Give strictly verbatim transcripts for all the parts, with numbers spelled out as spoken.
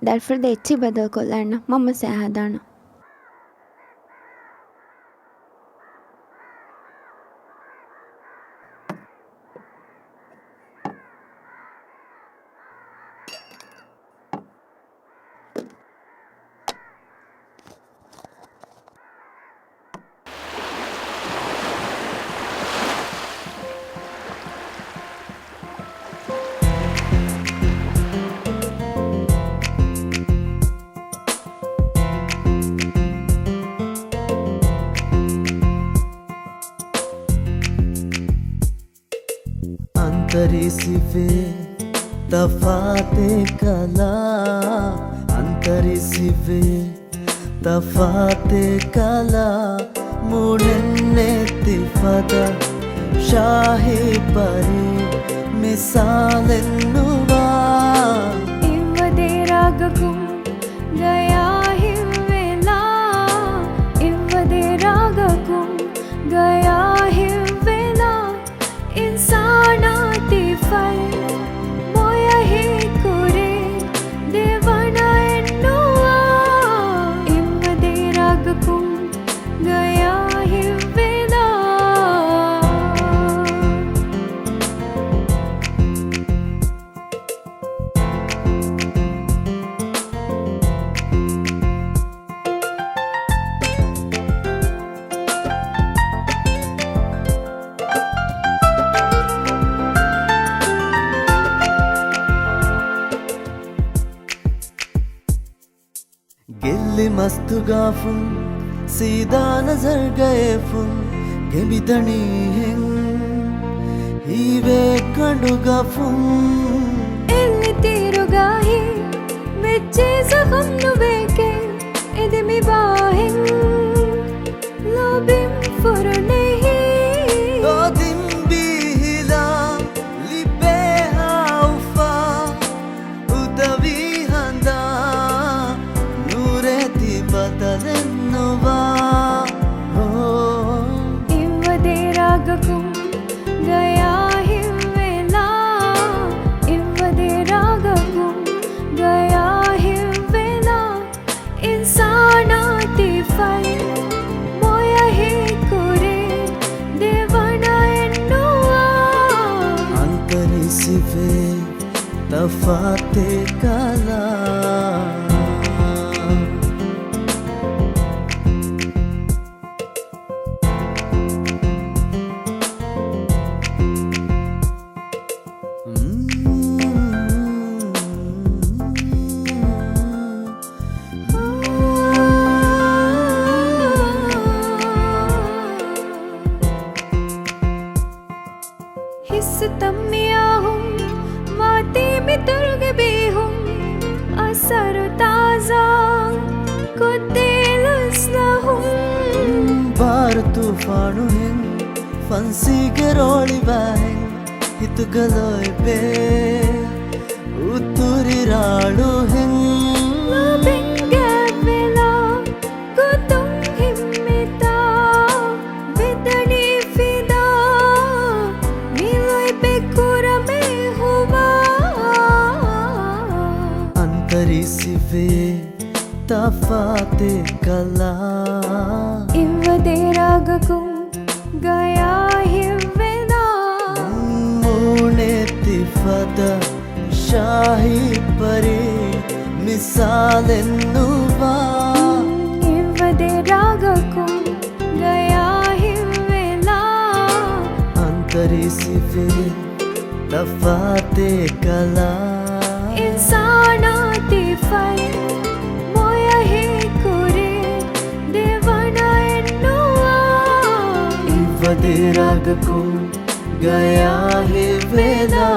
ދަރިފުޅު ދޭ އެއްޗެއް ބަދަލުކޮށްލާނަން. މަންމަ ސައި ހަދާނަން. އަންތަރީސިވެ ތަފާތެއް ކަލާ، އަންތަރީސިވެ ތަފާތެއް ކަލާ، މޫނެއް ނެތި ފަދަ ޝާހީ ޕަރީ މިސާލެއް ނުވާ. އިއްވަދޭ ރާގަކުން ގަޔާ ހިއްވެލާ، އިއްވަދޭ ރާގަކުން ގަޔާ ހިއްވެލާ. އިންސާނާ ތިފައި މޮޔަހީ ކުރި ދެވަނައެއް ނުވާ. އިއްވަދޭ ރާގަކުން ގަޔާ ހިއްވެލާ. ގެއްލި މަސްތުގާފުން، ސީދާ ނަޒަރުގައެފުން، ގެނބިދަނީހެން ހީވޭ ކަނޑުގަފުން. އެއްލި ތީރުގައި ވެއްޖެ ޒަޚަމް ނުވޭކޭ، އެދެމިވާހެން ލޯބިން ފުރުނެހި. ދޯ ދިނބީ ހިލާ ލިބޭ ހާއުފާ، އުދަވި ހަނދާ ނޫރޭ ތި ބަދަލެއް ނުވާ. އޯ. އިއްވަދޭ ރާގަކުން ގަޔާ ހިއްވެލާ، އިއްވަދޭ ރާގަކުން ގަޔާ ހިއްވެލާ. އިންސާނާ ތިފައި މޮޔަހީ ކުރި ދެވަނައެއް ނުވާ. އަންތަރީސިވެ ތަފާތެއް ކަލާ. ހިއްސުތައް މިއާހުން ވާތީ މިތުރުގެ ބޭހުން، އަސަރު ތާޒާ ކޮށްދޭ ލަސްލަހުން. ބާރު ތޫފާނުހެން ފަންސީގެ ރޯޅިވާހެން، ހިތުގަ ލޯތްބޭ އުތުރި ރާޅުހެން. ލޯބިން ގެއްވެލާ ގޮތުން ހިންމިތާ ވެދަނީ ފިދާ، މި ލޯތްބެއް ކުރަމޭ ހުވާ. އަންތަރީސިވެ ތަފާތެއް ކަލާ. އިއްވަދޭ ރާގަކުން ގަޔާ ހިއްވެލާ. މޫނެތި ފަދަ ޝާހީ ޕަރީ މިސާލެއް ނުވާ. އިއްވަދޭ ރާގަކުން ގަޔާ ހިއްވެލާ. އަންތަރީސިވެ ތަފާތެއް ކަލާ. އިންސާނާ ތިފައި މޮޔަހީ ކުރި ދެވަނައެއް ނުވާ. އިއްވަދޭ ރާގަކުން ގަޔާ ހިއްވެލާ.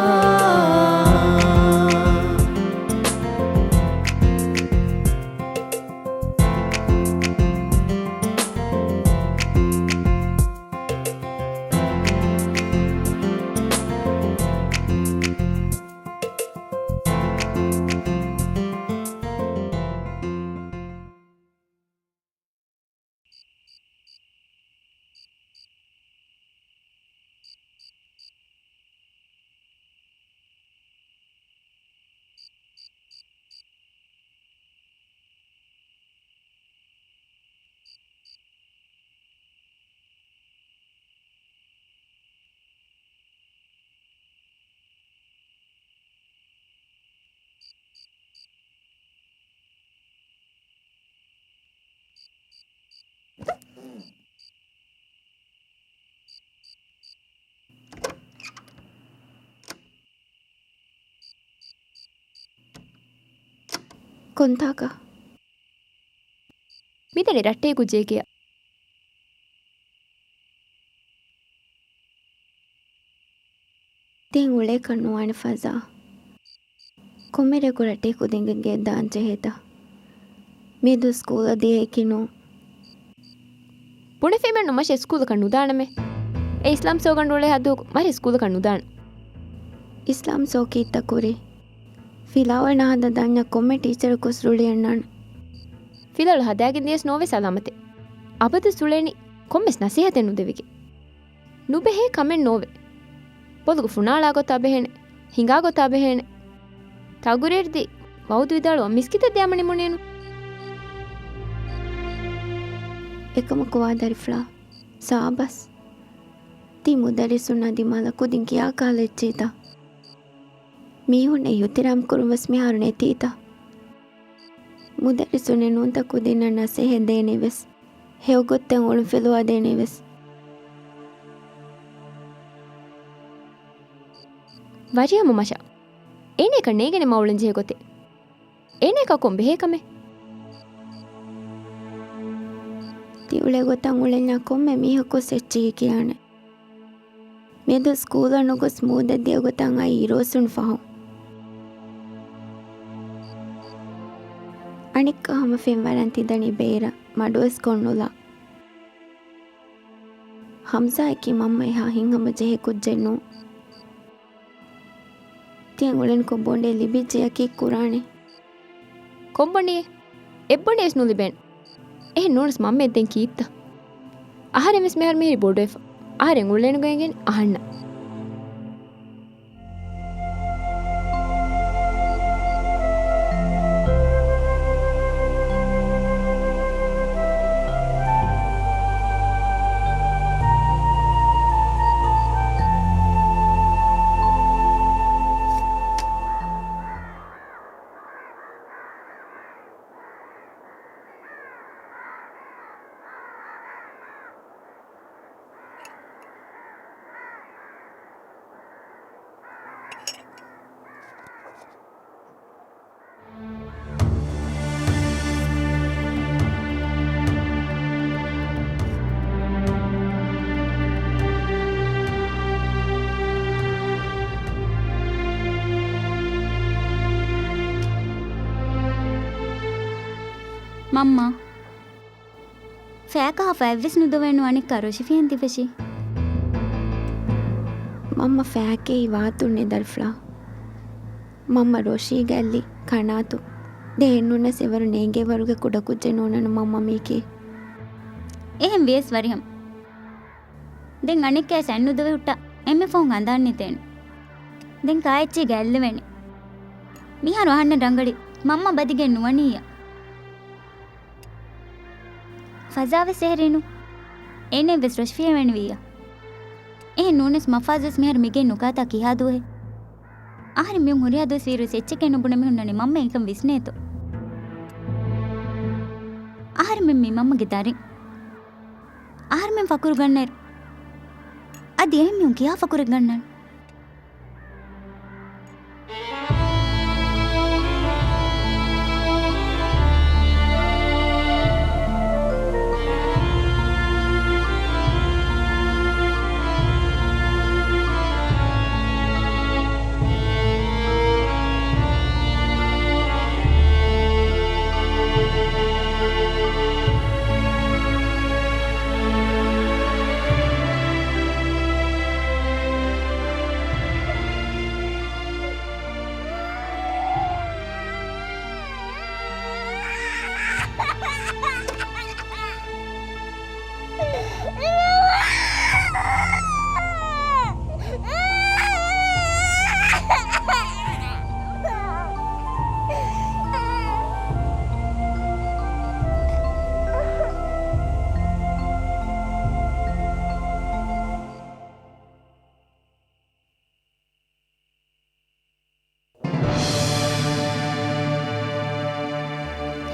ކޮންތާކަށް؟ މިދަނީ ރައްޓެހި ކުއްޖެއް ކިޔާ. ދެން އުޅޭކަށް ނުވާނެ ފަޒާ. ކޮންމެ ރެއަކު ރައްޓެހި ކުދިންގެ ގެއަށް ދާން ޖެހޭތަ؟ މިއަދު ސްކޫލަށް ދިޔައެކި ނޫން. ބުނެފީމެއްނު މަށެއް ސްކޫލަކަށް ނުދާނަމޭ. އެ އިސްލާމް ސޯގަނޑު އުޅޭ ހައްދު މަށެއް ސްކޫލަކަށް ނުދާނެ. އިސްލާމް ސޯ ކީއްތަ ކުރީ؟ ފިލާވަޅު ނަހަންދަ ދަންޏަ ކޮންމެ ޓީޗަރަކުސް ރުޅި އަންނާނެ. ފިލާވަޅު ހަދާގެން ދިޔަސް ނޯވެ ސަލާމަތެއް. އަބަދުސް އުޅެނީ ކޮންމެސް ނަސޭހަތެއް ނުދެވިގެން. ނުބެހޭ ކަމެއް ނޯވެ. ބޮލުގަ ފުނާޅާ ގޮތާ ބެހޭނެ. ހިނގާ ގޮތާ ބެހޭނެ. ތަގުރިއެރިދީ ވައުދު ވިދާޅުވާ މިސްކިތަށް ދިޔާމަ ނިމުނޭނު. އެކަމަކު ވާ ދަރިފުޅާ. ސާބަސް. ތީ މުދައްރިސުންނާ ދިމާލަށް ކުދިން ކިޔާ ކަހަލަ އެއްޗެއްތަ؟ މީހުންނަށް އިހުތިރާމް ކުރުން ވެސް މިހާރު ނެތީތަ؟ މުދައްރިސުންނެއް ނޫންތަ ކުދިންނަށް ނަސޭހަތް ދޭނެ ވެސް، ހެޔޮ ގޮތްތައް އޮޅުން ފެލުވާ ދޭނެ ވެސް. ވަރިހަމަ މަށާ. އޭނައަކަށް ނޭނގެނެ މަ އުޅެން ޖެހޭ ގޮތެއް. އޭނައަކަށް ކޮން ބެހޭ ކަމެއް؟ ތި އުޅޭ ގޮތަށް އުޅެންޏާ ކޮންމެ މީހަކު ސެއްޗިހި ކިޔާނެ. މިއަދު ސްކޫލަށް ނުގޮސް މޫދަށް ދިޔަ ގޮތަށް އައި އިރުއޮއްސުނު ފަހުން. އަނެއްކާ ހަމަ ފެންވަރަން ތިދަނީ ބޭރަށް މަޑުވެސް ކޮށްނުލާ. ހަމްޒާއަކީ މަންމަ އެހާ ހިތްހަމަ ޖެހޭ ކުއްޖެއް ނޫން. ތިޔަން އުޅެނިކޮށް ބޮނޑެއް ލިބިއްޖެޔާ ކީއްކުރާނެ؟ ކޮންބޮނޑިއެއް؟ އެއްބޮނޑިވެސް ނުލިބޭނެ. އެހެން ނޫނަސް މަންމައަށް ދެން ކީއްތަ؟ އަހަރެން ވެސް މިހާރު މިހިރީ ބޮޑުވެފަ. އަހަރެން އުޅޭނުގައިގެން އަހަންނަށް. މަންމާ. ފައިކަހާފަ އެއްވެސް ނުދޮވެނު އަނެއްކާ ރޮށިފިހެން ތިފެށީ. މަންމަ ފައިކެހި ވާތުންނެ ދަރިފުޅާ. މަންމަ ރޮށީގަ އެއްލި ކަނާތު. ދެ އެއްނޫނަސް އެވަރު ނޭނގޭ ވަރުގެ ކުޑަކުއްޖެއް ނޫނަނު މަންމަ މީކީ. އެހެން ވިޔަސް ވަރިހަމަ. ދެން އަނެއްކާ ސައިން ނުދޮވެ ހުއްޓާ އެންމެ ފަހުން ހަނދާން ނެތޭނެ. ދެން ކާއެއްޗީގަ އެއްލެވޭނެ. މިހާރު އަހަންނަށް ރަނގަޅީ މަންމަ ބަދިގެން ނުވަނީއްޔާ. ފަޒާވެސް އެހެރީނު. އޭނައަށްވެސް ރޮށިފިޔަވެނިވިއްޔާ. އެހެން ނޫނަސް މަފާޒުވެސް މިހާރު މިގެއިން ނުކާތާ ކިހާ ދުވަހެއް؟ އަހަރެން މިއުން ހުރިހާ ދުވަސް ވީއިރުވެސް އެއްޗެކޭ ނުބުނެ މި ހުންނަނީ މަންމަ އެކަން ވިސްނޭތޯ. އަހަރެމެން މީ މަންމަގެ ދަރިން. އަހަރެމެން ފަޚުރު ގަންނައިރު އަދި އެހެން މީހުން ކިހާ ފަޚުރެއް ގަންނަން؟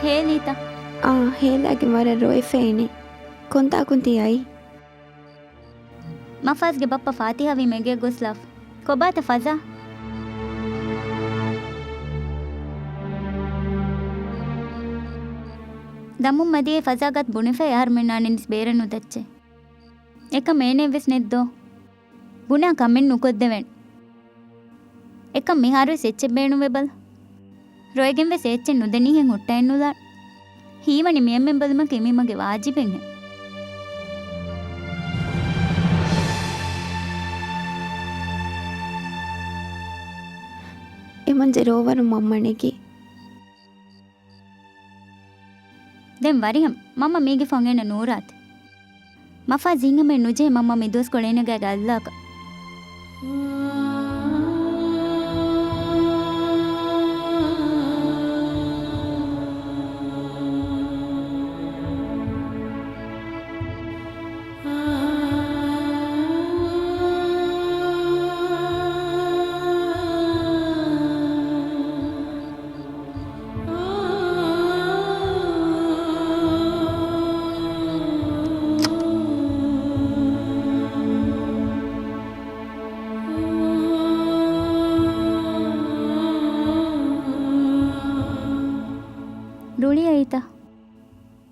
ހޭލީތަ؟ އާ، ހޭލާގެން ވަރަށް ރޮއެފައިނެ. ކޮންތާކުން ތި އައީ؟ މަފާޒްގެ ބައްޕަ ފާތިހާވީމަ އެގެއަށް ގޮސްލާފަ. ކޮބާތަ ފަޒާ؟ ދަމުން މަދިޔައި ފަޒާގަތް ބުނެފަ އެހާރުމެންނާނެންސް ބޭރަށް ނުދައްޗޭ. އެކަމް އޭނައެއްވެސް ނެތްދޯ؟ ބުނާ ކަމެއް ނުކޮށްދެވެން. އެކަމް މިހާރުވެސް އެއްޗެއް ބޭނުންވެބަލަ. ރޮއެގެންވެސް އެއްޗެއް ނުދެނީހެން ހުއްޓައެއްނުލާން. ހީވަނީ މިއެންމެން ބަލުމަކީ މީ މަގެ ވާޖިބެއްހެން. އެމަންޖެ ރޯވަރު މަންމަ ނެގި. ދެން ވަރިހަމަ މަންމަ މީގެ ފޮން އޭނަ ނޫރާތި. މަފާ ޒިންހަމައެއް ނުޖެހޭ މަންމަ މިދުވަސްކޮޅު އޭނަގެ ގައިގަ އައްލާކަށް. ރުޅިއައީތަ؟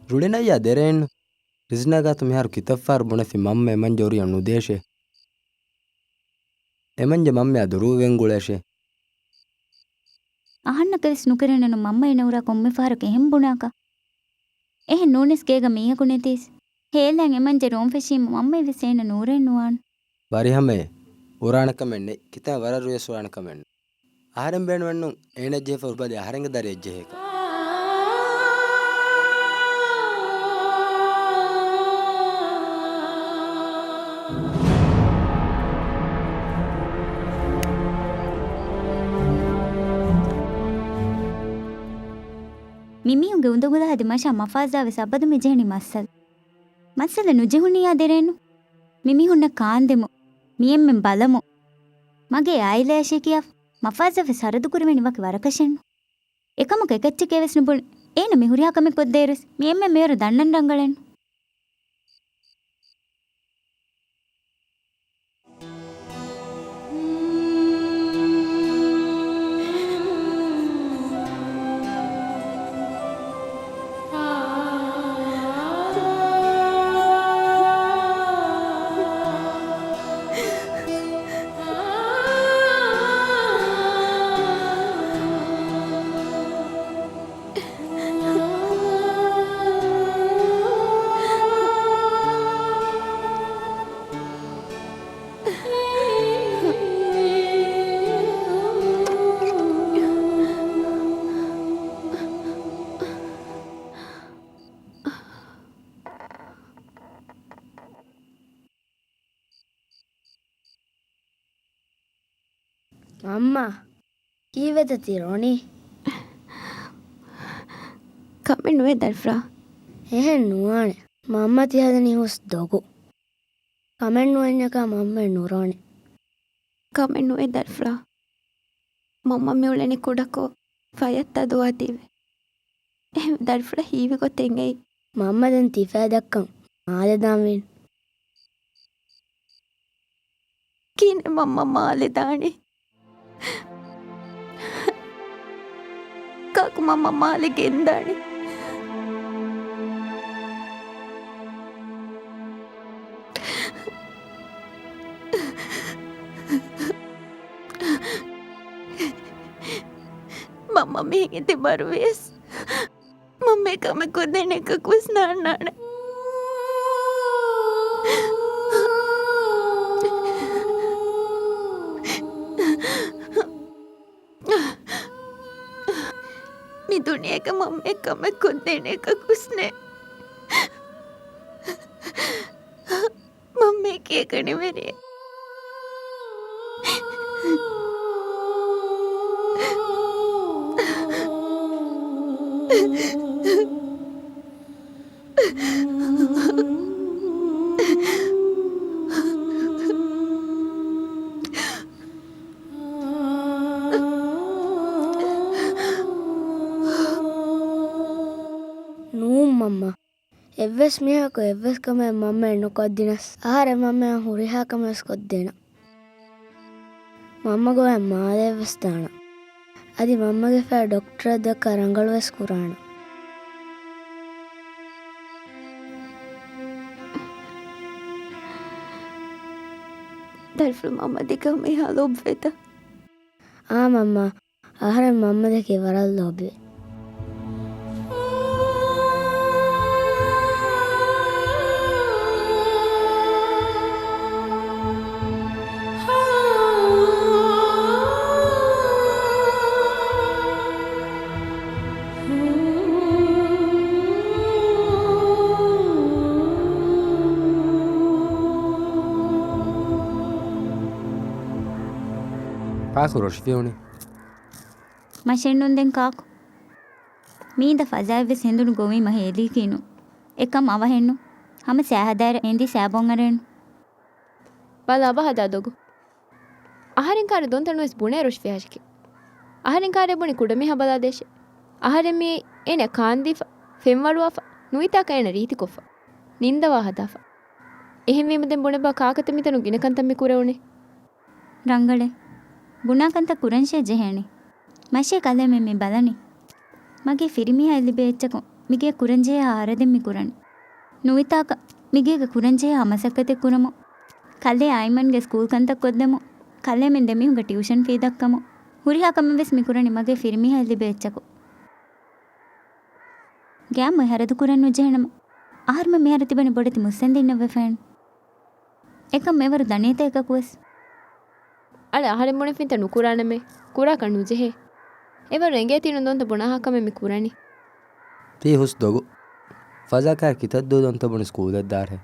ރުޅިނައްޔާ ދެރައެއްނު. ރިޒްނާގާތު މިހާރު ކިތައްފަހަރު ބުނެފި މަންމަ އެމަންޖެ އޮރިޔަށް ނުދޭށޭ. އެމަންޖެ މަންމައާ ދުރުވެގެން ގުޅޭށޭ. އަހަންނަކަށްވެސް ނުކެރޭނެނު މަންމަ އޭނައަށް ކޮންމެ ފަހަރަކު އެހެން ބުނާކަށް. އެހެން ނޫނަސް ގޭގަ މީހަކު ނެތީސް. ހޭލައިން އެމަންޖެ ރޯން ފެށީމަ މަންމައެއްވެސް އޭނަ ނޫރޭން ނުވާނެ. ވަރިހަމައޭ، އުރާނެ ކަމެއް ނެތް. ކިތައް ވަރަށް ރުޔަސް އުރާނެ ކަމެއް ނެތް. އަހަރެން ބޭނުމެއްނު އޭނަ ޖެހިފަ ހުރި ބަލި އަހަރެންގެ ދަރިއަށް ޖެހޭކަށް. މިމީހުންގެ އުނދަގުލަށް ހަދި މަށާ މަފާޒާވެސް އަބަދު މި ޖެހެނީ މައްސަލަ. މައްސަލަ ނުޖެހުނިއްޔާ ދެރައެއްނު. މިމީހުންނަށް ކާންދެމު، މިއެންމެން ބަލަމު. މަގޭ އާއިލާއަށޭ ކިޔާފަ، މަފާޒާވެސް ހަރަދު ކުރެވެނީ ވަކި ވަރަކަށެއްނު. އެކަމަކު އެކައްޗެކޭވެސް ނުބުނެ. އޭނަ މި ހުރިހާ ކަމެއް ކޮށްދޭއިރުވެސް މި އެންމެން މިވަރު ދަންނަން ރަނގަޅެއްނު. މަންމާ، ކީއްވެތަ ތި ރޮނީ؟ ކަމެއް ނުވޭ ދަރިފުޅާ. އެހެން ނުވާނެ. މަންމަ ތި ހަދަނީ ހުސް ދޮގު. ކަމެއް ނުވެންޏަކާ މަންމަ ނުރޮނީ. ކަމެއް ނުވޭ ދަރިފުޅާ. މަންމަ މިއުޅެނީ ކުޑަކޮށް ފަޔަށް ތަދުވާތީވެ. އެހެން ދަރިފުޅަށް ހީވި ގޮތެއް އެނގެއި. މަންމަ ދެން ތި ފައި ދައްކަން މާލެ ދާންވީނު. ކިހިނެއް މަންމަ މާލެ ދާނީ؟ ކާކު މަންމަ މާލެ ގެންދާނީ؟ މަންމަ މިހެން އިތިބާރުވިޔަސް، މަންމަ އެކަމެއް ކޮށްދޭނެ އެކަކުވެސް ނާންނާނެ. މި ދުނިޔޭގަ މަންމަ އެކަމެއް ކޮށްދޭނެ އެކަކުވެސް ނެތް. މަންމަ ކިޔަކަނިވެރިއެއް. ނޫން މަންމާ. އެއްވެސް މީހަކު އެއްވެސް ކަމެއް މަންމައަށް ނުކޮށްދިނަސް، އަހަރެން މަންމައަށް ހުރިހާ ކަމެއް ވެސް ކޮށްދޭނަން. މަންމަ ގޮވައި މާލެއަށް ވެސް ދާނަން. އަދި މަންމަގެ ފަޔަށް ޑޮކްޓަރަށް ދައްކާ ރަނގަޅު ވެސް ކުރާނަން. ދަރިފުޅު މަންމަ ދެކެ ހަމަ އެހާ ލޯބިވޭތަ؟ އާ މަންމާ، އަހަރެން މަންމަ ދެކެ ވަރަށް ލޯބިވޭ. ކާކު ރޮށިފި ހުނި؟ މަށެއްނޫން ދެން ކާކު؟ މީދަ ފަޒާއެއްވެސް ހެނދުނު ގޮވީމަ ހޭލީކީނު. އެކަމް އަވަހެއްނު. ހަމަ ސާހަދާއިރަށް އެނދި ސާބޯން އަރައެއްނު. ބަލަ އަބަހަދާ ދޮގު. އަހަރެން ކާރެ ދޮންތަނުވެސް ބުނޭ ރޮށިފިހާށިކި. އަހަރެން ކާރެ ބުނި ކުޑަމީހާ ބަލާދޭށޭ. އަހަރެން މި އޭނަ ކާންދީފަ، ފެންވަޅުވާފަ، ނުވިތާކަށް އޭނަ ރީތިކޮށްފަ. ނިންދަވާ ހަދާފަ. އެހެންވީމަ ދެން ބުނެބާ ކާކަތަ މިތަނު ގިނަ ކަންތައް މި ކުރެވުނީ؟ ރަނގަޅޭ. ބުނާ ކަންތައް ކުރަންށޭ ޖެހޭނީ. މަށޭ ކަލޭމެން މި ބަލަނީ. މަގޭ ފިރިމީހާ އެ ލިބޭ އެއްޗަކުން މިގޭ ކުރަންޖެހޭ ހަރަދެއް މި ކުރަނީ. ނުވިތާކަށް މިގޭގަ ކުރަންޖެހޭ ހާ މަސައްކަތެއް ކުރަމުން، ކަލޭ އައިމަންގެ ސްކޫލް ކަންތައް ކޮށްދެމުން، ކަލޭމެން ދެމީހުންގެ ޓިއުޝަން ފީ ދައްކަމުން، ހުރިހާ ކަމެއް ވެސް މި ކުރަނީ މަގޭ ފިރިމީހާ އެ ލިބޭ އެއްޗަކުން. ގައިމު އެ ހަރަދު ކުރަން ނުޖެހޭނަމަ، އަހަރުމެން މިހާރު ތިބަނީ ބޮޑެތި މުއްސަނދިންނެއް ވެފައެއްނު. އެކަން މިވަރު ދަނޭތަ އެކަކުވެސް؟ އަޅެ އަހަރެން ބުނެފިންތަ ނުކުރާނަމޭ، ކުރާކަށް ނުޖެހޭ. އެވަރު އެނގޭތީނު ދޮންތަ ބުނާހާ ކަމެއް މި ކުރަނީ. ތީ ހުސް ދޮގު. ފަޒާ ކާރެ ކިތައް ދުވަހު ދޮންތަ ބުނި ސްކޫލަށް ދާށޭ.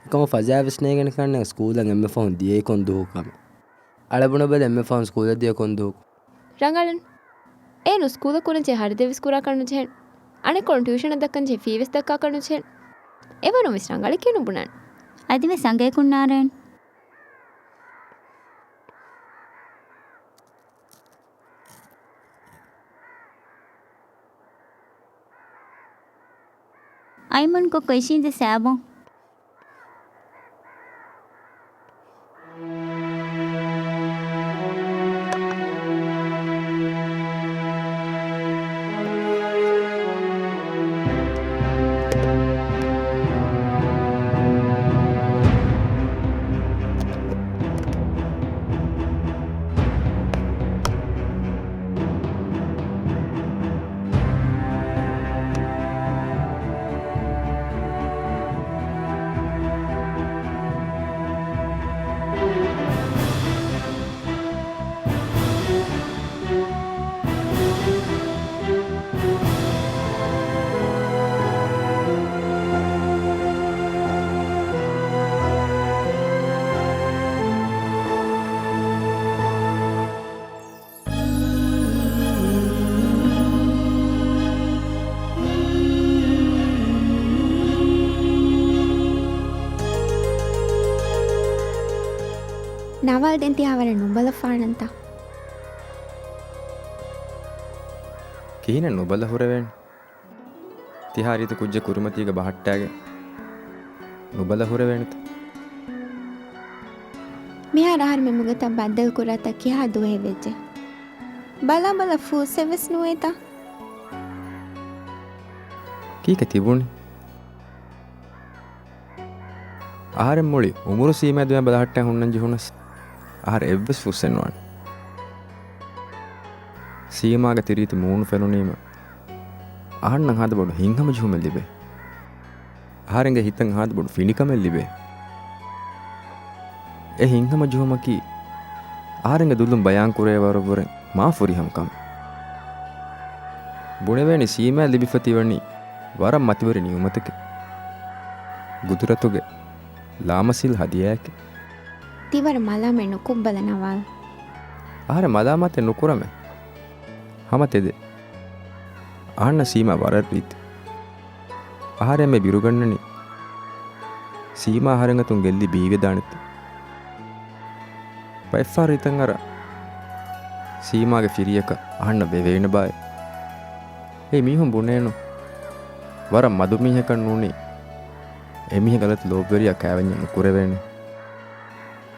އެކަމަކު ފަޒާ ވެސް ނޭނގެނެ ކަންނޭނގެ ސްކޫލަށް އެންމެ ފަހުން ދިޔައީ ކޮން ދުވަހު ކަމެއް. އަޅެ ބުނެބަލަ އެންމެ ފަހުން ސްކޫލަށް ދިޔަ ކޮން ދުވަހު. ރަނގަޅަން. އޭނު ސްކޫލަށް ކުރަންޖެހޭ ހަރަދެއްވެސް ކުރާކަށް ނުޖެހޭނެ. އަނެއްކޮޅުން ޓިއުޝަނަށް ދައްކަންޖެހޭ ފީވެސް ދައްކާކަށް ނުޖެހޭނެ. އެވަރުން ވެސް ރަނގަޅެކޭ ނުބުނާނެ. އަދިވެސް އަނގަޔަކުން ނާރޭން. އައިމަން ކޮއްކޮ އިށީނދެ ސާބޯން. ނަވާލް ދެން ތިހާވަރެއް ނުބަލަފާނަންތަ؟ ކިހިނެއް ނުބަލަ ހުރެވޭނެ؟ ތިހާ ރީތި ކުއްޖެއް ކުރިމަތީގަ ބަހައްޓާގެން ނުބަލަ ހުރެވޭނެތަ؟ މިހާރު އަހަރުމެން މުގަތައް ބައްދަލު ކުރާތަ ކިހާ ދުވަހެއް ވެއްޖެ؟ ބަލާ ބަލާ ފޫއްސެއް ވެސް ނުވޭތަ؟ ކީކޭ ތިބުނީ؟ އަހަރެން މުޅި އުމުރު ސީމާ ދުވެ ބަލަހައްޓައި ހުންނަން ޖެހުނަސް، އަހަރެން އެއްވެސް ފުއްސެއް ނުވާނެ. ސީމާގެ ތިރީތި މޫނު ފެނުނީމަ، އަހަންނަށް ހާދަ ބޮޑު ހިތްހަމަޖެހުމެއް ލިބޭ. އަހަރެންގެ ހިތަށް ހާދަ ބޮޑު ފިނިކަމެއް ލިބޭ. އެ ހިތްހަމަޖެހުމަކީ، އަހަރެންގެ ދުލުން ބަޔާން ކުރެވޭ ވަރަށްވުރެ މާ ފުރިހަމަ ކަމެއް. ބުނެވޭނީ ސީމާއަށް ލިބިފަ ތިވަނީ ވަރަށް މަތިވެރި ނިޢުމަތެކޭ. ގުދުރަތުގެ ލާމަސީލް ހަދިޔާއެކޭ. ތިވަރަށް މަލާމަތް ނުކޮށްބަލަ ނަވާލް. އަހަރެން މަލާމާތެއް ނުކުރަމޭ. ހަމަ ތެދެއް. އަހަންނަށް ސީމާ ވަރަށް ރީތި. އަހަރެން މި ބިރުގަންނަނީ ސީމާ އަހަރެން އަތުން ގެއްލި ބީވެދާނެތީ. ބައެއްފަހަރު ހިތަށް އަރާ ސީމާގެ ފިރިޔަކަށް އަހަންނަށް ވެވޭނެބާއޭ. އެ މީހުން ބުނޭނު، ވަރަށް މަދު މީހަކަށް ނޫނީ އެމީހެއް ގަލަތު ލޯބިވެރިޔާ ކާވެންޏެއް ނުކުރެވޭނެ.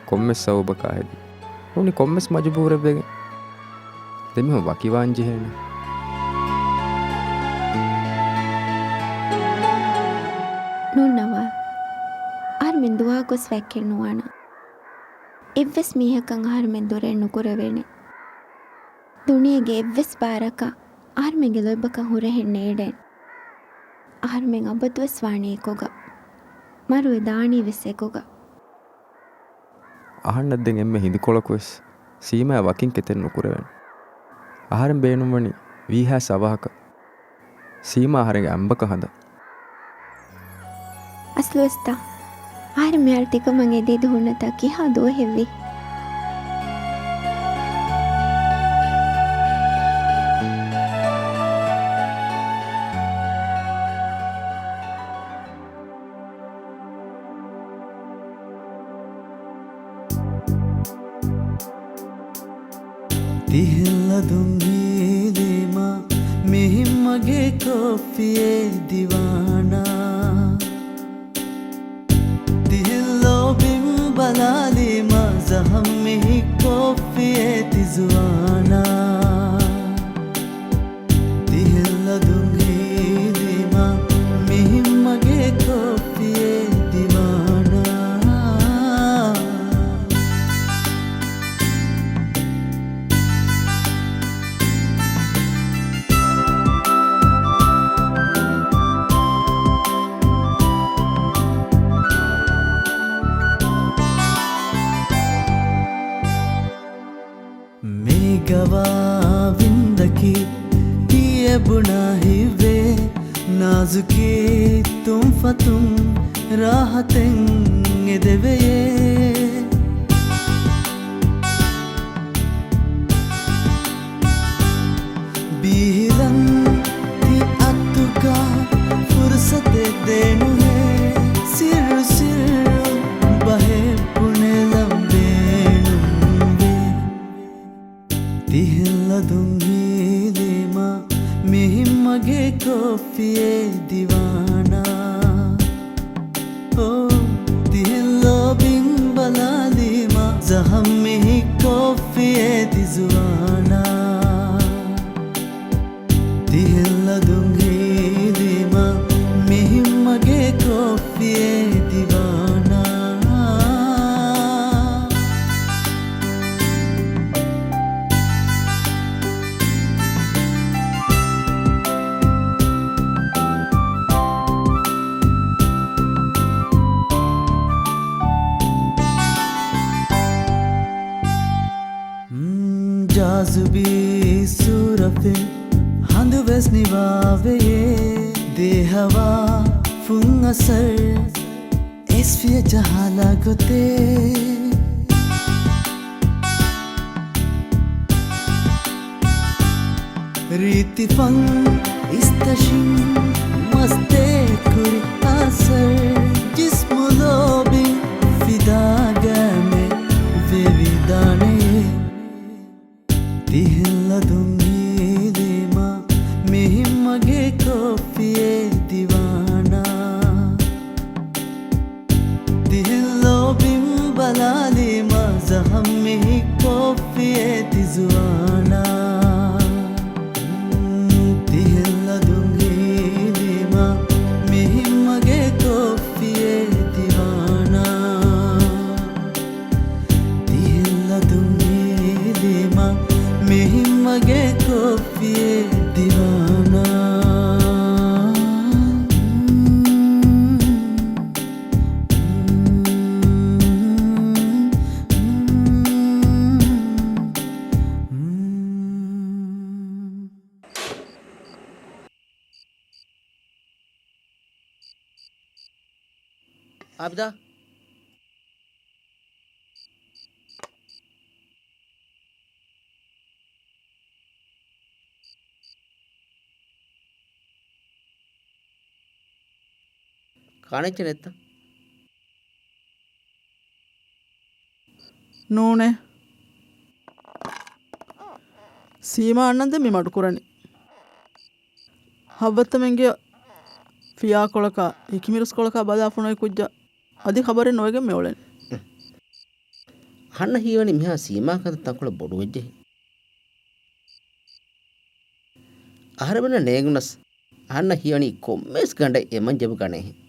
ކޮންމެ ސަބަބަކާ ހެދި. ނޫނީ ކޮންމެސް މަޖުބޫރެއްވެގެން ދެމީހުން ވަކިވާން ޖެހޭނެ. ނޫން ނަވާލް. އަހަރުމެން ދުވާ ގޮސް ވައްކެއް ނުވާނަން. އެއްވެސް މީހަކަށް އަހަރުމެން ދުރެއް ނުކުރެވޭނެ. ދުނިޔޭގެ އެއްވެސް ބާރަކަށް އަހަރުމެންގެ ލޯތްބަކަށް ހުރަހެއް ނޭޅޭނެ. އަހަރުމެން އަބަދުވެސް ވާނީ އެކުގަ. މަރުވެ ދާނީ ވެސް އެކުގަ. އަހަންނަށް ދެން އެންމެ ހިނދުކޮޅަކުވެސް ސީމާއާ ވަކިން ކެތެއް ނުކުރެވޭނެ. އަހަރެން ބޭނުންވަނީ ވީހާސް އަވަހަކަށް ސީމާ އަހަރެންގެ އަނބަކަށް ހަދަން. އަސްލުވެސްތަ؟ އަހަރެން މިހާރު ތިކަމަށް އެދޭ ދުހުންނަތާ ކިހާ ދުވަހެއްވީ؟ ތިހެން ލަދުން ހީލީމަ، މިހިން މަގޭ ކޮށްފިއޭ ދިވާނާ. ތިހެން ލޯބިން ބަލާލީމަ، ޒަހަން މިހި ކޮށްފިއޭ ތިޒުވާނާ. ތިހެން ލަދުން ހީލީމަ، މިހިން މަގޭ ކޮށްފިއޭ ދިވާނާ. މޭގަވާ ވިންދަކީ ތިޔަބުނާ ހިތްވޭ، ނާޒުކީ ތުންފަތުން ރާހަތެއް އެދެވެޔޭ. ބީހިލަން ތި އަތުގަ ފުރުސަތެއް ދޭނުހޭ، ސިއްރު ސިއްރު ބަހެއް ބުނެލަން ބޭނުންވޭ. ތިހެން ލަދުން ހީލީމަ، މިހިން މަގޭ ކޮށްފިއޭ ދިވާނާ. އޯ، ތިހެން ލޯބިން ބަލާލީމަ، ޒަހަން މިހި ކޮށްފިއޭ ތިޒުވާނާ. ތިހެން ލަދުން ހީލީމަ، މިހިން މަގޭ ކޮށްފިއޭ ދިވާނާ. ޖާޒިބީ ސޫރަތެއް ހަނދުވެސް ނިވާވެޔޭ. ދޭހަވާ ފުން އަސަރް އެސްފިޔަ ޖަހާލާ ގޮތޭ. ރީތިފަން އިސްތަށިން މަސްތޭ ކުރި އަސަރް، ޖިސްމު ލޯބިން ފިދާގަމެ ވެވިދާނެ. ތިހެން ލަދުން ހީލީމަ، މިހިން މަގޭ ކޮށްފިއޭ ދިވާނާ. ތިހެން ލޯބިން ބަލާލީމަ، ޒަހަން މިހި ކޮށްފިއޭ ތިޒުވާނާ. ތިހެން ލަދުން ހީލީމަ، މިހިން މަގޭ ކޮށްފިއޭ ދިވާނާ. ތިހެން ލަދުން ހީލީމަ، މިހިން މަގޭ ކޮށްފިއޭ ދިވާނާ. އާބިދާ. ކާނެއްޗެއް ނެތްތަ؟ ނޫނޭ. ސީމާ އަންނަންދެން މި މަޑުކުރަނީ. ހައްވައްތަމެންގެ ފިޔާކޮޅަކާ، އެކިމިރުސްކޮޅަކާ ބަލާ ފޮނުވި ކުއްޖާ އަދި ޚަބަރެއް ނުވެގެން މިއުޅެނީ. އަހަންނަށް ހީވަނީ މިހާ ސީމާ ކަންތައް ތަންކޮޅެއް ބޮޑުވެއްޖެހޭ. އަހަރެމެންނަށް ނޭނގުނަސް، އަހަންނަށް ހީވަނީ ކޮންމެވެސް ގަނޑެއް އެމަންޖެބު ގަނޭހެން.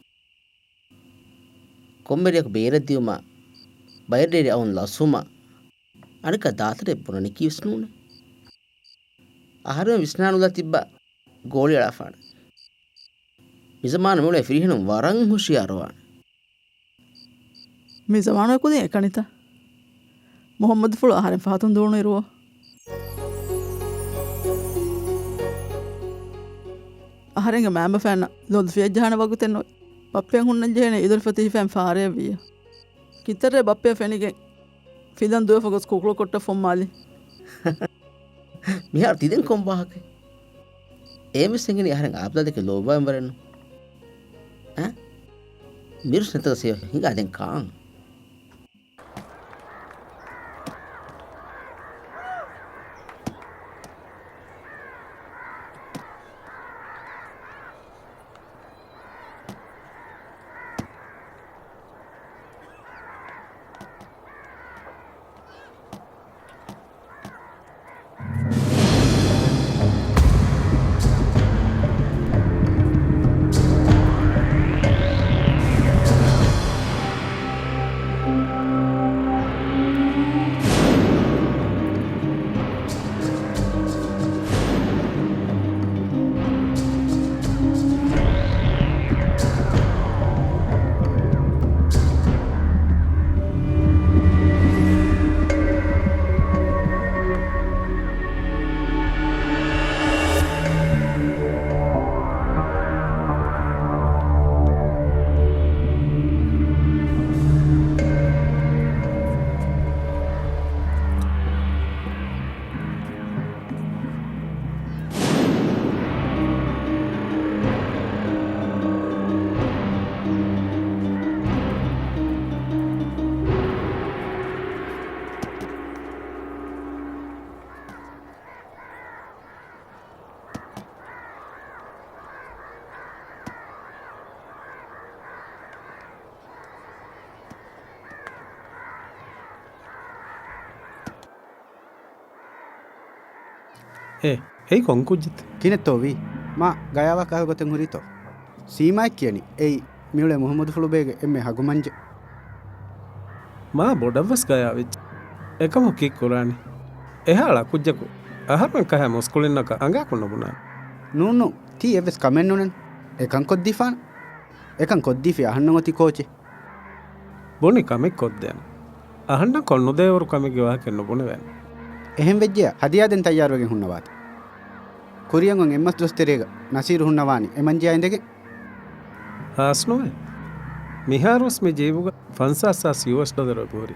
ކޮންމެ ރެޔަކު ބޭރަށް ދިޔުމާ، ބައިރަށް އައުން ލަސްވުމަށް އަނެއްކާ ދާތަރެއް ބުނަނީކީވެސް ނޫނޭ. އަހަރެމެން ވިސްނާނުލާ ތިއްބާ ގޯޅި އަޅާފާނެ. މިޒަމާނު މިއުޅޭ ފިރިހެނުން ވަރަށް ހުޝިޔާރުވާނެ. މި ޒަމާނުގެ ކުދިން އެކަނިތަ؟ މުހައްމަދުފުޅު އަހަރެން ފަހަތުން ދޫނުއިރުވޯ؟ އަހަރެންގެ މައިންބަފައިންނަށް ލޯ ދުފިޔަށްޖަހާނެ ވަގުތެއް ނުވޭ. ބައްޕައަށް ހުންނަންޖެހޭނެ އިދުރުފަތި ހިފައިން ފާރައަށްވިއްޔާ. ކިތައްރޭ ބައްޕައަށް ފެނިގެން ފިލަން ދުވެފަ ގޮސް ކުކުޅު ކޮށްޓަށް ފޮންމާލި. މިހާރު ތިދެން ކޮން ވާހަކައެއް؟ އޭނަވެސް އެނގެނީ އަހަރެން އާބްދާލްދެކެ ލޯބިވާ އެއްވަރެއްނު. އަ؟ މިރުސް ނެތަކަސް ހިނގާ ދެން ކާން؟ އޭ، އެއީ ކޮން ކުއްޖެއްތަ؟ ކިހިނެއްތޯ ވީ؟ މާ ގަޔާވާ ކަހަލަ ގޮތެއް ހުރީތޯ؟ ސީމާއެއް ކިޔަނީ އެއީ މިއުޅޭ މުހައްމަދުފުޅުބޭގެ އެންމެ ހަގު މަންޖެއް. މާ ބޮޑަށްވެސް ގަޔާވެއްޖެ. އެކަމަކު ކީއްކުރާނީ؟ އެހާ އަޅާ ކުއްޖަކު އަހަރުމެން ކަހައި މުސްކުޅިންނަކަށް އަނގާކޮށް ނުބުނާނެ. ނޫން ނޫން، ތީ އެއްވެސް ކަމެއް ނުނަން. އެކަން ކޮށްދީފާނަން. އެކަން ކޮށްދީފި އަހަންނަށް އޮތީ ކޯޗެއް؟ ބުނި ކަމެއް ކޮށްދޭނަން. އަހަންނަށް ކޮށްނުދޭވަރު ކަމެއްގެ ވާހަކައެއް ނުބުނެވޭނެ. އެހެން ވެއްޖެޔާ، ހަދިޔާ ދޭން ތައްޔާރުވެގެން ހުންނަވާތި. ކުރިއަށް އޮތް އެއްމަސް ދުވަސް ތެރޭގަ ނަސީރު ހުންނަވާނީ އެ މަންޖެއާ އިނދެގެން. ހާސްނުވޭ. މިހާރުވެސް މި ޖީބުގަ ފަންސާސް ހާސް ޔޫއެސް ޑޮލަރެއް ހުރި.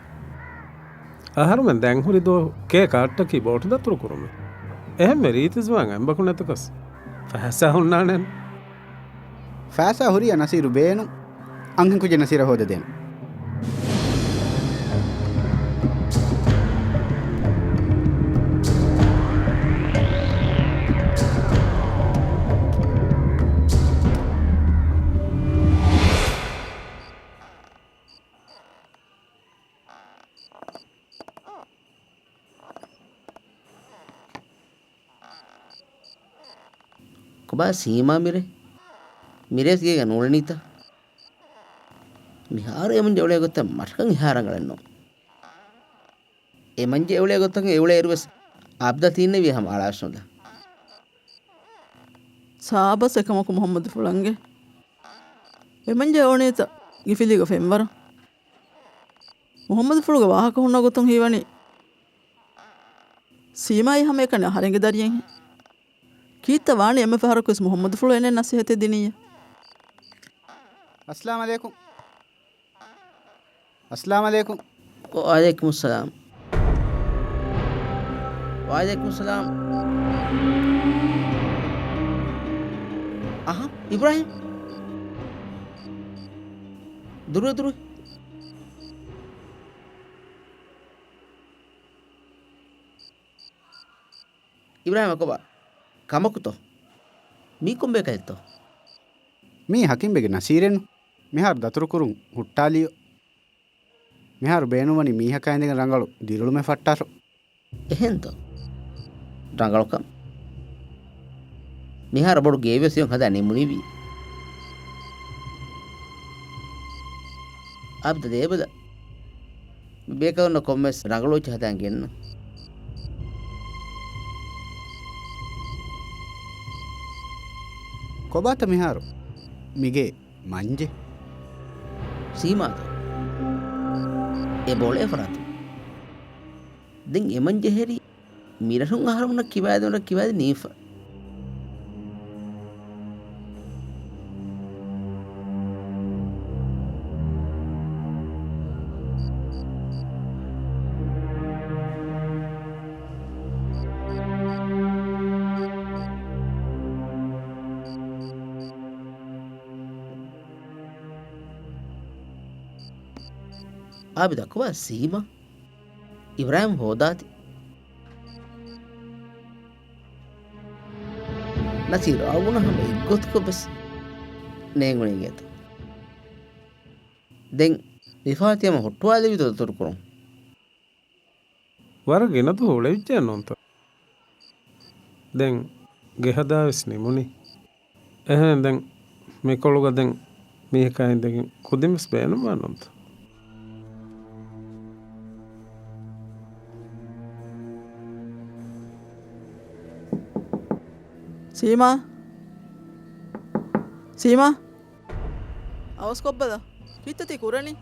އަހަރުމެން ދެން ހުރި ދުވަހު ކޭ ކާޑްއަކީ ބޯޓު ދަތުރު ކުރުމެއް. އެހެންވެ ރީތި ޒުވާން އެއްބަކު ނެތަކަސް ފައިސާ ހުންނާނެ. ފައިސާ ހުރިއްޔާ ނަސީރު ބޭނުން. އަންހެން ކުއްޖެއް ނަސީރަށް ހޯދަދޭނަން. ކޮބާ ސީމާ މިރޭ؟ މިރޭސް ގޭގަ ނޫޅެނީތަ؟ މިހާރު އެމަންޖެ އުޅޭ ގޮތަށް މަށަކަށް އެހާ ރަނގަޅެއް ނޫން. އެމަންޖެ އުޅޭ ގޮތަކަށް އެއުޅޭ އިރުވެސް އާބްދާ ތީންނެވި ހަމަ އަޅާސްނުލާ. ސާބަސް އެކަމަކު މުހައްމަދުފުޅަށް އެނގޭ. އެމަންޖެ އުޅެނީތަ ގިފިލީގަ ފެންވަރަށް؟ މުހައްމަދުފުޅުގެ ވާހަކަ ހުންނަ ގޮތުން ހީވަނީ ސީމާއީ ހަމައެކަނި އަހަރެންގެ ދަރިއެއްހެން. ކީއްތަ ވާނީ އެންމެ ފަހަރަކުވެސް މުހައްމަދުފުޅު އޭނައަށް ނަސޭހަތެއް ދިނިއްޔާ؟ އައްސަލާމު ޢަލައިކުމް. އައްސަލާމު ޢަލައިކުމް. ވަޢަލައިކުމުއްސަލާމް. ވަޢަލައިކުމުއްސަލާމް. އަހަ، އިބްރާހިމް. ދުރުވެ، ދުރުވެ. އިބްރާހިމް އަކުބާ، ކަމަކުތޯ؟ މީ ކޮންބޭކަލެއްތޯ؟ މީ ހަކީމްބެގެ ނަސީރެއްނު. މިހާރު ދަތުރުކުރުން ހުއްޓާލިޔޯ. މިހާރު ބޭނުންވަނީ މީހަކާ އިނދެގެން ރަނގަޅު ދިރިއުޅުމެއް ފައްޓާށޯ. އެހެންތޯ؟ ރަނގަޅުކަން. މިހާރު ބޮޑު ގެއެއްވެސް ހަދާ ނިމުނީވީ. އާބްދާ ދޭބަލަ. ބޭކަލުންނަށް ކޮންމެސް ރަނގަޅު އެއްޗެއް ހަދާން ގެންނަން. ކޮބާތަ މިހާރު މިގޭ މަންޖެ؟ ސީމާތަ؟ އެ ބޮޅޭ ފަރާތު. ދެން އެ މަންޖެ ހެރީ މިރަށުން އަހަރުމެންނަށް ކިބައިދޭން ކިބައިދޭން ނީފަ. އާބިދާ ކޮބާ ސީމާ؟ އިބްރާހިމް ހޯދާތި. ނަސީރު އަޅުގަނޑަށް ހަމަ އެއްގޮތަކަށް ވެސް ނޭނގުނީ އިނގޭތަ؟ ދެން ރިފާތި ހަމަ ހުއްޓުވާލެވިތޯ ދަތުރުކުރުން؟ ވަރަށް ގިނަ ދުވަހު އުޅެވިއްޖެ ނޫންތަ؟ ދެން ގެ ހަދާ ވެސް ނިމުނީ. އެހެން ދެން މިކޮޅުގަ ދެން މީހަކާ އިނދެގެން ކުދިން ވެސް ބޭނުންވާ ނޫންތަ؟ ސީމާ! ސީމާ! އަވަސްކޮށްބަލަ. ކީއްތަ ތީ ކުރަނީ؟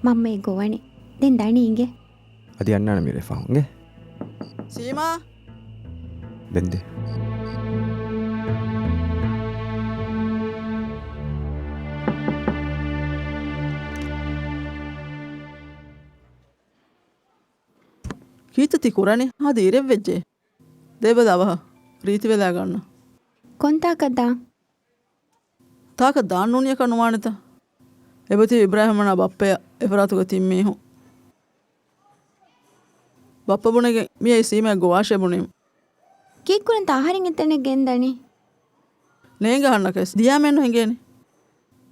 މަންމަ އެ ގޮވަނީ. ދެން ދަނީ އިނގޭ. އަދި އަންނާނެ މިރޭ ފަހުން އިނގޭ. ސީމާ! ދެން ދޭ. ކީއްތަ ތީ ކުރަނީ؟ އަދި އިރެއްވެއްޖެ. ދޭބަލަ އަވަހަށް ރީތިވެލާ ގަންނަ. ކޮންތާކަށް ދާ؟ ތާކަށް ދާން ނޫނިއަކަށް ނުވާނެތަ؟ އެބަތި އިބްރާހިމްއަނާ ބައްޕަޔަށް އެފަރާތުގެ ތިން މީހުން. ބައްޕަ ބުނެގެން މިއައީ ސީމާ ގޮވާށޭ ބުނީމަ. ކީއްކުރަންތަ އަހަރެން އެތަނެއް ގެންދަނީ؟ ނޭނގެ އަހަންނަކަށް ދިޔާމެއްނު ހިނގޭނެ.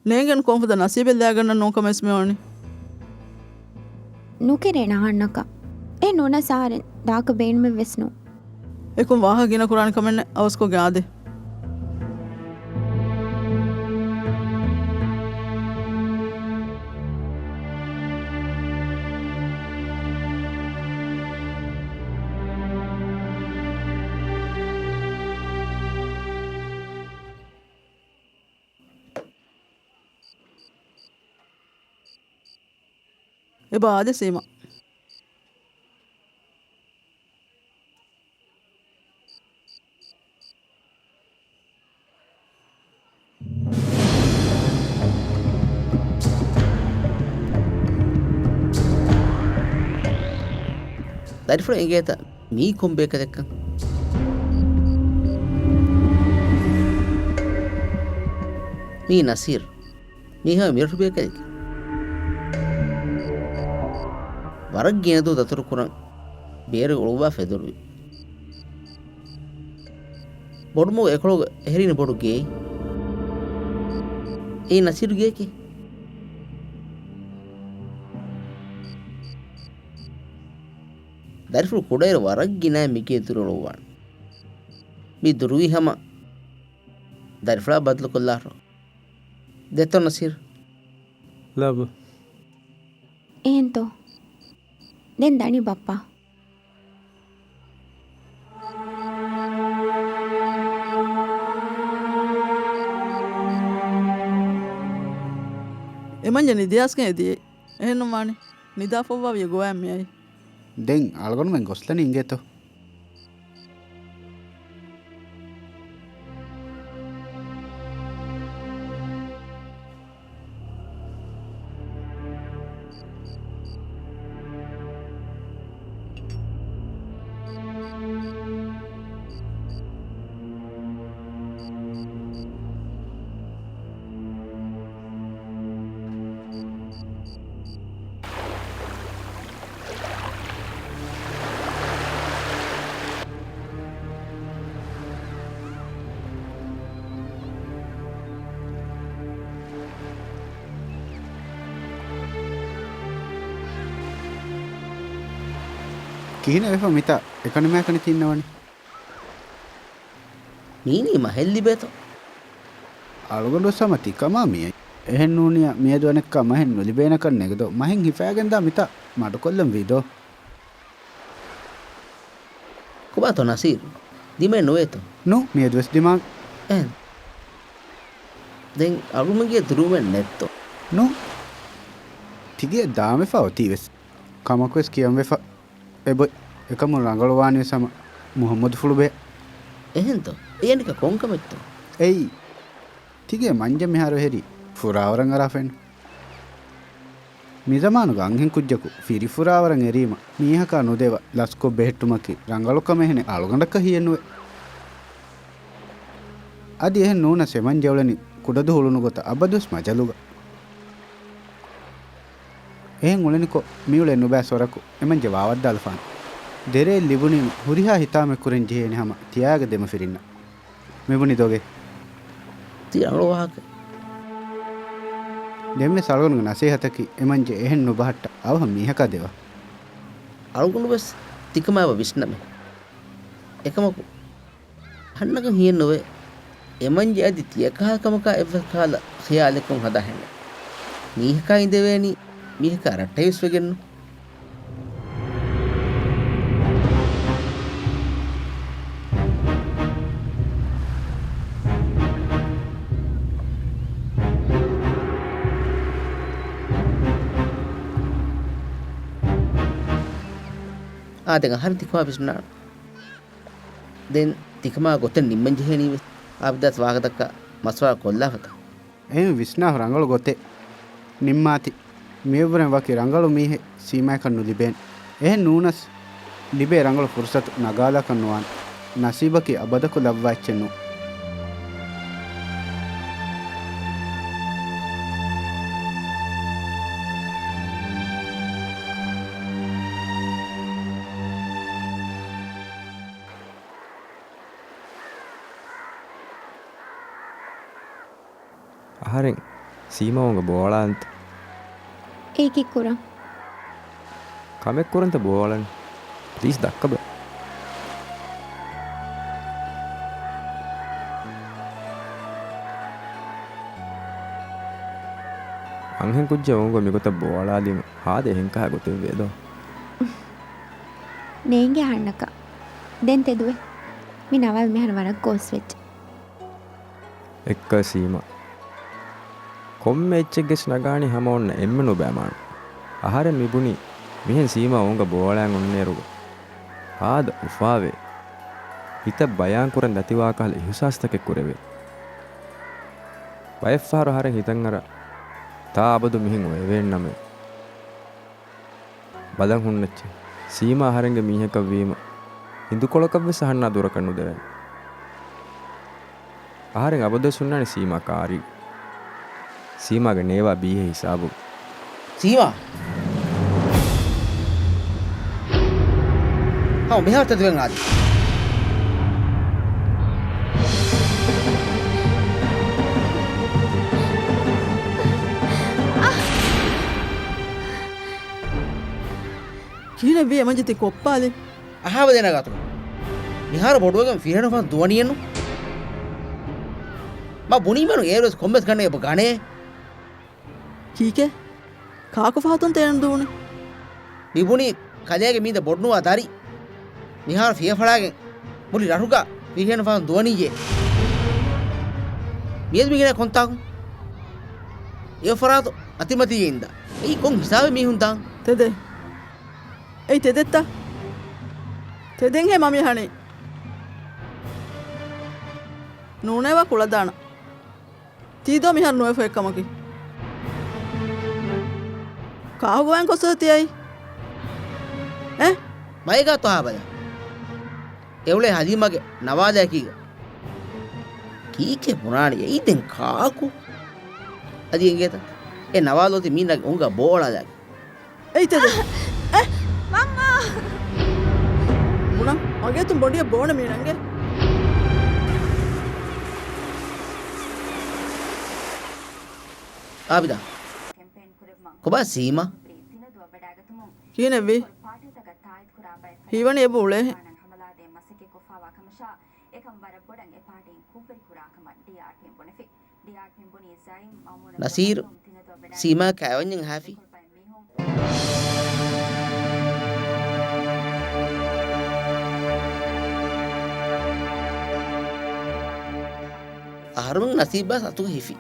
ނޭނގެން ކޮންފަދަ ނަސީބެއް ލާގަންނަ ނޫންކަމެއް މިވަނީ. ނުކެރޭނެ އަހަންނަކަށް. އެ ނުނަސް އަހަރެން ދާކަށް ބޭނުމެއް ވެސް ނޫން. އެކުން ވާހަކަ ގިނަ ކުރާނެ ކަމެއް ނެތް އަވަސްކޮށްގެ އާދޭ. އެބަ އާދޭ ސީމާ. ދަރިފުޅަށް އެނގޭތަ މީ ކޮން ބޭކަލެއްކަން؟ މީ ނަސީރު. މީހާ މިރަށު ބޭކަލެކޭ. ވަރަށް ގިނަ ދުވަހު ދަތުރު ކުރަން ބޭރު އުޅުއްވާ ފެދުރުވި. ބޮޑުމަގު އެކޮޅުގަ އެހެރީނެ ބޮޑު ގެއެއް. އެއީ ނަސީރު ގެއެކޭ. ދަރިފުޅު ކުޑައިރު ވަރަށް ގިނައިން މިގޭ ދުރު އުޅުއްވާނެ. މި ދުރުވީ ހަމަ ދަރިފުޅާ ބަދަލުކޮށްލާށޯ. ދެތޯ ނަސީރު. ލަބު. އެހެންތޯ. ދެން ދަނީ ބައްޕަ. އެމަންޖެ ނިދިޔާސްގެ އެދިޔައީ. އެހެންނުން ވާނެ. ނިދާފައްވާވިޔަ ގޮވައި މިއައީ. ދެން އަޅުގަނޑުމެން ގޮސްލަނީ އިނގޭތޯ. ކިހިނެއް ވެފަ މިތާ އެކަނިމާކަނި ތިންނަވަނީ؟ މީނީ މަހެއް ލިބޭތޯ؟ އަޅުގަނޑު ވެސް ހަމަ ތިކަމާ މިއައީ. އެހެން ނޫނިއްޔާ މިއަދު އަނެއްކާ މަހެއް ނުލިބޭނެކަން ނެގެދޯ. މަހެއް ހިފާގެންދާ މިތާ މަޑުކޮށްލަން ވީދޯ. ކޮބާތޯ ނަސީރު؟ ދިމައެއް ނުވޭތޯ؟ ނޫ، މިއަދުވެސް ދިމާ. އެހެން. ދެން އަޅުމެންގެ ދުރުމެއް ނެއްތޯ؟ ނޫ. ތިގެ ދާމެފާ އޮތީވެސް. ކަމަކުވެސް ކިޔަންވެފަ. އެބޮތް. އެކަމުން ރަނގަޅުވާނީވެސް ހަމަ މުހައްމަދުފުޅު ބޭ. އެހެންތޯ؟ އެޔަނިކަ ކޮންކަމެއްތޯ؟ އެއީ. ތިގެ މަންޖެ މިހާރު ހެރީ ފުރާވަރަށް އަރާފައެއްނު. މިޒަމާނުގަ އަންހެން ކުއްޖަކު ފިރިފުރާވަރަށް އެރީމަ މީހަކާ ނުދެވަ ލަސްކޮށް ބެހެއްޓުމަކީ ރަނގަޅު ކަމެއް ހެނެއް އަޅުގަނޑަކަށް ހިޔެއްނުވޭ. އަދި އެހެން ނޫނަސް އެމަންޖެ އުޅެނީ ކުޑަދުވަހު އުޅުނު ގޮތަށް އަބަދުވެސް މަޖަލުގަ. އެހެން އުޅެނިކޮށް މިއުޅޭ ނުބައި ސޮރަކު އެމަންޖެ ވާވައްދާލަފާނެ. ދެރައެއް ލިބުނީމަ ހުރިހާ ހިތާމައެއް ކުރަން ޖެހޭނެ ހަމަ ތިޔާގެ ދެމަފިރިންނަށް. މިބުނި ދޮގެއް. ތީ ރަނގަޅު ވާހަކަ. ދެންވެސް އަޅުގަނޑުގެ ނަސޭހަތަކީ އެމަންޖެ އެހެން ނުބަހައްޓާ އަވަހަށް މީހަކާ ދެވާ. އަޅުގަނޑުވެސް ތިކަމާ އެބަ ވިސްނަމޭ. އެކަމަކު، އަހަންނަކަށް ހިޔެއްނުވޭ. އެމަންޖެ އަދި ތިޔަކަހަލަ ކަމަކާ އެއްވެސް ކަހަލަ ޚިޔާލެއްކޮށް ހަދާ ހެނެއް. މީހަކާ އިނދެވޭނީ، މީހަކާ ރައްޓެވިސް ވެގެންނު. އާ، ދެން އަހަރެން ތިކަމާ ވިސްނާނަން. ދެން ތިކަމާ ގޮތެއް ނިންމަން ޖެހޭނީވެސް. އާބިދާސް ވާހަކަދައްކާ މަޝްވަރާ ކޮށްލާފަތަ؟ އެހެން ވިސްނާ ރަނގަޅު ގޮތެއް ނިންމާތި. މިއަށްވުރެން ވަކި ރަނގަޅު މީހެއް ސީމާއަކަށް ނުލިބޭނެ. އެހެން ނޫނަސް، ލިބޭ ރަނގަޅު ފުރުސަތު ނަގާލާކަށް ނުވާނެ. ނަސީބަކީ އަބަދަކު ލައްވާ އެއްޗެއް ނޫން. އަހަރެން ސީމާ އުނގަ ބޯޅާންތަ؟ އޭ ކީއްކުރަން؟ ކަމެއް ކުރަންތަ ބޯޅަން؟ ޕްލީޒް ދައްކަބަ. އަންހެން ކުއްޖެއް އުނގަ މިގޮތަށް ބޯޅާލީމަ ހާދަ އެހެންކަހަ ގޮތެއް ވޭދޯ. ނޭނގެ އަހަންނަކަށް. ދެން ތެދުވެ. މި ނަވާލް މިހާރު ވަރަށް ގޯސްވެއްޖެ. އެއްކަ ސީމާ. ކޮންމެ އެއްޗެއްގެސް ނަގާނީ ހަމަ އޮންނަ އެންމެ ނުބައި މާނަ. އަހަރެން މިބުނީ މިހެން ސީމާ އުނގަ ބޯޅައިން އޮންނައިރުގަ ހާދަ އުފާވޭ. ހިތަށް ބަޔާންކުރަން ދަތިވާކަހަލަ އިހުސާސްތަކެއް ކުރެވޭ. ބައެއްފަހަރު އަހަރެން ހިތަށްއަރާ ތާ އަބަދު މިހެން އޮވެވޭންނަމޭ. ބަލަން ހުންނައްޗޭ. ސީމާ އަހަރެންގެ މީހަކަށްވީމަ، ހިނދުކޮޅަކަށްވެސް އަހަންނާ ދުރަކަށް ނުދެވޭނެ. އަހަރެން އަބަދުވެސް ހުންނާނެ ސީމާ ކާރީ. ސީމާގެ ނޭވާ ބީހޭ ހިސާބުގަ. ސީމާ! ހަމަ މިހާރު ތެދުވެން އާދެ. ކިހިނެއްވީ އެމަންޖެ ތި ކޮއްޕާލި؟ އަހާބަލޭ ނަގާތު. މިހާރު ބޮޑުވެގެން ފިރިހެނު ފަސް ދުވަނީއެއްނު. މަ ބުނީމެނު އޭރުވެސް ކޮންމެސް ގަނޑެއް އެބަ ގަނޭ. ކީކޭ؟ ކާކު ފަހަތުން ތޭނު ދޫނި؟ މިބުނީ ކަލޭގެ މީދެ ބޮޑުނުވާ ދަރި. މިހާރު ފިޔަފަޅާގެން މުޅި ރަށުގަ ފިރިހެނު ފަހަތުން ދުވަނީއޭ. މިއަދު މިގިނަ ކޮންތާކު؟ އެ ފަރާތު އަތިމަތީގަ އިންދާ. އެއީ ކޮން ހިސާބެއް މީހުން ދާން؟ ތެދެއް. އެއީ ތެދެއްތަ؟ ތެދެއްހޭ މަ މިހަނީ. ނޫނޭވާ ކުޅަދާނަ. ތީދޯ މިހާރު ނުވެފަ އެއްކަމަކީ. ކާކު ގޮވައިން ކޮސްވަތަ ތިއައީ؟ އެ؟ މައިގާތު ހާބަލަ. އެއުޅޭ ހަލީމާގެ ނަވާލައަކީގަ. ކީކޭ ބުނާނީ އެއީ ދެން ކާކު؟ އަދި އެނގޭތަ؟ އެ ނަވާލު އޮތީ މީނާގެ އުނގަ ބޯޅާލާގެ. އެއީ ތެދެއް. އެ، މަންމާ! ބުނަން، މަގޭތުން ބޮޑިއެއް ބޯނެ މީނަންގެ. އާބިދާ. ކޮބާ ސީމާ؟ ކިހިނެއްވީ؟ ހީވަނީ އެބަ އުޅޭހެން. އެކަމް ވަރަށް ބޮޑަށް އެ ޕާޓީން ކުށްވެރި ކުރާ ކަމަށް ޑީއާރްޕީން ބުނެފި. ނަސީރު، ސީމާ ކައިވެންޏަށް އަހާފި. އަހަރުމެން ނަސީބާ ސަތުގަ ހިފި.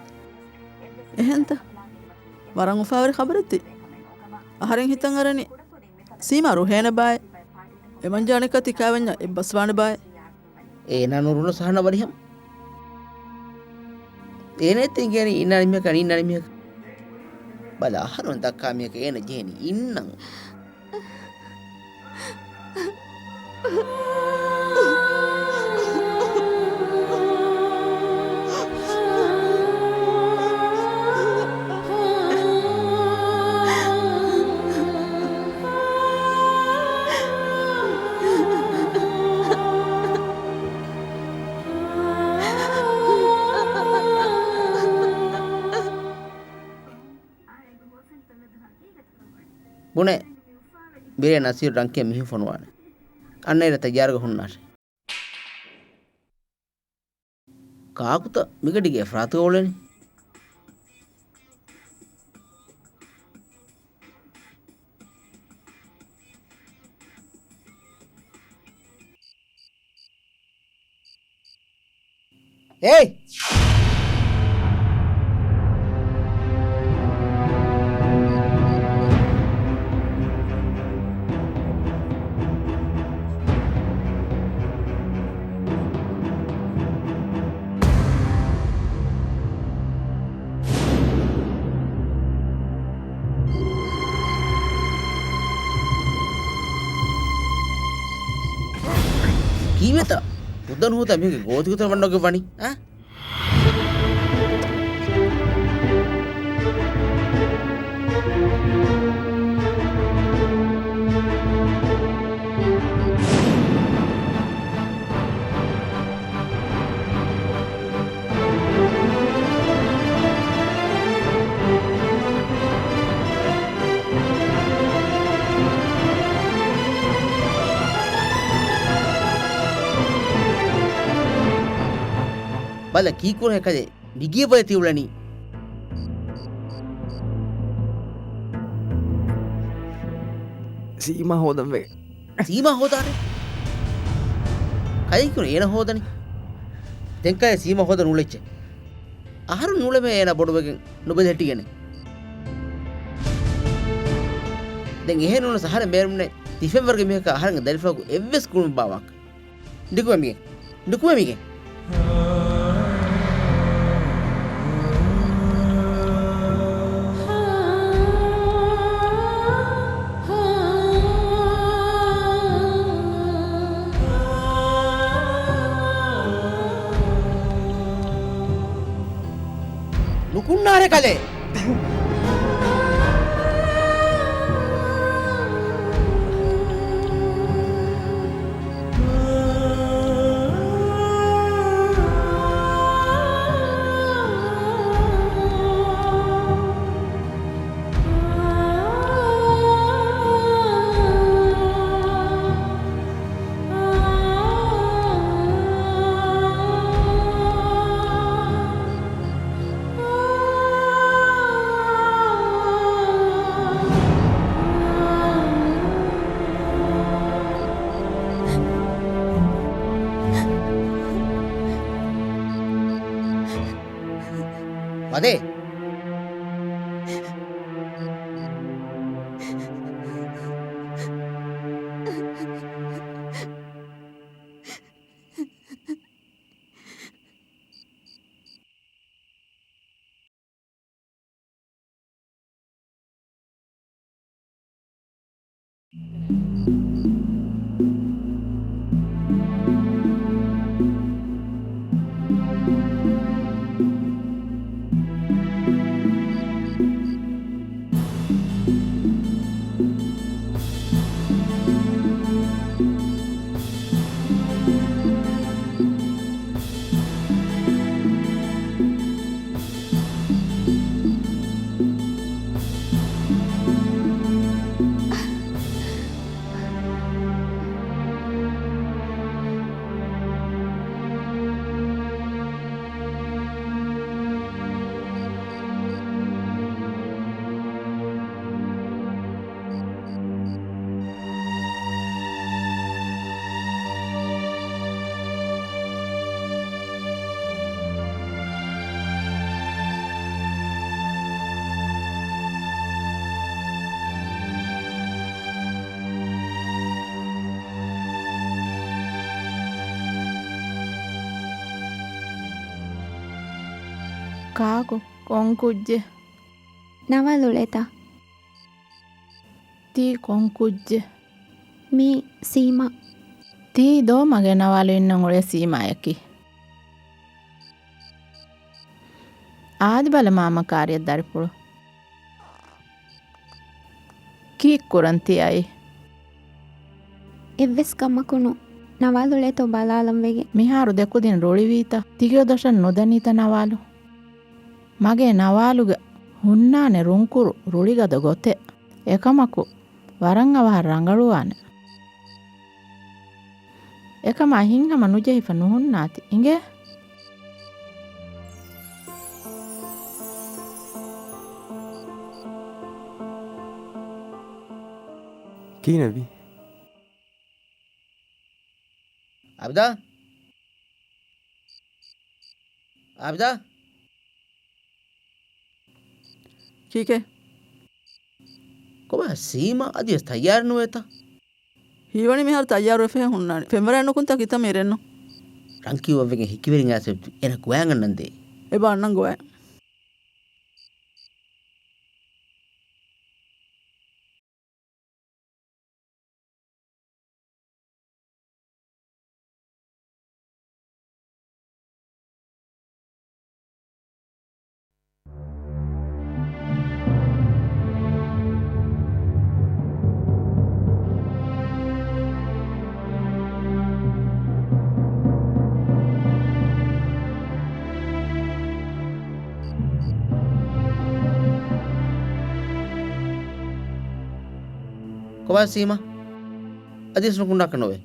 އެހެންތަ؟ ވަރަށް އުފާވެރި ޚަބަރެއްތި. އަހަރެން ހިތަށް އަރަނީ ސީމާ ރުހޭނެ ބާއޭ. އެމަންޖާ އަނެއްކާ ތި ކައިވެންޏާ އެއްބަސްވާނެ ބާއޭ. އޭނާ ނުރުނަސް އަހަންނަށް ވަރިހަމަ. އޭނަ އެތި އިނގޭނީ އިންނާނެ މީހަކަށް އަނެއް އިންނާނެ މީހަކަށް. ބަލަ އަހަރުން ދައްކާ މީހަކަށް އޭނަ ޖެހެނީ އިންނަން. ބުނޭ، ބިރޭ ނަސީރު ރަންކިޔަށް މިހެން ފޮނުވާނެ. އަންނައިރަށް ތައްޔާރުގަ ހުންނާށޭ. ކާކުތަ މިގަޑީގެ އެފްރާތުގަ އުޅެނީ؟ އޭ! ކީއްވެތަ؟ ހުދަނުހުދަ މީހެއްގެ ގޯތިގޮތަށް ވަންނަގެ ވަނީ، އާ؟ ބަލަ ކީއްކުރަން ކަލޭ، މިގޭ ބަލަ ތިއުޅެނީ. ސީމާ ހޯދަން ވެގެން. ސީމާ ހޯދާނެ؟ ކަލޭ ކީއްކުރަން އޭނަ ހޯދަނީ؟ ދެން ކަލޭ ސީމާ ހޯދަން ނޫޅެއްޗޭ. އަހަރުން ނޫޅެމޭ އޭނަ ބޮޑުވެގެން ނުބެލެހެއްޓިގެނެއް. ދެން އެހެން ނޫނަސް އަހަރެން ބޭނުމެއް ނެތް ތިފެންވަރުގެ މީހަކާ އަހަރެންގެ ދަރިފުޅަކު އެއްވެސް ގުޅުމެއް ބާވާކަށް. ނިކުމެ މިގެން. ނިކުމެ މިގެން. ނުކުންނާރޭ ކަލޭ. ވަދޭ. ކާކު؟ ކޮން ކުއްޖެއް؟ ނަވާލު އުޅޭތަ؟ ތީ ކޮން ކުއްޖެއް؟ މީ ސީމާ. ތީ ދޯ މަގޭ ނަވާލު އިންނަން އުޅޭ ސީމާޔަކީ. އާދި ބަލަ މާމަ ކާރިޔަށް ދަރިފުޅު. ކީއްކުރަން ތި އައީ؟ އެއްވެސް ކަމަކު ނޫން. ނަވާލު އުޅޭތޯ ބަލާލަން ވެގެން. މިހާރު ދެކުދިން ރުޅިވީތަ؟ ތިގެ ދޮށަށް ނުދަނީތަ ނަވާލު؟ މަގޭ ނަވާލުގެ ހުންނާނެ ރުންކުރު ރުޅިގަދަ ގޮތެއް. އެކަމަކު، ވަރަށް އަވަހަށް ރަނގަޅުވާނެ. އެކަމާ ހިތްހަމަ ނުޖެހިފަ ނުހުންނާތި. އިނގޭ؟ ކީނެވި؟ އާބިދާ؟ އާބިދާ؟ ކީކޭ؟ ކޮބާ ސީމާ އަދިވެސް ތައްޔާރު ނުވޭތަ؟ ހީވަނީ މިހާރު ތައްޔާރުވެފަ ހުންނާނެ. ފެންވަރާ ނުކުންތާ ކިތަންމެ އިރެއްނު. ރަންކިއުއަށްވެގެން ހިކިވެރިން އައިސް އެނަ ގޮވާން އަންނަންދޭ. އެބަ އަންނަން ގޮވާ. ކޮބާ ސީމާ؟ އަދިވެސް ނުކުންނާކަށް ނުވޭ.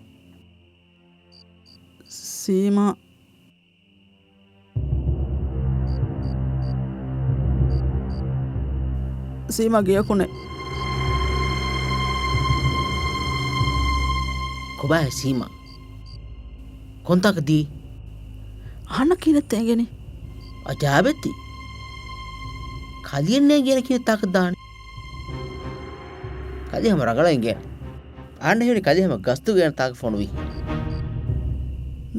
ސީމާ. ސީމާ ގެޔަކުނެ. ކޮބާހޭ ސީމާ؟ ކޮންތާކަށް ދީ؟ އަހަންނަށް ކިހިނެއްތަ އެނގެނީ؟ އަޖާބެއްތި. ކަލިޔަށް ނޭނގި އޭނަ ކިހިނެއް ތާކަށް ދާނީ؟ ކަލި ހަމަ ރަނގަޅަށް އެނގޭނެ. އަހަންނަށް ހީވަނީ ކަލި ހަމަ ގަސްތުގަ އޭނަ ތާކަށް ފޮނުވީ.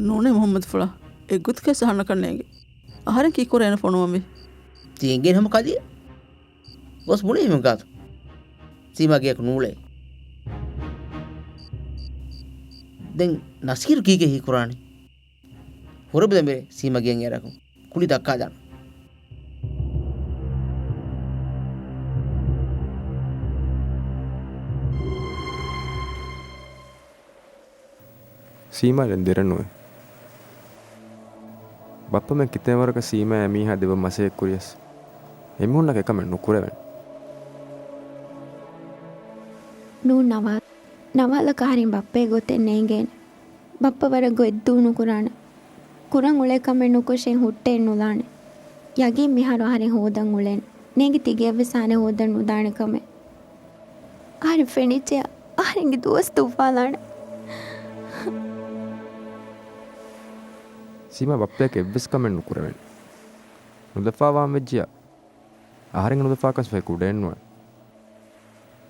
ނޫނޭ މުހައްމަދުފުޅާ. އެއްގޮތަކަށް އަހަންނަކަށް ނޭނގެ. އަހަރެން ކީއްކުރޭ އޭނަ ފޮނުވަންވީ؟ ތި އެނގޭނެ ހަމަ ކަލި. ގޮސް ބުނޭ ހިމެން ގާތު. ސީމާ ގެޔަކު ނޫޅޭ. ދެން ނަސީރު ކީކޭ ހީކުރާނީ؟ ހުރެބުދެން ބެރޭ ސީމާ ގެޔަށް އެރަކުން. ކުޅި ދައްކާލާނަން. ސީމާ ދެން ދެރަ ނުވޭ. ބައްޕަމެން ކިތައް ވަރަކަށް ސީމާއާ އެމީހާ ދެބަ މަސައްކަތް ކުރިޔަސް، އެމީހުންނަކަށް އެކަމެއް ނުކުރެވެން. ނޫން ނަވާލް. ނަވާލަކަށް އަހަރެން ބައްޕަގެ ގޮތެއް ނޭނގޭނެ. ބައްޕަ ވަރަށް ގޮތްދޫ ނުކުރާނެ. ކުރަން އުޅޭ ކަމެއް ނުކޮށެއް ހުއްޓެއް ނުލާނެ. ޔަގީން މިހާރު އަހަރެން ހޯދަން އުޅޭނެ. ނޭނގި ތިގެޔަށްވެސް އަހަރެން ހޯދަން ނުދާނެ ކަމެއް. އަހަރެން ފެނިއްޖެޔާ، އަހަރެންގެ ދުވަސް ދުއްވާލާނެ. ސީމާ ބައްޕަޔަކަށް އެއްވެސް ކަމެއް ނުކުރެވެން. ނުލަފާވާން ވެއްޖެޔާ، އަހަރެން ނުލަފާކަން ސޮއި ކުޑައެއްނުވާނެ.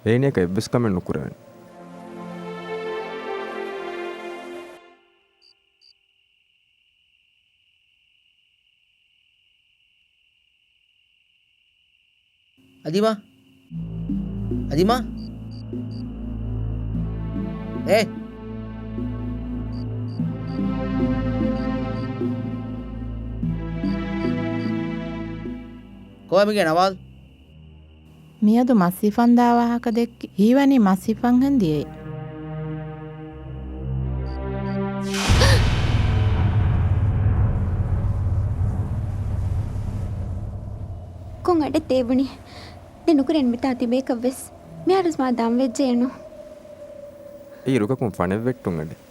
އޭނަޔަކަށް އެއްވެސް ކަމެއް ނުކުރެވެން. އަދިމާ؟ އަދިމާ؟ އޭ! ކޮބާ މިގޭ ނަވާލް؟ މިއަދު މަސް ހިފަންދާ ވާހަކަ ދެއްކި، ހީވަނީ މަސް ހިފަންހެން ދިޔައީ. ކޮން އަޑެއް ތޭވުނީ؟ ދެން ނުކުރޭނެ މިތާ ތިބޭކަށްވެސް. މިހާރުވެސް މާ ދާން ވެއްޖެއެއްނު. އެއީ ރުކަކުން ފަނެއް ވެއްޓުން އަޑެއް.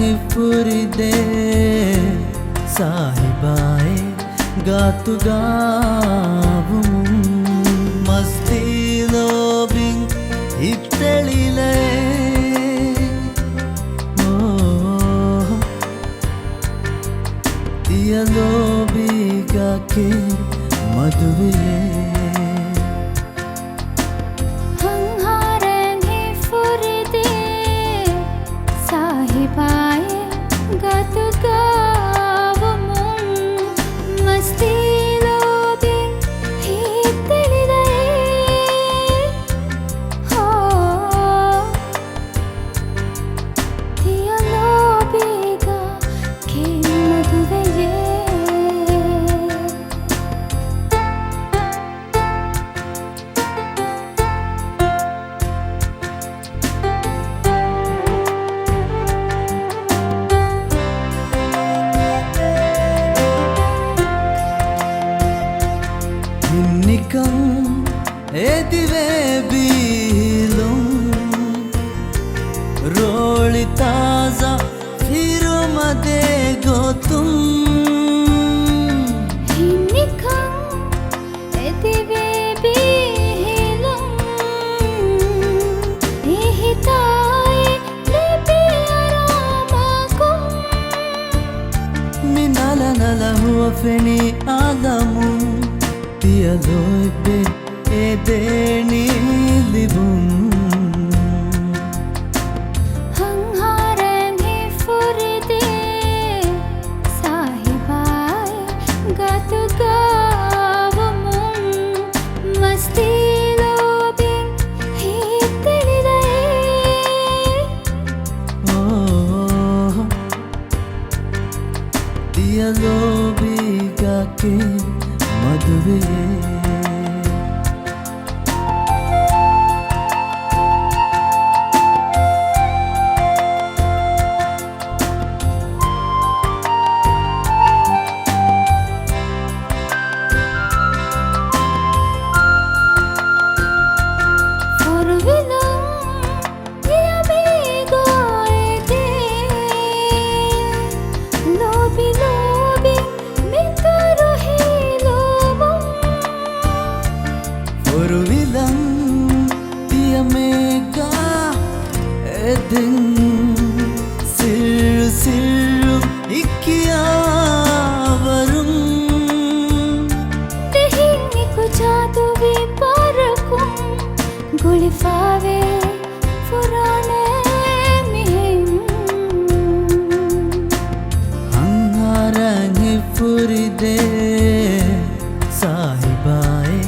ހިތްފުރިދޭ ސާހިބާއޭ ގާތުގާވުމުން، މަސްތީ ލޯބިން ހިތްތެޅިލައޭ. އޯ، ތިޔަ ލޯބީގަ ކެތް މަދުވެޔޭ. ހަންހާރައިން ހިތްފުރިދޭ ސާހިބާއޭ ގާތުގާވުމުން، މަސްތީ ލޯބިން ހިތްތެޅިލައޭ. ހޯ، ތިޔަ ލޯބީގަ ކެތް މަދުވެޔޭ. ހިންނިކަން އެދިވޭ ބީހިލުން، ރޯޅި ތާޒާ ފިރުމަދޭ ގޮތުން. ހިންނިކަން އެދިވޭ ބީހިލުން، އެހިތާއި ލިބި އަރާމަކުން. މި ނަލަ ނަލަ ހުވަފެނި އަލަމުން، ތިޔަ ލޯތްބެއް އެދޭނީ ލިބުން. ހަންހާރައިން ހިތްފުރިދޭ ސާހިބާއޭ ގާތުގާވުމުން، މަސްތީ ލޯބިން ހިތްތެޅިލައޭ. އޯ، ތިޔަ ލޯބީގަ ކެތް މަދުވެޔޭ. ފޮރުވިލަން ތިޔަ މީގާ އެދޭ، ލޯބި ލޯބި މިތަރު ހީލުމުން. ފޮރުވިލަން ތިޔަ މީގާ އެދެން، ސިއްރު ސިއްރު އި ކިޔާވަރުން. ދިހިން އެކު ޖާދުވީ ބަރަކުން، ގުޅިފަވޭ ފުރާނައެއް މިހެން. ހަންހާރައިން ހިތްފުރިދޭ ސާހިބާއޭ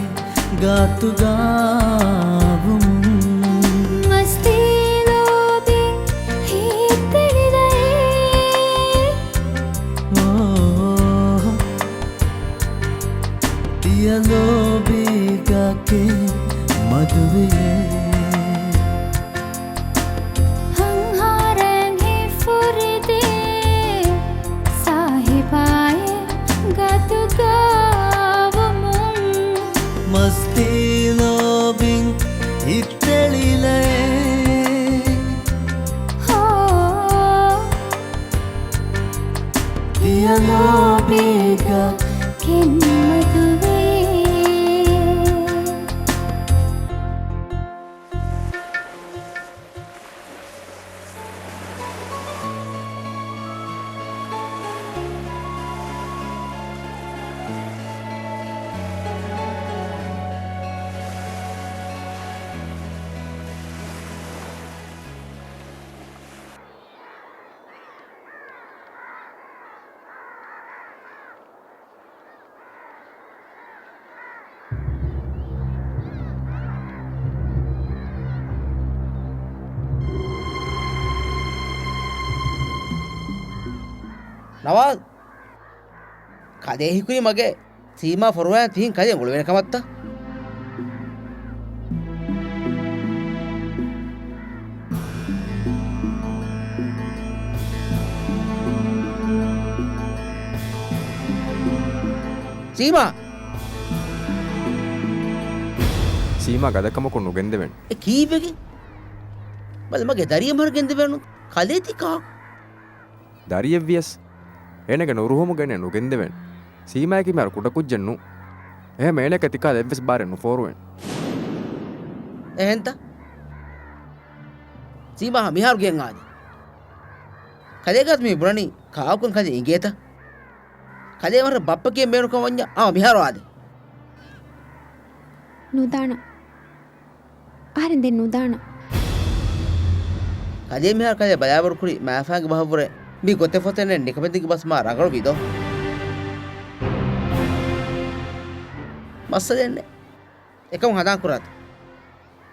ގާތުގާވުމުން. މަސްތީ ލޯބިން ހިތްތެޅިލައޭ. އޯ، ތިޔަ ލޯބީގަ ކެތް މަދުވެޔޭ. ހަންހާރައިން ހިތްފުރިދޭ ސާހިބާއޭ ގާތުގާވުމުން. މަސްތީ ލޯބިން ހިތް ތެޅިލައޭ. ހޯ، ތިޔަ ލޯބީގަ ކެތް މަދުވޭ. ނަވާލް! ކަލޭ ހިކުރީ މަގޭ ސީމާ ފޮރުވާ ތިހިން ކަލޭ އުޅުވޭނެ ކަމަށްތަ؟ ސީމާ! ސީމާ ގަދަކަމަކުން ނުގެންދެވެން. އެ ކީއްވެގެން؟ ބަލަ މަގޭ ދަރިއަށް މަހަރު ގެންދެވޭނު. ކަލޭ ތި ކާކު؟ ދަރިއެއްވިޔަސް އޭނަގެ ނުރުހުމުގެ އޭނަ ނުގެންދެވޭނެ. ސީމާއަކީ މިހާރު ކުޑަކުއްޖެއް ނޫން. އެހެން އޭނައަކަށް ތިކަހަލަ އެއްވެސް ބާރެއް ނުފޯރުވޭނެ. އެހެންތަ؟ ސީމާ މިހާރު ގެއަށް އާދޭ. ކަލޭގާތަ މި ބުނަނީ ކާކުން ކަލޭ އިނގޭތަ؟ ކަލޭ ވަރަށް ބައްޕަ ކިޔަން ބޭނުންކަމަށް ވަންޏާ އާ މިހާރު އާދޭ. ނުދާނަ. އަހަރެން ދެން ނުދާނަ. ކަލޭ މިހާރު ކަލޭ ބަލާބަރުކުރީ މާފާގެ ބަހަށްވުރެ މި ގޮތެއް ފޮތެއް ނެތް ނިކަމެތިގެ ބަސް މާ ރަނގަޅު ވީދޯ؟ މައްސަލައެއް ނެތް. އެކަމު ހަނދާން ކުރާތަ؟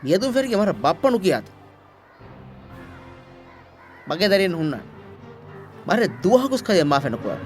މިއަދު ފެރިގެން ވަރަށް ބައްޕަ ނުކިޔާތަ؟ މަގޭ ދަރިއެއް ނުހުންނާނެ. ވަރަށް ދުވަހަކުސް ކަލޭ މާފެއް ނުކުރާނެ.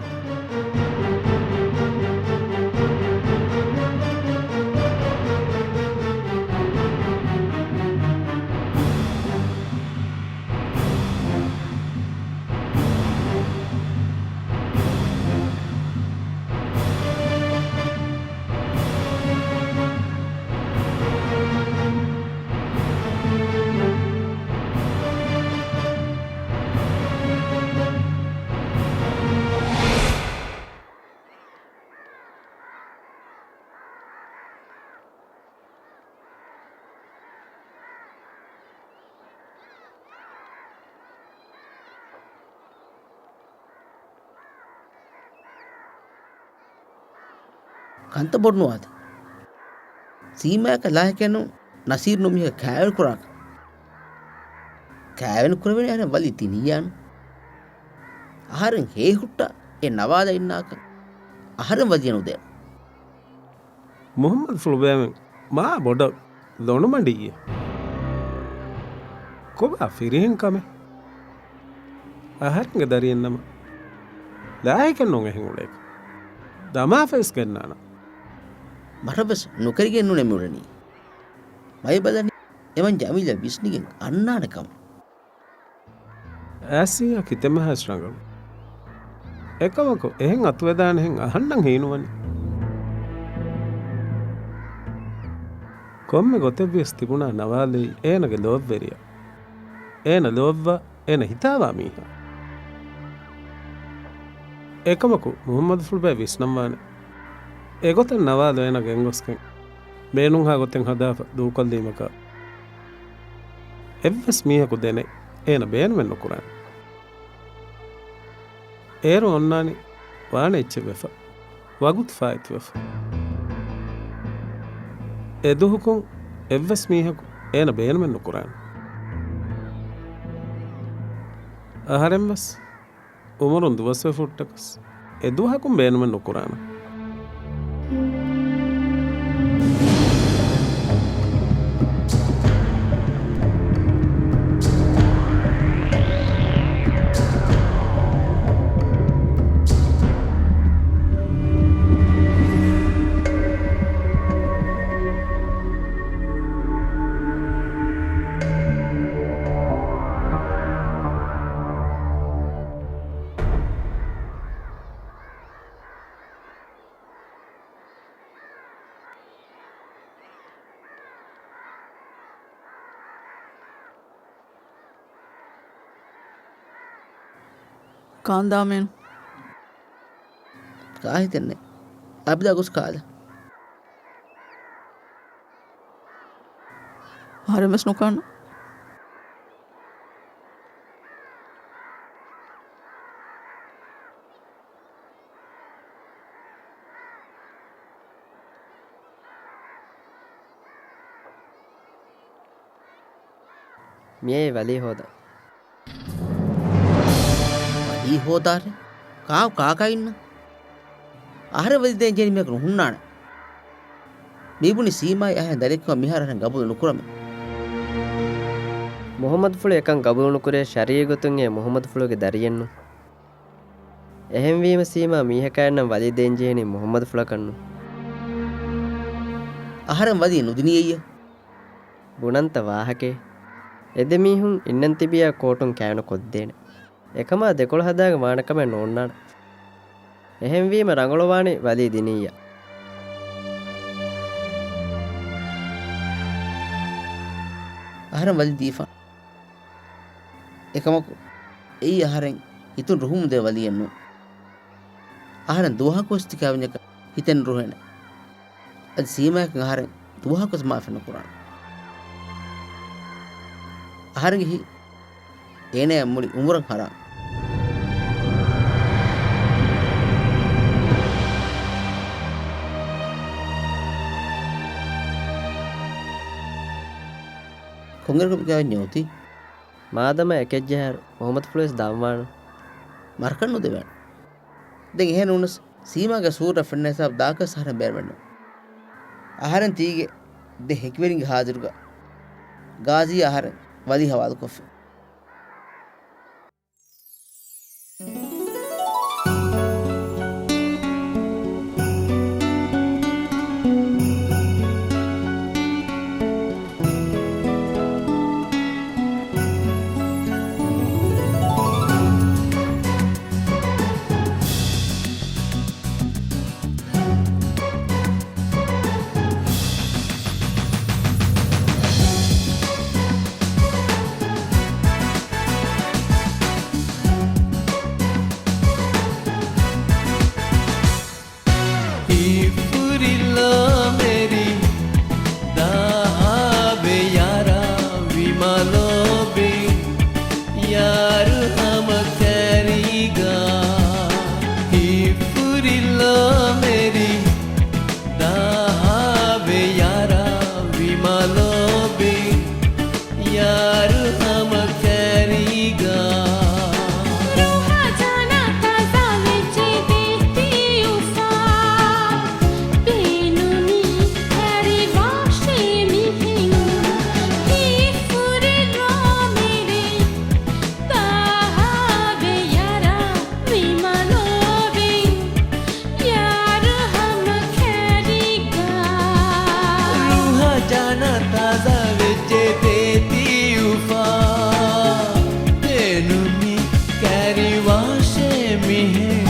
ކަންތައް ބޮޑު ނުވާތަ؟ ސީމާއަކަށް ލާހިކެއް ނޫން ނަސީރު ނޫން މީހަކަށް ކާވެނި ކުރާކަށް. ކާވެނި ކުރެވޭނެ އަހަރެން ވަލީ ދިނިއްޔާނު. އަހަރެން ހޭހުއްޓާ އެ ނަވާލަށް އިންނާކަށް އަހަރެން ވަލީ ނުދޭނެ. މުޙައްމަދުފުޅު ބޭމެން މާ ބޮޑަށް ލޮނުމަޑިއްޔޭ. ކޮބާ ފިރިހެން ކަމެއް؟ އަހަރެންގެ ދަރިއެއްނަމަ ލާހިކެއް ނޫން އެހެން އުޅޭކަށް. ދަމާފަވެސް ގެންނާނަން. މަށަށްވެސް ނުކެރިގެން ނޫނޭ މިއުޅެނީ. މައިބަލަނީ އެމަން ޖަމީލަށް ވިސްނިގެން އަންނާނެ ކަމަށް. އާސިޔާ ކިތަންމެހާސް ރަނގަޅު. އެކަމަކު އެހެން އަތުވެދާނެހެން އަހަންނަށް ހީނުވަނީ. ކޮންމެ ގޮތެއްވިޔަސް ތިބުނާ ނަވާލީ އޭނަގެ ލޯތްވެރިޔާ. އޭނަ ލޯތްވާ، އޭނަ ހިތާވާ މީހާ. އެކަމަކު މުޙައްމަދުފުޅުބެ ވިސްނަންވާނެ. އެގޮތަށް ނަވާލު އޭނަ ގެންގޮސްގެން ބޭނުންހާ ގޮތެއް ހަދާފަ ދޫކޮށްލީމަކާ، އެއްވެސް މީހަކު ދެނެއް އޭނަ ބޭނުމެއް ނުކުރާނެ. އޭރު އޮންނާނީ ވާނެ އެއްޗެއް ވެފަ، ވަގުތު ފާއިތުވެފަ. އެދުހުކުން އެއްވެސް މީހަކު އޭނަ ބޭނުމެއް ނުކުރާނެ. އަހަރެންވެސް އުމުރުން ދުވަސްވެފަ ހުއްޓަކަސް، އެދުވަހަކުން ބޭނުމެއް ނުކުރާނަން. ކާންދާމެން. ކާހިތެއްނެއް. އަބިދާ ގޮސް ކާލަ. އަހަރެން ވެސް ނުކާން. މިއީ ވަލީ ހޯދަން. ވަލީ ހޯދާށޭ؟ ކާކު ކާކާ އިންނަ؟ އަހަރެން ވަލީ ދޭން ޖެހެނީ މީހަކު ނުހުންނާނެ. މީ ބުނި ސީމާއި އަހަރެން ދަރިއެއްކަމަށް މިހާރު އަހަރެން ގަބޫލު ނުކުރަމޭ. މުޙައްމަދުފުޅު އެކަން ގަބޫލު ނުކުރޭ، ޝަރީޢީ ގޮތުން އެ މުޙައްމަދުފުޅުގެ ދަރިއެއްނު. އެހެންވީމަ ސީމާ މީހަކާއިންނަށް ވަލީ ދޭން ޖެހެނީ މުޙައްމަދުފުޅަކަށްނު. އަހަރެން ވަލީ ނުދިނިއްޔޭ. ބުނަންތަ ވާހަކައެއް؟ އެ ދެ މީހުން އިންނަން ތިބިޔާ ކޯޓުން ކާވެނި ކޮށްދޭނެ. އެކަމާ ދެކޮޅު ހަދާގެ ވާނެ ކަމެއް ނޯންނާނެ. އެހެންވީމަ ރަނގަޅުވާނީ ވަލީ ދިނިއްޔާ. އަހަރެން ވަލީ ދީފާނެ. އެކަމަކު އެއީ އަހަރެން ހިތުން ރުހުމުންދޭ ވަލީއެއް ނޫން. އަހަރެން ދުވަހަކުވެސް ތިކާވެންޏަކަށް ހިތެއް ނުރުހޭނެ. އަދި ސީމާއަކަށް އަހަރެން ދުވަހަކުވެސް މާފެއް ނުކުރާނެ. އަހަރެންގެ ހިތް އޭނަޔަށް މުޅި އުމުރަށް ހަރާން. ކޮންއިރަކު މިކާވެންޏެއް އޮތީ؟ މާދަމާ އެކެއްޖެހާއިރު މުހައްމަދުފުޅުވެސް ދަންވާނަން. މަރަކަށް ނުދެވޭނެ. ދެން އެހެން ނޫނަސް ސީމާގެ ސޫރަތް ފެންނަ ހިސާބު ދާކަސް އަހަރެން ބޭނުމެއްނު. އަހަރެން ތީގެ ދެ ހެކިވެރިންގެ ހާޒިރުގަ ގާޒީ އަހަރެން ވަލީ ހަވާލުކޮށްފި. ހިތްފުރި ލޯމެރި ދާހާވެ ޔާރާ ވިމާލޯބި ޔާރު ހަމަ ކަރީގާ. ހިތްފުރި ލޯމެރި ދާހާވެ ޔާރާ ވިމާލޯބި ޔާރު ހަމަ ކަރީގާ. ރުހާ ޖާނާ ތާޒާ ވެއްޖެ ދޭތި އުފާ. ބޭނުމީ ކަރިވާށޭ މިހެން. ހިތްފުރި ލޯމެރި ދާހާވެ ޔާރާ ވިމާލޯބި ޔާރު ހަމަ ކަރީގާ. ރުހާ ޖާނާ ތާޒާ ވެއްޖެ ދޭތި އުފާ. ބޭނުމީ ކަރިވާށޭ މިހެން.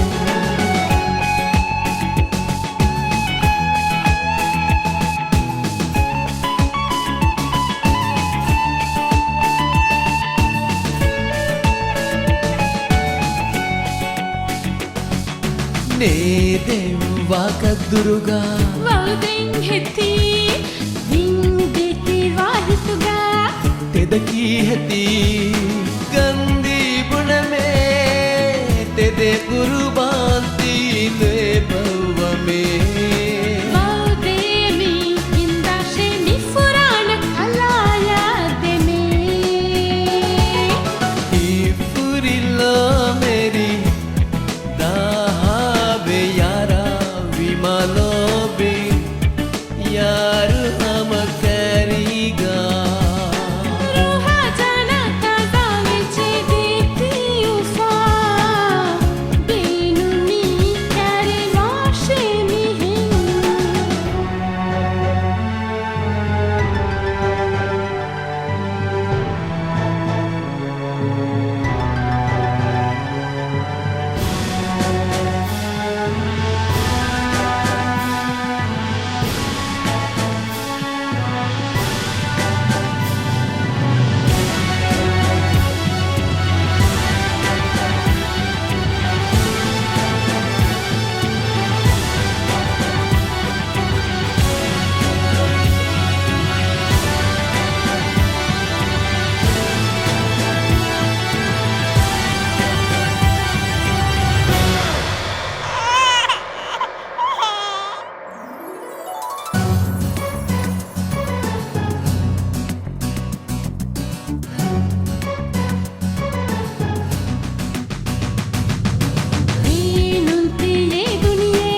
ނޭދެން ވާކަށްދުރުގަ ވައުދެން ހެތި ވިންދެތި ވާހިތުގަ ތެދަކީ ހެތި ގަންދީ ބުނަމޭ ތެދެއް ގުރުބާން ތީ ލޭބައްވަމޭ. ވައުދޭ މީ ގިންދާށޭ މި ފުރާނަ ކަލާޔާ ދެމޭ. ހިތްފުރި ލޯމެރި ދާހާވެ ޔާރާ ވިމާލޯބި ޔާރު ހަމަ ކަރީގާ. ރުހާ ޖާނާ ތާޒާ ވެއްޖެ ދޭތި އުފާ. ބޭނުމީ ކަރިވާށޭ މިހެން. ބޭނުންތި އެ ދުނިޔެ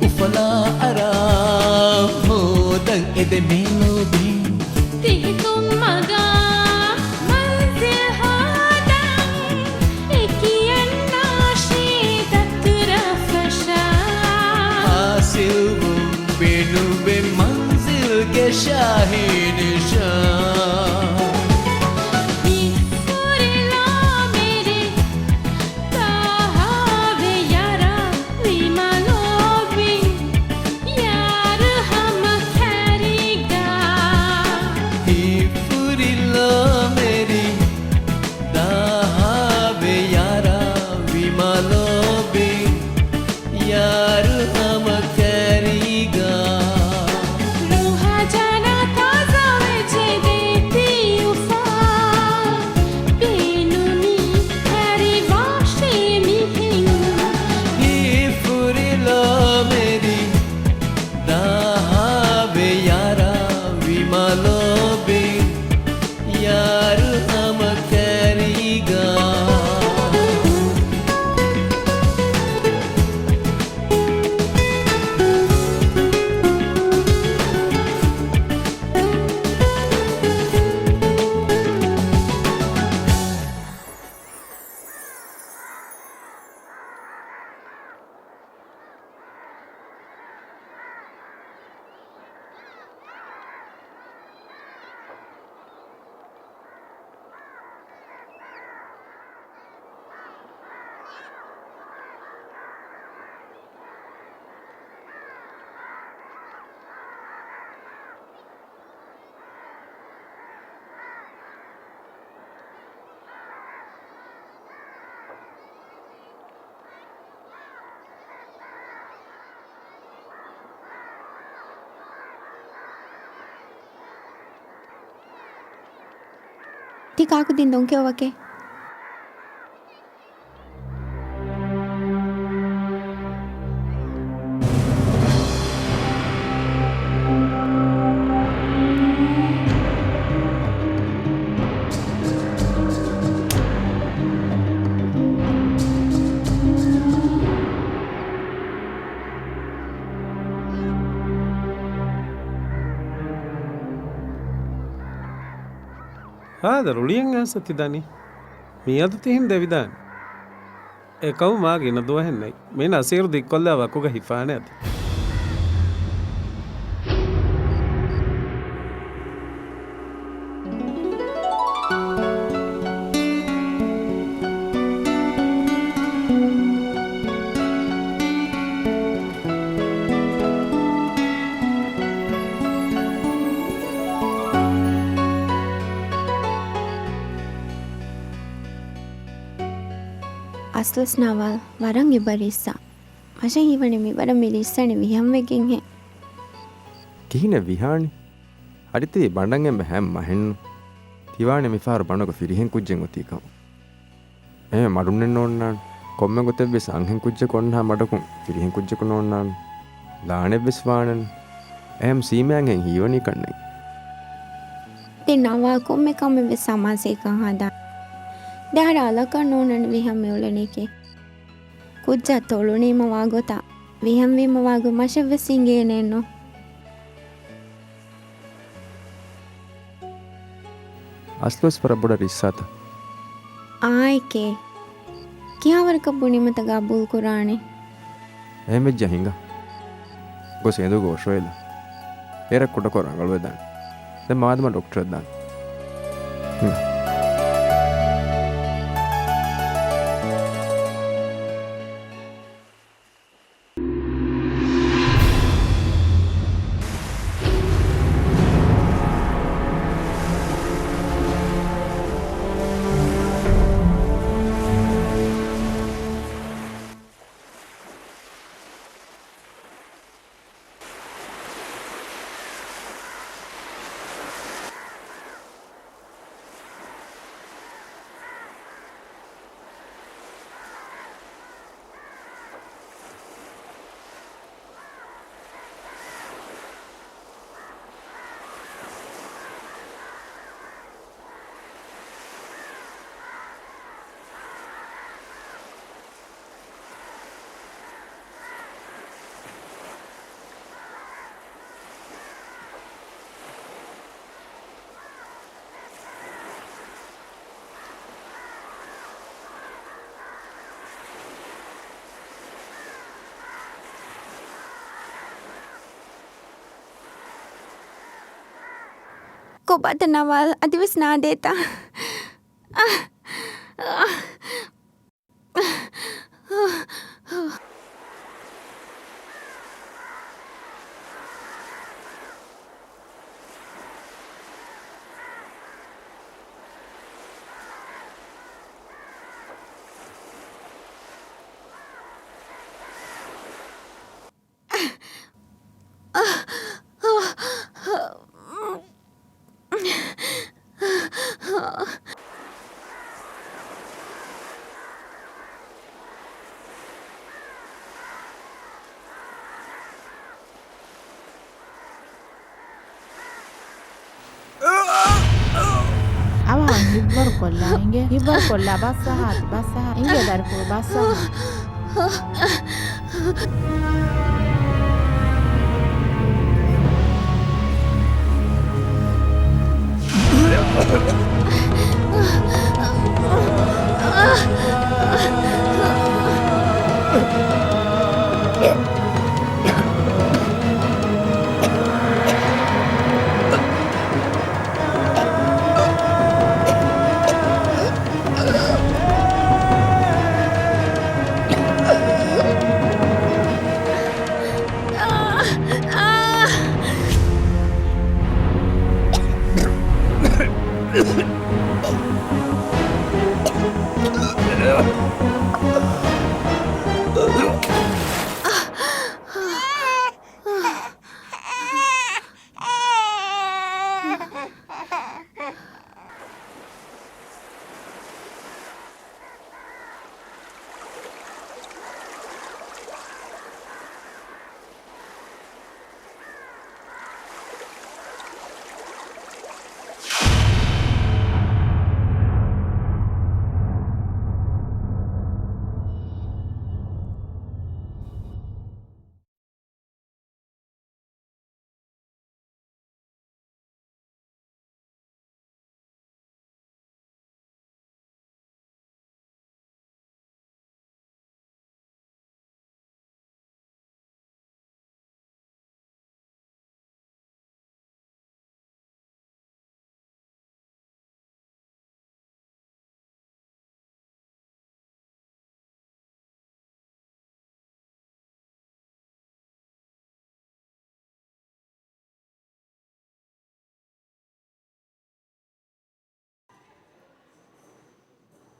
އުފަލާ އަރާ ހޯދަން އެދެމޭ ލޯބިން. ތިހިތުން މަގާ މަންޒިލް ހޯދަން އެކިއަންނާށޭ ދަތުރަށް ފަށާ. ހާސިލްވުން ބޭނުންވޭ މަންޒިލްގެ ޝާހީ ނިޝާން. ހިތްފުރި ލޯމެރި ތާހާވެ ޔާރާ ވިމާލޯބިން ޔާރު ހަމަ ކަރީގާ. ހިތްފުރި ލޯމެރި ދާހާވެ ޔާރާ ތި ކާކުދިން ދޮންކެއުވަކޭ. ހާދަ ރުޅިއެއް އައިސް ތި ދަނީ. މިއަދު ތިހިން ދެވިދާނެ. އެކަމު މާ ގިނަ ދުވަހެއް ނެތް. މީނަ އަސީރު ދިއްކޮށްލާ ވަކުގަ ހިފާނެ އަދި. އަސްލުސް ނަވާލް ވަރަށް އެބަ ރިއްސާ. މަށަށް ހީވަނީ މިވަރަށް މި ރިއްސަނީ ވިހަންވެގެންހޭ. ކިހިނެއް ވިހާނީ؟ އަދި ތި ބަނޑަށް އެންމެ ހައެއް މަހެއްނު. ތިވާނީ މިފަހަރު ބަނޑުގަ ފިރިހެން ކުއްޖެއް އޮތީ ކަމަށް. އެހެން މަޑުންނެއް ނޯންނާނެ. ކޮންމެ ގޮތެއްވެސް އަންހެން ކުއްޖަކު އޮންނަހާ މަޑަކުން ފިރިހެން ކުއްޖަކު ނޯންނާނެ. ލާނެއްވެސް ވާނެން. އެހެން ސީމާއަށް ހީވަނީ ކަންނޭނގެ. ދެން ނަވާލް ކޮންމެ ކަމެއްވެސް ސަމާސީކަން ހަދާ. ދެ އަހަރާ އަލަކަށް ނޯންނަން ވިހަން މިއުޅެނީކީ. ކުއްޖާ ތޮޅުނީމަ ވާގޮތާ، ވިހަންވީމަ ވާގޮތް މަށަށްވެސް އިނގޭނެއްނު. އަސްލުވެސް ވަރަށް ބޮޑަށް ރިއްސާތަ؟ އާއެކޭ. ކިހާވަރަކަށް ބުނީމަތަ ގަބޫލުކުރާނެ؟ އެހެންވެއްޖެ ހިނގާ. ގޮސް އެނދުގަ އޮށޯއިލާ. އޭރަށް ކުޑަކޮށް ރަނގަޅުވެދާނެ. ދެން މާދަމާ ޑޮކްޓަރަށް ދާން. ހިނގާ. ކޮބާތަ ނަވާލް؟ އަދިވެސް ނާދޭތަ؟ އަވަހަށް ހިތްވަރު ކޮށްލާ އިނގޭ. ހިތްވަރު ކޮށްލާ. ބަސްއަހާތި، ބަސްއަހާ. އިނގޭ ދަރިފުޅު، ބަސްއަހާ.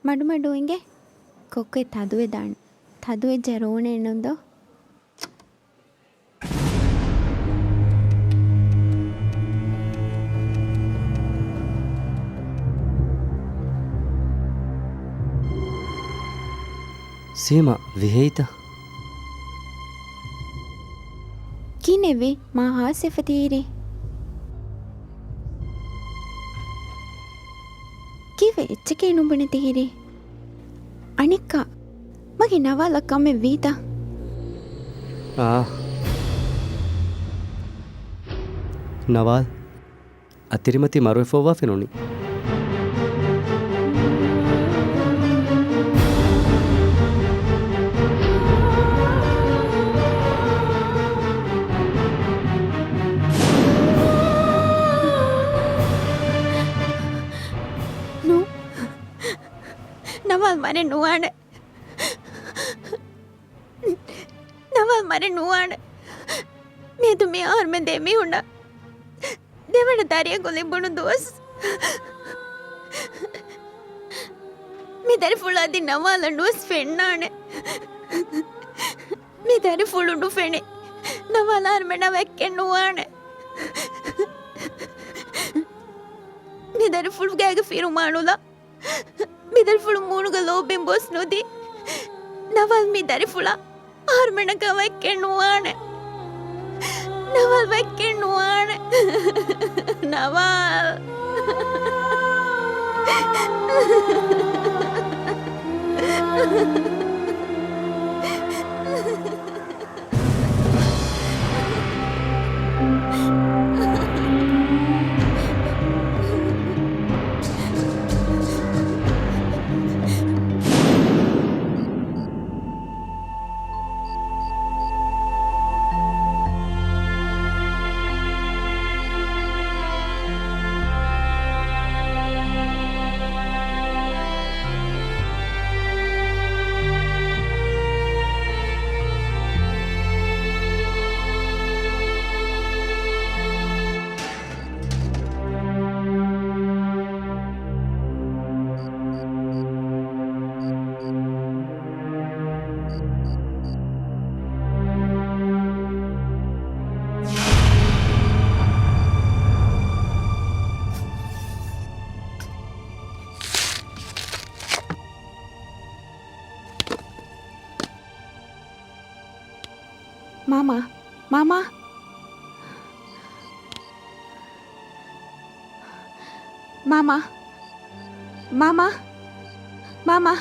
މަޑުމަޑު އިނގޭ. ކޮއްކޮއެއް ތަދުވެދާނެ. ތަދުވެއްޖެ ރޯނެއްނުން ދޯ. ސީމާ ވިހެއިތަ؟ ކިހިނެއްވީ؟ މާ ހާސްވެފަ ތިހިރީ؟ ކީއްވެ އެއްޗެކޭ ނުބުނެތިހިރީ؟ އަނެއްކާ، މަގޭ ނަވާލަށް ކަމެއް ވީތަ؟ އާ. ނަވާލް، އަތިރިމަތީ މަރުވެފަ އޮއްވާ ފެނުނީ. ނޫ. ނަވާލް މަރެއް ނުވާނެ. ނަވާލް މަރެއް ނުވާނެ. މިއަދު މި އަހަރުމެން ދެމީހުންނަށް ދެވަނަ ދަރިއަކު ލިބުނު ދުވަސް. މި ދަރިފުޅު އަދި ނަވާލަށް ނުވެސް ފެންނާނެ. މި ދަރިފުޅު ނުފެނޭ. ނަވާލް އަހަރުމެންނާ ވެއްކެއް ނުވާނެ. މި ދަރިފުޅު ގާގެ ފިރުމާނުލާ. މި ދަރިފުޅު މޫނުގަ ލޯބިން ބޮސް ނުދީ. ނަވާލް މި ދަރިފުޅާ އަހަރުމެންނަކަށް ވެއްކެއް ނުވާނެ. ނަވާލް ވެއްކެއް ނުވާނެ. ނަވާލް. މާމާ! މާމާ! މާމާ! މާމާ! މާމާ!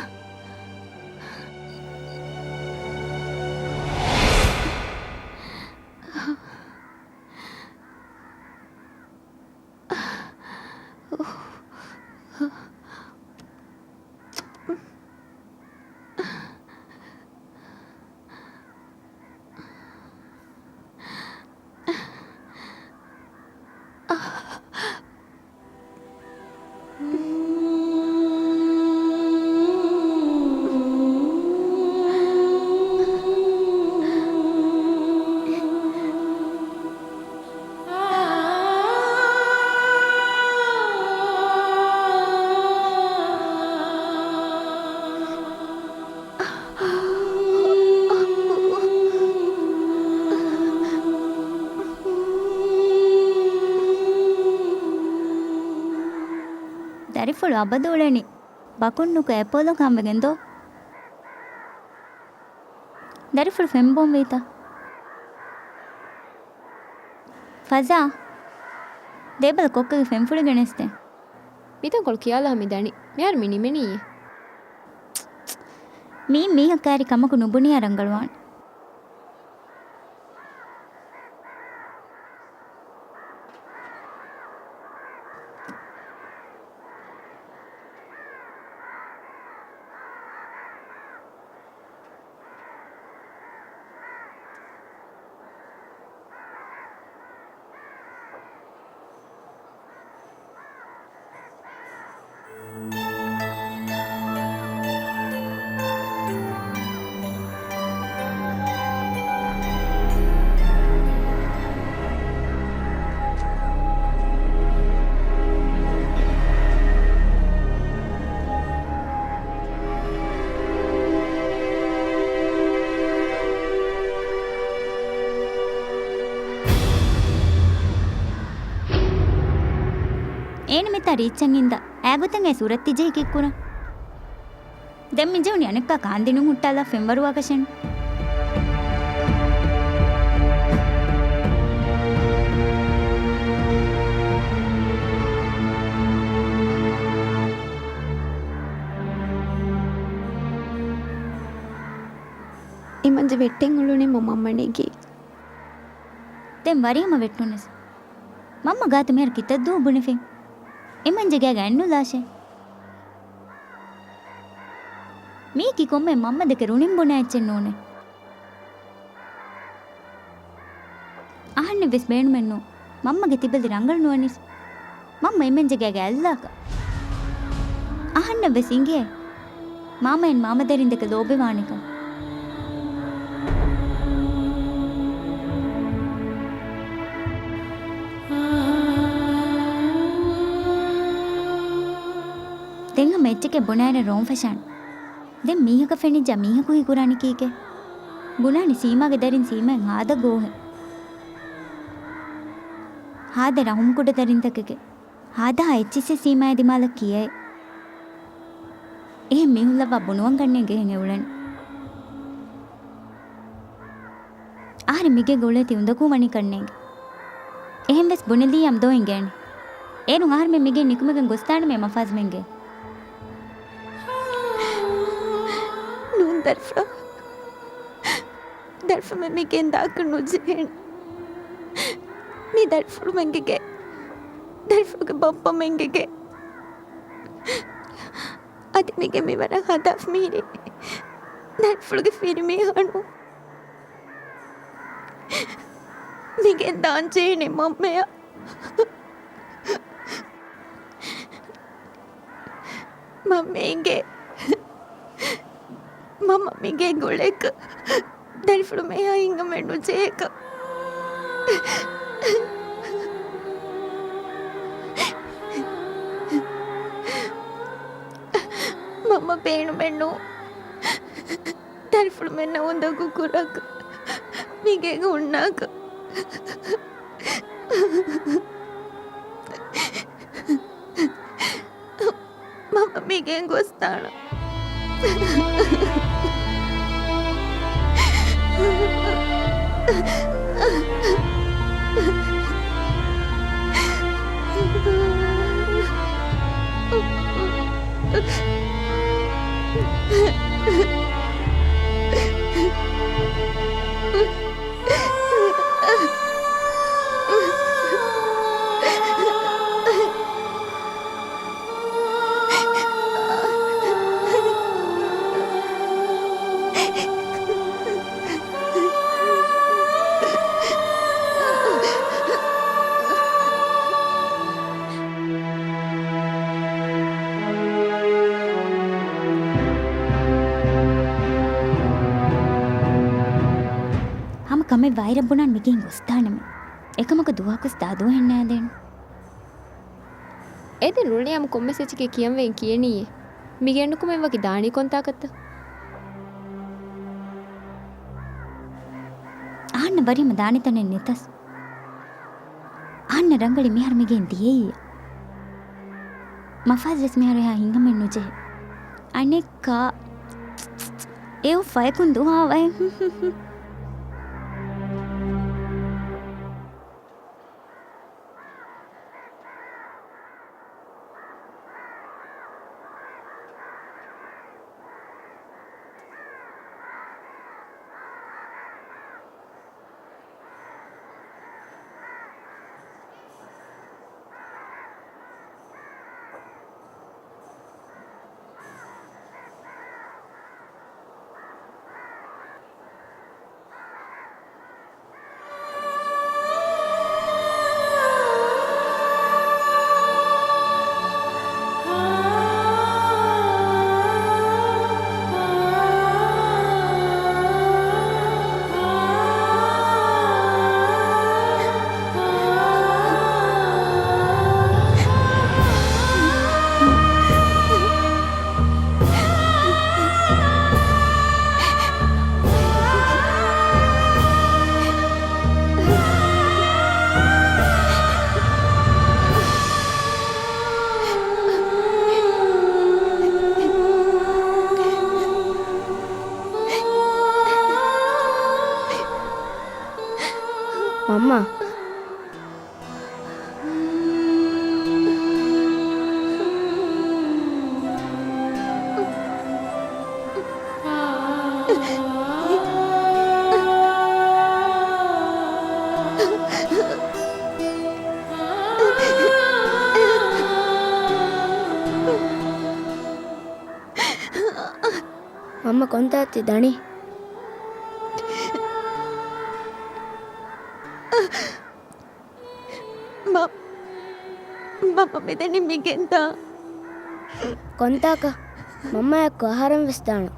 ދަރިފުޅު އަބަދު އުޅެނީ ބަކުން ނުކު އެޕޯލޯ ކާން ވެގެން ދޯ؟ ދަރިފުޅު ފެންބޯން ވީތަ؟ ފަޒާ، ދޭބަލަ ކޮއްކޮގެ ފެންފުޅި ގެނެސްދޭ. މިތަންކޮޅު ކިޔާލާ މި ދަނީ. މިހާރު މި ނިމެނީއޭ. މީ މީހަކާރި ކަމަކު ނުބުނިޔާ ރަނގަޅުވާނެ. އޭނަ މިތާ ރީއްޗަށް އިންދާ، އާގޮތަށް އޭ ސޫރަތް ތިޖެހި ކިއްކުރަން. ދެން މިޖެހުނީ އަނެއްކާ ކާންދިނުން ހުއްޓާލާ ފެންވަރުވާކަށެއްނު. އެމަންޖެ ވެއްޓެން އުޅުނީމަ މަންމަ ނެގީ. ދެން ވަރީމަ ވެއްޓުނަސް. މަންމަ ގާތު މިހާރު ކިތައްދުވަހު ބުނެފިން؟ އެމަންޖެ ގާގަ އަތްނުލާށޭ. މީކީ ކޮންމެ މަންމަ ދެކެ ރުޅިން ބުނާ އެއްޗެއް ނޫނޭ. އަހަންނެއް ވެސް ބޭނުމެއްނު. މަންމަގެ ތިބެލި ރަނގަޅު ނުވަނީސް. މަންމަ އެމަންޖެ ގާގަ އަތްލާކަށް. އަހަންނަށް ވެސް އިނގޭ. މާމައިން މާމަދަރިން ދެކެ ލޯބިވާނެކަން. ދެން ހަމަ އެއްޗެކޭ ބުނާއިރަށް ރޯން ފަށާނެ. ދެން މީހަކަށް ފެނިއްޖާ މީހަކު ހީކުރާނީ ކީކޭ؟ ބުނާނީ ސީމާގެ ދަރިން ސީމާއިން ހާދަ ގޯހެއް. ހާދަ ރަހުމްކުޑަ ދަރިންތަކެކޭ. ހާދަހާ އެއްޗިއްސެއް ސީމާއާ ދިމާލަށް ކިޔައޭ. އެހެން މީހުން ލައްވާ ބުނުވަން ކަންނޭނގެ އެހެން އެ އުޅެނީ. އަހަރެން މިގޭގަ އުޅޭތީ އުނދަގޫ ވަނީ ކަންނޭނގެ. އެހެން ވެސް ބުނެލިއްޔާމު ދޯ އިނގޭނެ. އޭރުން އަހަރުމެން މިގޭން ނިކުމެގެން ގޮސްދާނަމޭ މަފާޒްމެންގެ. ނޫން ދަރިފުޅާ. ދަރިފުޅުމެން މިގޭން ދާކަށް ނުޖެހޭނެ. މީ ދަރިފުޅުމެންގެ ގެ. ދަރިފުޅުގެ ބައްޕަމެންގެ ގެ. އަދި މިގެ މިވަރަށް ހަދާފަ މިހިރީ ދަރިފުޅުގެ ފިރިމީހާ ނޫން. މިގެން ދާން ޖެހޭނީ މަންމަޔަށް. މަންމަ އިނގޭ. މަންމަ މިގޭގަ އުޅޭކަށް. ދަރިފުޅުމެން ހިނގަމެއް ނުޖެހޭކަށް. މަންމަ ބޭނުމެއް ނޫން. ދަރިފުޅުމެންނަށް އުނދަގޫ ކުރާކަށް. މިގޭގަ ހުންނާކަށް. މަންމަ މިގެން ގޮސްދާނަން. ހަމަ ކަމެއް ވާއިރަށް ބުނާން މިގެއިން ގޮސްދާނަމޭ. އެކަމަކު ދުވަހަކުސް ދާދުވަހެއް ނާދޭން. އެ ދެން ރުޅިއަމު ކޮންމެސް އެއްޗެކޭ ކިޔަންވެއިން ކިޔެނީއޭ. މިގެއިން ނުކުމެ ވަކި ދާނީ ކޮންތާކަށްތަ؟ އަހަންނަށް ވަރީމަ ދާނެ ތަނެއް ނެތަސް. އަހަންނަށް ރަނގަޅީ މިހާރު މިގެއިން ދިޔައީ. މަފާޒް ވެސް މިހާރު އެހާ ހިނގަމެއް ނުޖެހޭ. އަނެއްކާ އެ އުފައަކުން ދުވާ ވައެއް. މަންމަ ކޮންތާ ތި ދަނީ؟ މަ-، މަންމަ މިދަނީ މި ގެންދާ. ކޮންތާކަށް؟ މަންމައާއެކު އަހަރެން ވެސް ދާނަން.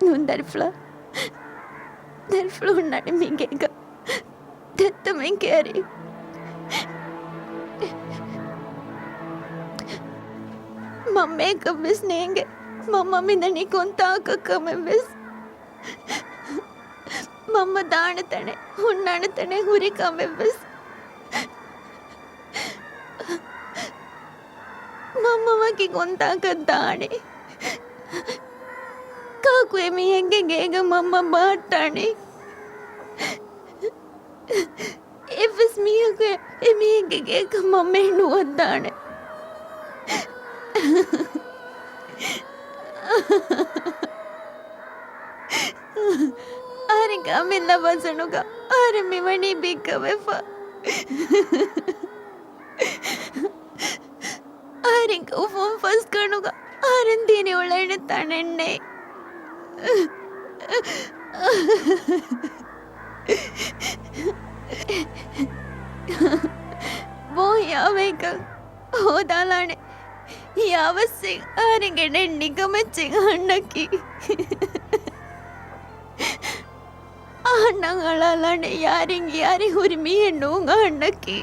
ނޫން ދަރިފުޅާ. ދަރިފުޅު ހުންނާނީ މި ގޭގަ. ދެއްތަ މެން ކެއަރީ. މަންމައަކަށް ވެސް ނޭނގެ. މަންމަ މިދަނީ ކޮންތާކަށް ކަމެއް ވެސް. މަންމަ ދާނެ ތަނެއް، ހުންނާނެ ތަނެއް ހުރި ކަމެއް ވެސް. މަންމަ ވަކި ކޮންތާކަށް ދާނެ؟ ކާކު އެމީހެއްގެ ގޭގަ މަންމަ ބަހައްޓާނީ؟ އެއްވެސް މީހަކު އެ މީހެއްގެ ގޭގަ މަންމައެއް ނުވައްދާނެ. އަހަރެން ކަމެއްލަ ބަސަނުގަ އަހަރެން މިވަނީ ބިއްކަވެފަ. އަހަރެން އުފުން ފަސްގަނޑުގަ އަހަރެން ދިރިއުޅޭނެ ތަނެއް ނެތް. ބޯ ހިޔާވައިގަ ހޯދާލާނެ. ހިޔާވައްސެއް އަހަރެންގެ ނެތް ނިކަމެއްޗެއް އަހަންނަކީ. އަހަންނަށް އަޅާލާނެ ޔާރިން ޔާރި ހުރި މީހެއް ނޫން އަހަންނަކީ.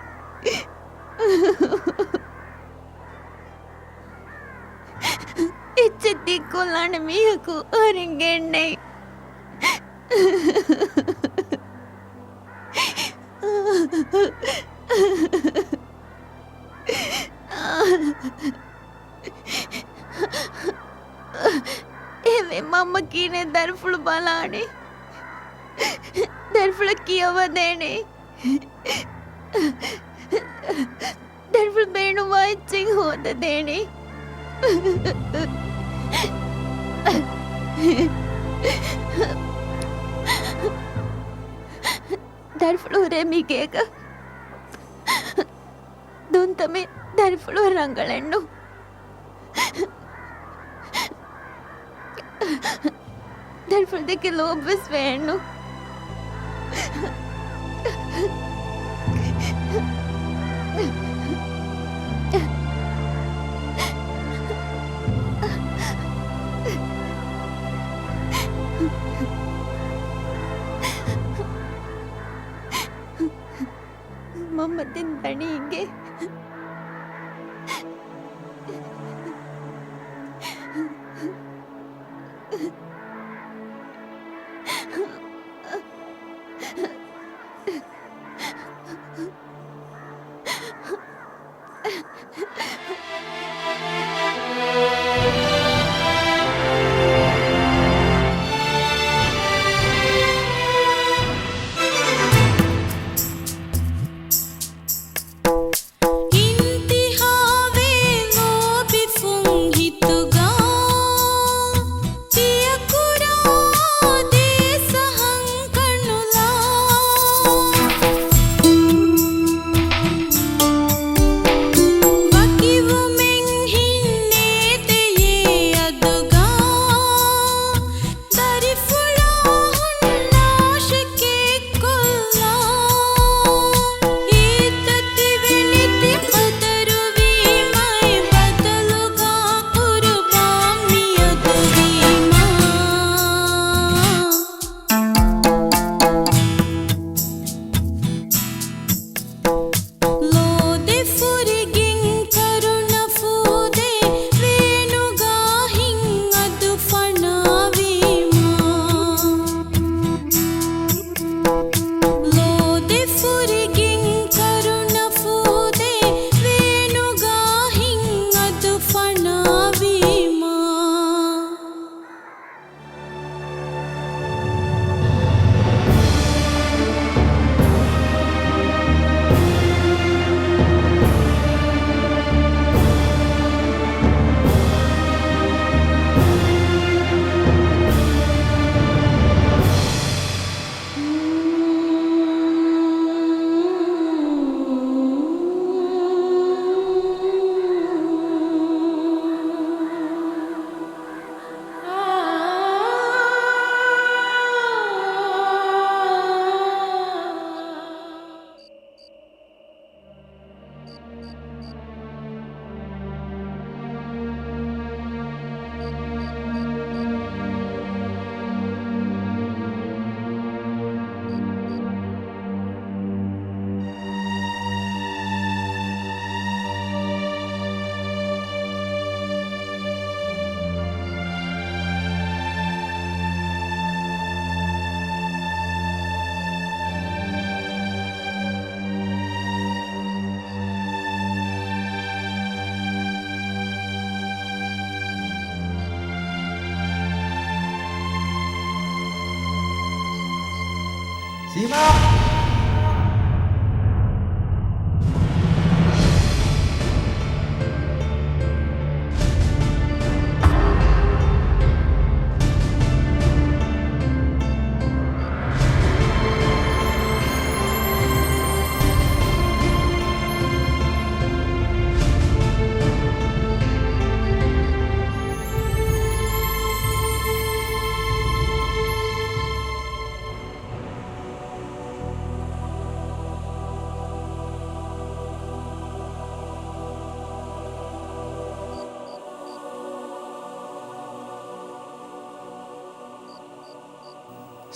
އެއްޗެއް ދިއްކޮށްލާނެ މީހަކު އަހަރެން ގެންނެވި. އެހެންވެ މަންމަ ކިހިނެއް ދަރިފުޅު ބަލާނީ؟ ދަރިފުޅަށް ކިޔަވަދޭނީ؟ ދަރިފުޅު ބޭނުންވާ އެއްޗެއް ހޯދަދޭނީ؟ ދަރިފުޅު ހުރޭ މި ގޭގަ. ދުންތަ މި ދަރިފުޅު ރަނގަޅެއްނު. ދަރިފުޅު ދެކެ ލޯބިވެސް ވޭނު. މަންމަ ދެން ދަނީ އިނގޭ.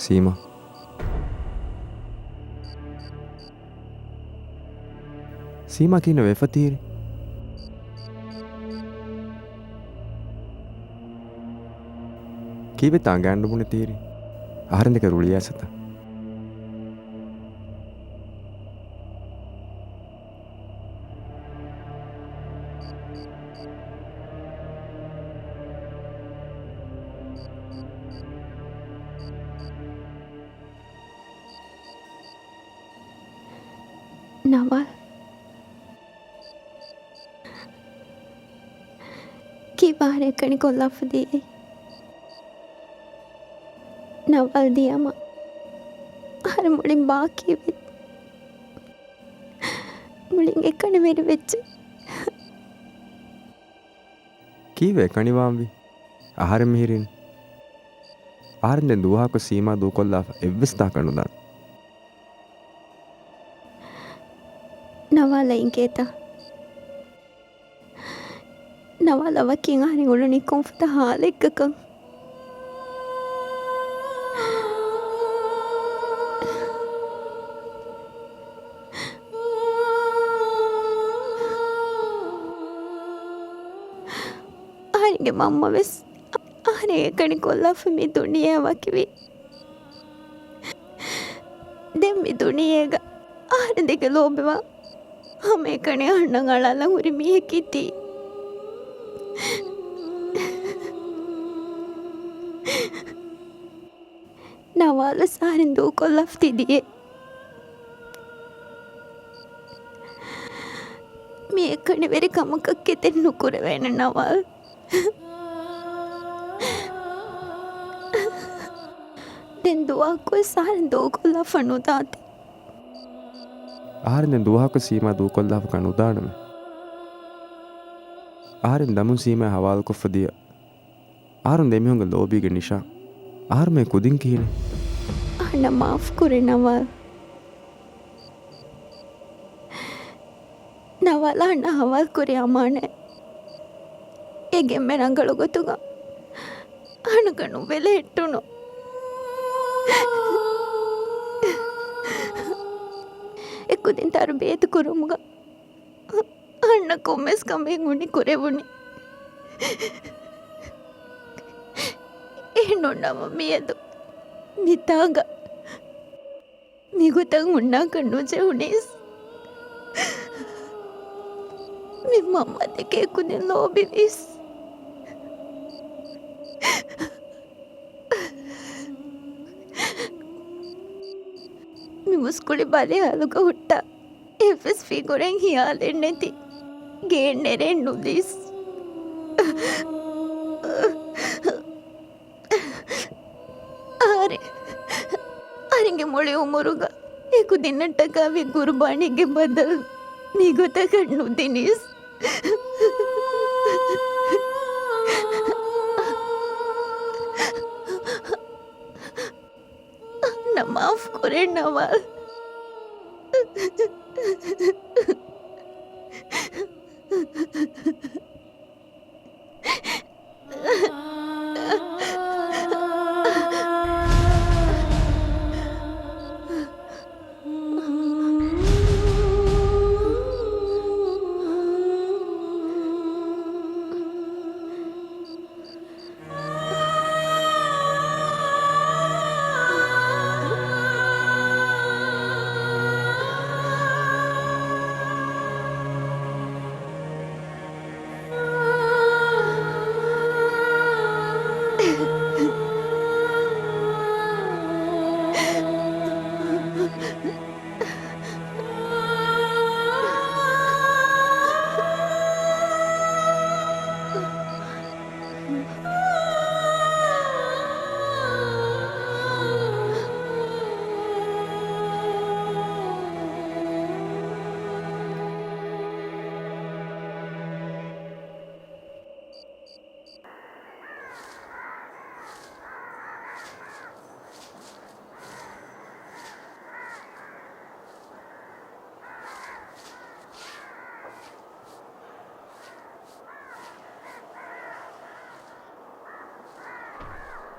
ސީމާ. ސީމާ ކިހިނެއް ވެފަ ތީރި؟ ކީއްވެތަ އަނގައިން ނުބުނެ ތީރި؟ އަހަރެން ދެކެ ރުޅިއައިސްތަ؟ ނަވާލް. ކީއްވެ އަހަރެން އެކަނި ކޮށްލާފަ ދިޔައީ؟ ނަވާލް ދިޔައިމަ އަހަރެން މުޅިން ބާކީވި. މުޅިން އެކަނިވެރި ވެއްޖެ. ކީއްވެ އެކަނިވާންވީ؟ އަހަރެން މިހިރީން. އަހަރެން ދެން ދުވަހަކު ސީމާ ދޫކޮށްލާފަ އެއްވެސް ތާކަށް ނުދާނެ. ނަވާލަށް އިނގޭތަ؟ ނަވާލަށް ވަކިން އަހަރެން އުޅުނީ ކޮންފަދަ ހާލެއްގަކަން؟ އަހަރެންގެ މަންމަ ވެސް އަހަރެން އެކަނި ކޮށްލާފަ މި ދުނިޔެއަށް ވަކިވީ. ދެން މި ދުނިޔޭގަ އަހަރެން ދެކެ ލޯބިވާ ހަމައެކަނި އަހަންނަށް އަޅާލަން ހުރި މީހަކީ ތީ. ނަވާލަށް އަހަރެން ދޫކޮށްލާފަ ތި ދިޔަ. މި އެކަނިވެރި ކަމަކަށް ކެތެއް ނުކުރެވޭނެ ނަވާލް. ދެން ދުވަހަކުވެސް އަހަރެން ދޫކޮށްލާފަ ނުދާތި. އަހަރެން ދެން ދުވަހަކު ސީމާ ދޫކޮށްލާފަކަށް ނުދާނަމޭ. އަހަރެން ދަމުން ސީމާ ހަވާލުކޮށްފަ ދިޔަ. އަހަރުން ދެމީހުންގެ ލޯބީގެ ނިޝާން. އަހަރުމެން ކުދިން ކިހިނެއް؟ އަހަންނަށް މާފު ކުރޭ ނަވާލް. ނަވާލް އަހަންނަށް ހަވާލުކުރި އަމާނާތް އެ ގެންމެ ރަނގަޅު ގޮތުގަ އަހަންނަކަށް ނުބެލެހެއްޓުނު. އެ ކުދިން ތަރުބިޔަތު ކުރުމުގަ އަހަންނަށް ކޮންމެސް ކަމެއް އުނި ކުރެވުނީ. އެހެންނޫންނަމަ މިއަދު މިތާގަ މިގޮތަށް ހުންނާކަށް ނުޖެހުނީސް. މި މަންމަ ދެކެ ކުދިން ލޯބިވީސް. މި މުސްކުޅި ބަލި ހާލުގަ ހުއްޓާ އެއްވެސް ފިގުރެއް ހިޔާލެއް ނެތި ގެއެއް ނެރެން ނުލީސް. އަހަރެން، އަހަރެންގެ މުޅި އުމުރުގަ އެ ކުދިންނަށްޓަކާ ވި ގުރުބާނީގެ ބަދަލު މިގޮތަކަށް ނުދިނީސް. އަހަންނަށް މާފު ކުރޭ ނަވާލް.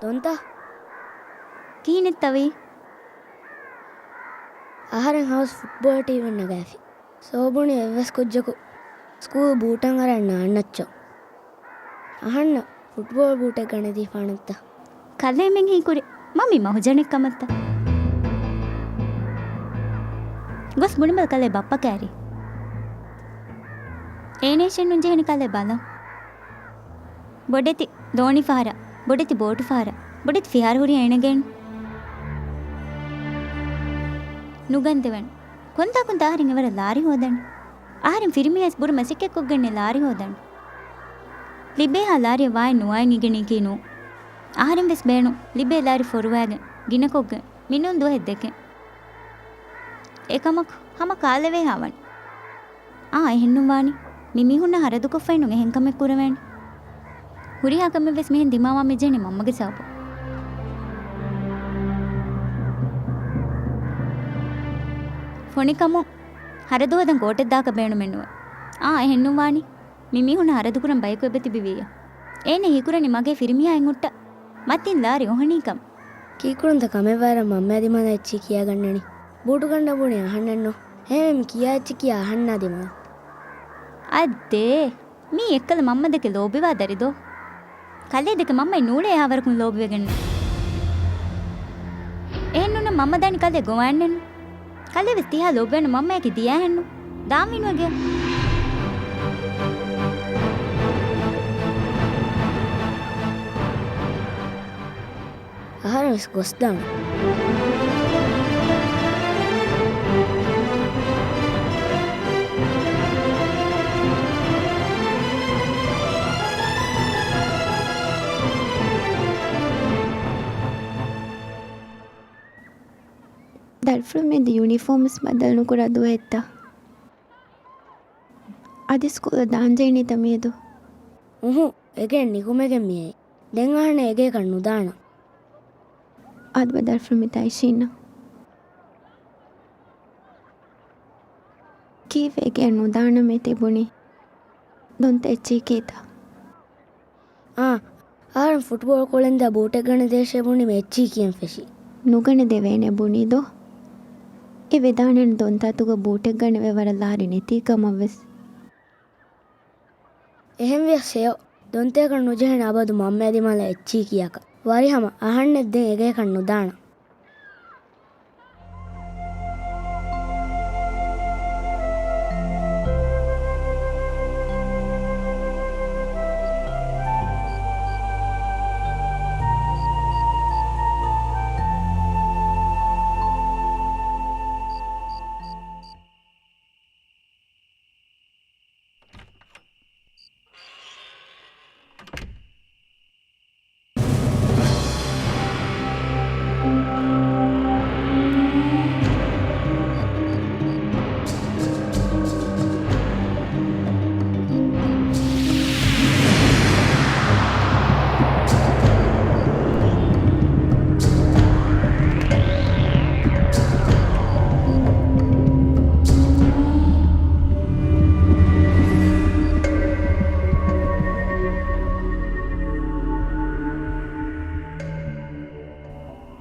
ދޮންތަ؟ ކިހިނެއްތަ ވީ؟ އަހަރެން ހަވަސް ފުޓްބޯޅަ ޓީމެއް ނަގާފި. ސޯ ބުނި އެއްވެސް ކުއްޖަކު ސްކޫލް ބޫޓަށް އަރަން ނާންނައްޗޯ. އަހަންނަށް ފުޓްބޯޅަ ބޫޓެއް ގަނެދީފާނަންތަ؟ ކަލޭމެން ހީކުރި މަ މި މަހުޖަނެއް ކަމަށްތަ؟ ގޮސް ބުނިބަލަ ކަލޭ ބައްޕަ ކައިރި. އޭނޭޝެއް ނުޖެހެނީ ކަލޭ ބަލަން. ބޮޑެތި ދޯނި ފަހަރަށް، ބޮޑެތި ބޯޓު ފަހަރަށް، ބޮޑެތި ފިހާރަ ހުރި އޭނަގެން. ނުގަންދެވެން. ކޮންތާކުންތަ އަހަރެން އެވަރަށް ލާރި ހޯދަން؟ އަހަރެން ފިރިމީހާސް ބުރަ މަސައްކަތްކޮށްގެންނެ ލާރި ހޯދަން. ލިބޭހާ ލާރިއަށް ވާއެއް ނުވާއެއް އިގެނީކީ ނޫ. އަހަރެން ވެސް ބޭނުން ލިބޭ ލާރި ފޮރުވާގެން، ގިނަކޮށްގެން، މިނޫން ދުވަހެއް ދެކެން. އެކަމަކު ހަމަ ކާލެވޭހާ ވަނީ. އާ، އެހެންނު ވާނީ. މި މީހުންނަށް ހަރަދުކޮށްފައިނު އެހެން ކަމެއް ކުރެވޭނެ. ހުރިހާ ކަމެއް ވެސް މިހެން ދިމާވާ މި ޖެހެނީ މަންމަގެ ސަބަބުން. ފޮނިކަމުން ހަރަދު ހޯދަން ކޯޓެއް ދާކަށް ބޭނުމެއް ނުވޭ. އާ، އެހެންނު ވާނީ. މި މީހުންނަށް ހަރަދުކުރަން ބަޔަކު އެބަތިބިވިއްޔާ. އޭނަ ހީކުރަނީ މަގޭ ފިރިމީހާއެއް ހުއްޓަ މަތިން ލާރި އޮހަނީކަން. ކީކުރަންތަ ކަމެއް ވާއިރަށް މަންމައާ ދިމާލަށް އެއްޗިހި ކިޔާގަންނަނީ؟ ބޫޓު ގަންނަން ބުނީ އަހަންނެއްނު. ހޭ، މި ކިޔާ އެއްޗިހި ކިޔާ އަހަންނާ ދިމާލަށް. އައްދޭ، މީ އެއްކަލަ މަންމަ ދެކެ ލޯބިވާ ދަރިދޯ؟ ކަލޭ ދެކެ މަންމައެއް ނޫޅޭ އެހާވަރަކުން ލޯބިވެގެންނު. އެހެންނޫނަން މަންމަ ދާނީ ކަލޭ ގޮވާންނެއްނު. ކަލޭ ވެސް ތިހާ ލޯބިވާނެ މަންމަޔަކީ ދިޔާހެންނު. ދާންވީނު އެގެ. އަހަރެން ވެސް ގޮސްދާނަން. ދަރިފުޅު މެދު ޔުނީފޯމްސް ބަދަލު ނުކުރާ ދުވަހެއްތަ؟ އަދި ސްކޫލަށް ދާންޖެހެނީތަ މިއަދު؟ އުހު، އެގެއިން ނިކުމެގެން މިއައީ. ދެން އަހަންނަށް އެގޭކަށް ނުދާނަން. އަދި ބަދަލުފުޅު މި ތައިޝީންނަށް. ކީއްވެ އެގޭ ނުދާނަމޭ ތިބުނީ؟ ދޮންތަ އެއްޗެހި ކީތަ؟ އާ، އަހަރެން ފުޓްބޯޅަ ކުޅެންދާ ބޫޓެއް ގަނެދޭށޭ ބުނީމަ އެއްޗިހި ކިޔަން ފެށި. ނުގަނެދެވޭނެ ބުނީ ދޯ؟ އެ ވެދާނެން ދޮންތާތުގަ ބޫޓެއް ގަނެވޭ ވަރަށް ލާރި ނެތީ ކަމަށް ވެސް. އެހެންވިޔަސް ހެޔޮ، ދޮންތަޔަކަށް ނުޖެހޭނެ އަބަދު މަންމައާ ދިމާލަށް އެއްޗިހި ކިޔާކަށް. ވަރިހަމަ އަހަންނެއް ދެން އެގޭކަށް ނުދާނަން.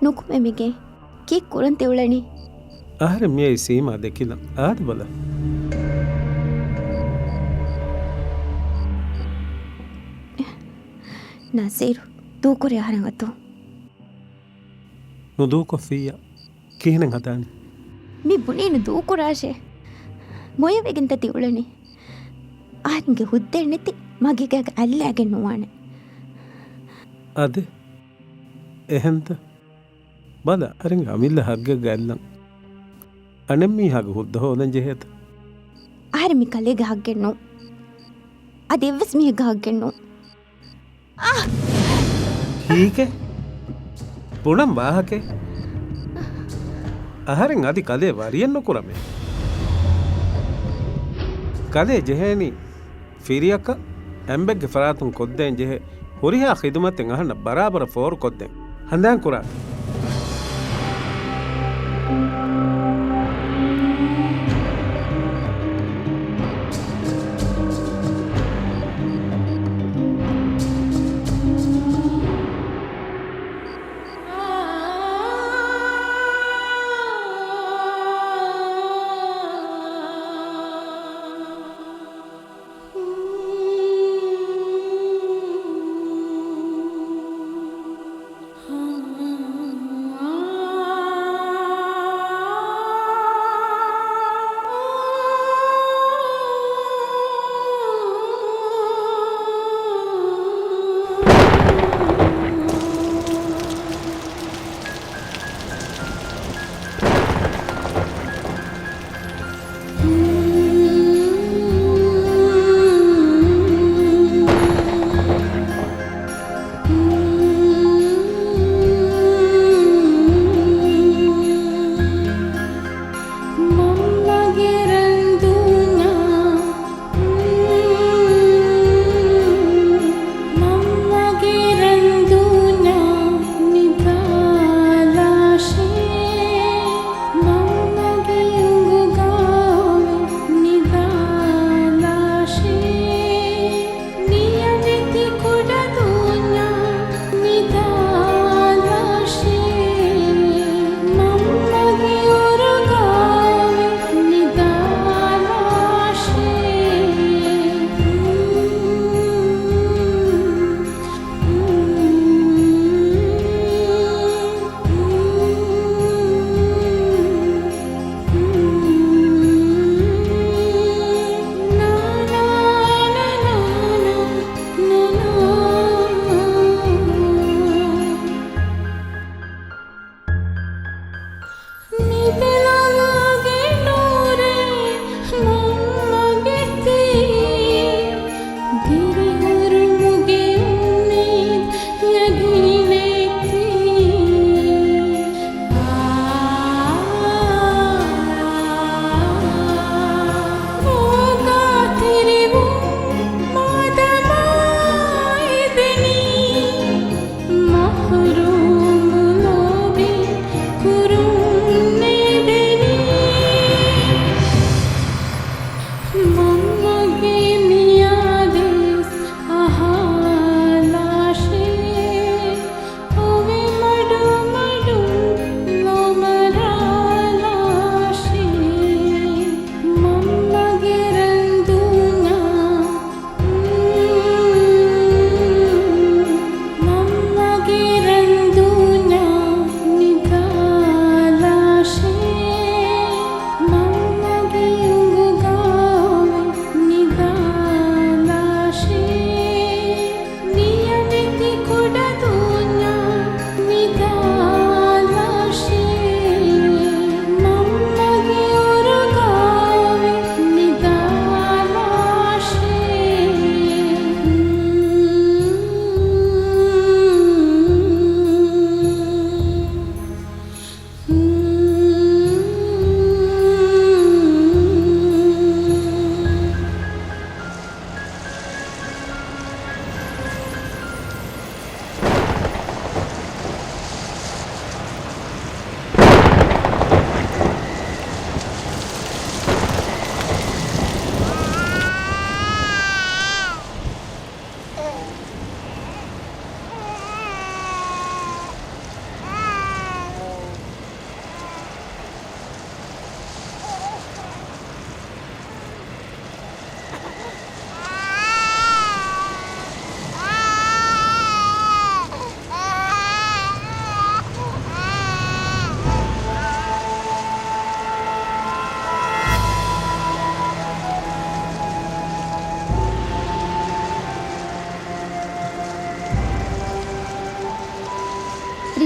ނުކުމެ މިގޭ. ކީއްކުރަން ތިއުޅެނީ؟ އަހަރެން މިއައީ ސީމާ ދެކިލަން. އާދެ ބަލަ. ނަސީރު، ދޫކުރޭ އަހަރެން އަތު. ނުދޫކޮށްފިއްޔާ. ކިހިނެއް ހަދާނީ؟ މި ބުނީނު ދޫކުރާށޭ. މޮޔަވެގެންތަ ތިއުޅެނީ؟ އަހަރެންގެ ހުއްދައެއް ނެތި މަގޭގަ އައްލައިގެން ނުވާނެ. އާދެ. އެހެންތަ؟ ބަލަ، އަހަރެންގެ އަމިއްލަ ހައްގެއްގަ އައްލަން. އަނެއްމީހާގެ ހުއްދަ ހޯދަން ޖެހޭތަ؟ އަހަރެން މި ކަލޭގެ ހައްގެއް ނޫން. އަދި އެއްވެސް މީހެއްގެ ހައްގެއް ނޫން. އާ! ކީކޭ؟ ބުނަން ވާހަކައެއް. އަހަރެން އަދި ކަލޭ ވަރިއެއް ނުކުރަމޭ. ކަލޭ ޖެހޭނީ ފިރިއަކަށް އެމްބެއްގެ ފަރާތުން ކޮށްދޭން ޖެހޭ ހުރިހާ ޚިދުމަތެއް އަހަންނަށް ބަރާބަރަށް ފޯރުކޮށްދޭން. ހަނދާން ކުރާ.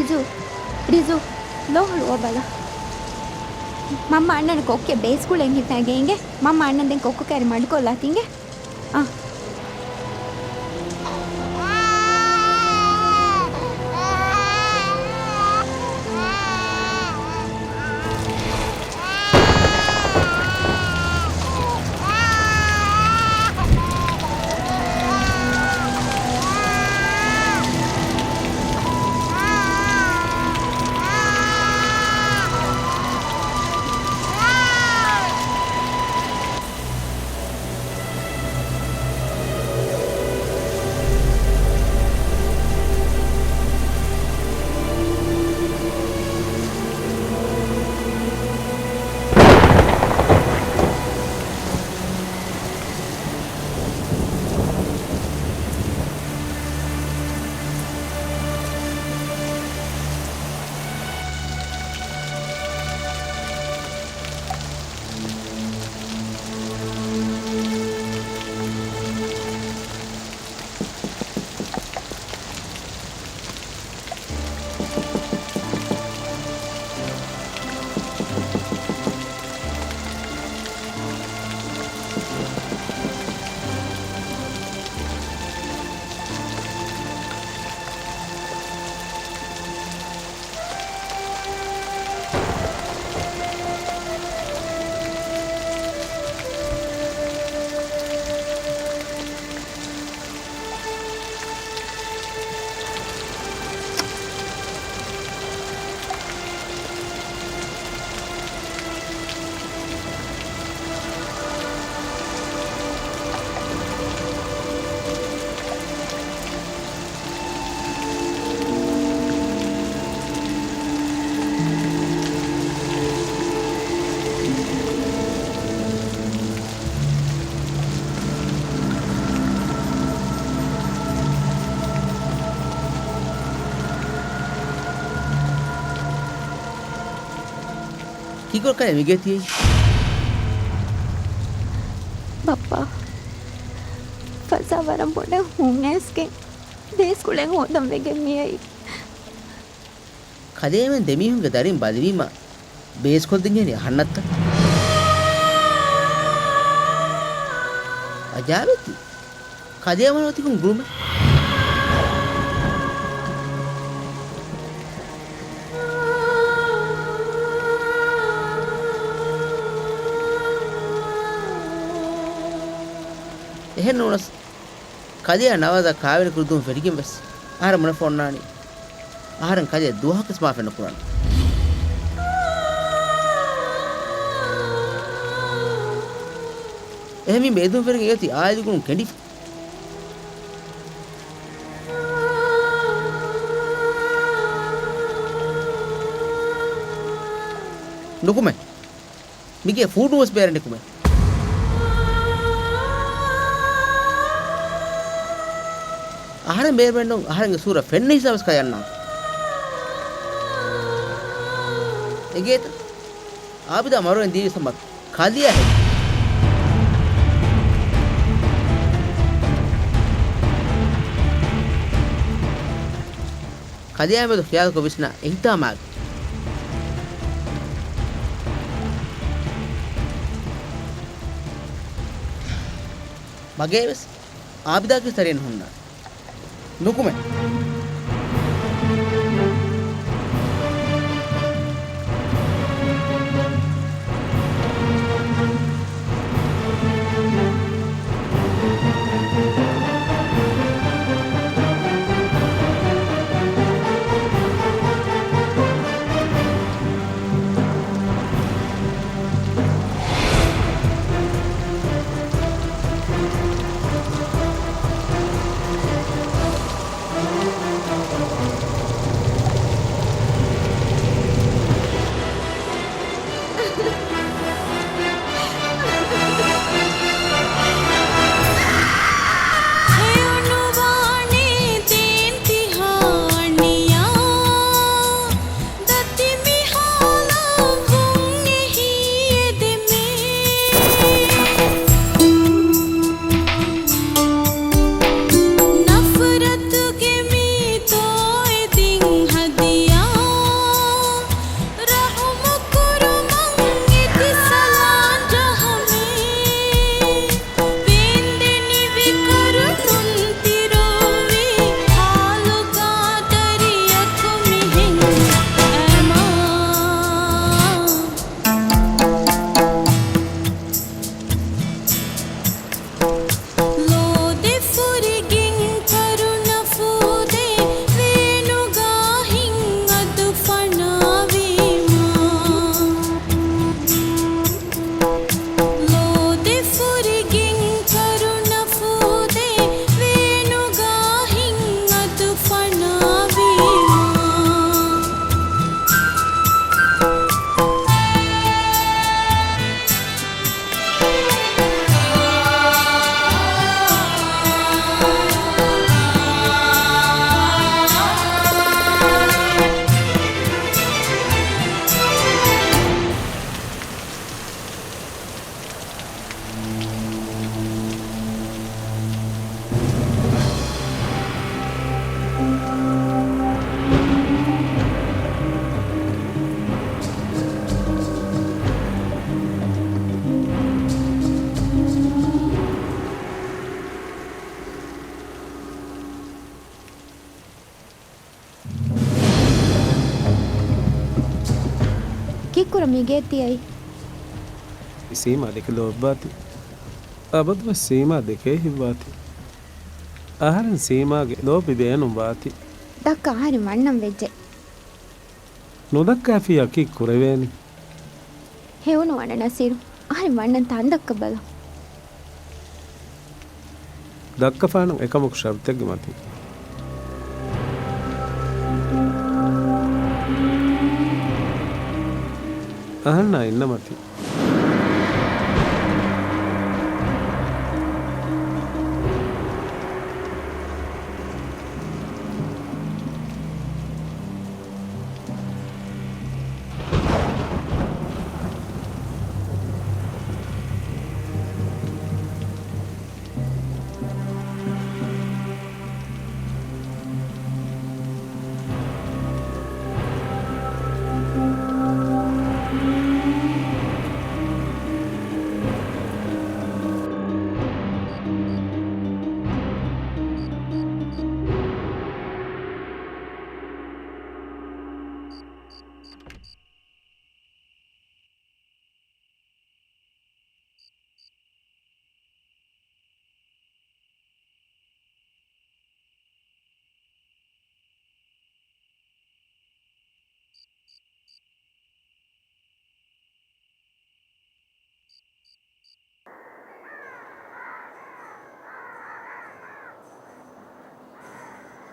ރިޒު، ރިޒު، ލޯ ހުޅުވާބަލަ. މަންމަ އަންނަން ކޮއްކޮ ބޭސްކުޅެން ހިފައިގެން އިނގޭ. މަންމަ އަންނަން ދެން ކޮއްކޮ ކައިރި މަޑުކޮށްލާތި އިނގޭ. އާ. ކިކޮޅަކަށް މިގެ ތިއީ؟ ބައްޕާ، ފަޒާ ވަރަށް ބޮޑަށް ހޫނގައިސްގެން ބޭސްކުޅެން ހޯދަން ވެގެން މިއައީ. ކަލޭމެން ދެމީހުންގެ ދަރިން ބަލިވީމަ ބޭސްކޮށްދިން ޖެހެނީ އަހަންނަށްތަ؟ އަޖާއިބެއްތި. ކަލޭމެން އޮތިކަން ގުޅުމެއް. އެހެން ނޫނަސް، ކަލެޔާ ނަވާޒާ ކާވެނިކުރި ދުވަހުން ފެށިގެން ވެސް އަހަރެން މުނަފަ އޮންނާނީ. އަހަރެން ކަލެޔަށް ދުވަހަކަސް މާފެއް ނުކުރާނެ. އެހެންވީމަ އެދުން ފެށިގެން އެއޮތީ އާއިލުގަނޑު ކެނޑިފަ. ނުކުމެ. މިގޭ ފޫޓުވެސް ބޭރަށް ނިކުމޭ. އަހަރެން ބޭރުމެއްނު، އަހަރެންގެ ސޫރަ ފެންނަ ހިސާބަސް ކަލެ އަންނާން. އެނގޭތަ؟ އާބިދާ މަރުވެން ދީވިސަމަ ކަލެޔާ ހެދި. ކަލެޔާމެދު ޚިޔާލުކޮށް ވިސްނާ އެހިތާމާގެ. މަގޭވެސް އާބިދާގެ ސަރިއެއް ނުހުންނާނެ. ނުކުމެ. ކުރަ މިގޭ ތިއައީ. ސީމާ ދެކެ ލޯބިވާތި. އަބަދުވެސް ސީމާ ދެކޭ ހިތްވާތި. އަހަރެން ސީމާގެ ލޯބި ބޭނުން ވާތި. ދައްކަ އަހަރެން ވަންނަން ވެއްޖެ. ނުދައްކާފިއްޔާ ކީއް ކުރެވޭނީ؟ ހެޔޮނު ވަނަ ނަސީރު. އަހަރެން ވަންނަން ތާން ދައްކަ ބަލަ. ދައްކަފާނު އެކަމަކު ޝަރުތެއްގެ މަތިން. އަހަންނާ އިންނަ މަތި.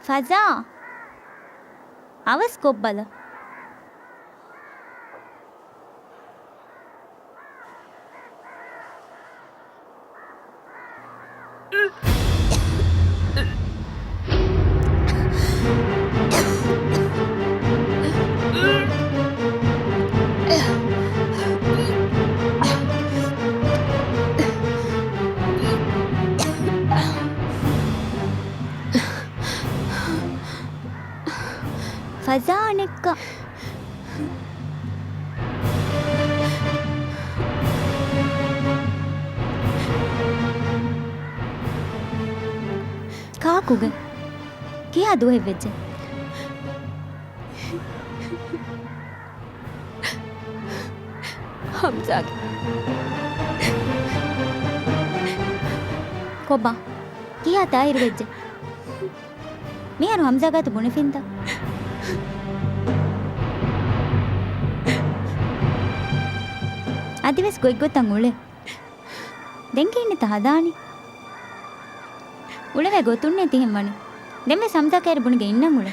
ފަޒާ! އަވަސް ކޮށްބަލަ. ފަޒާ އަނެއްކާ. ކާކުގެ؟ ކިހާ ދުވަހެއް ވެއްޖެ؟ ހަމްޒާގެ. ކޮބާ؟ ކިހާ ތާއިރު ވެއްޖެ؟ މިހާރު ހަމްޒާ ގާތު ބުނެފިންތަ؟ އަދިވެސް ގޮތްގޮތަށް އުޅޭ. ދެން ކިހިނެއްތަ ހަދާނީ؟ އުޅެވޭ ގޮތުންނޭ ތިހެން ވަނީ. ދެންވެސް ހަމްޒާ ކައިރި ބުނިގެން އިންނަން އުޅޭ.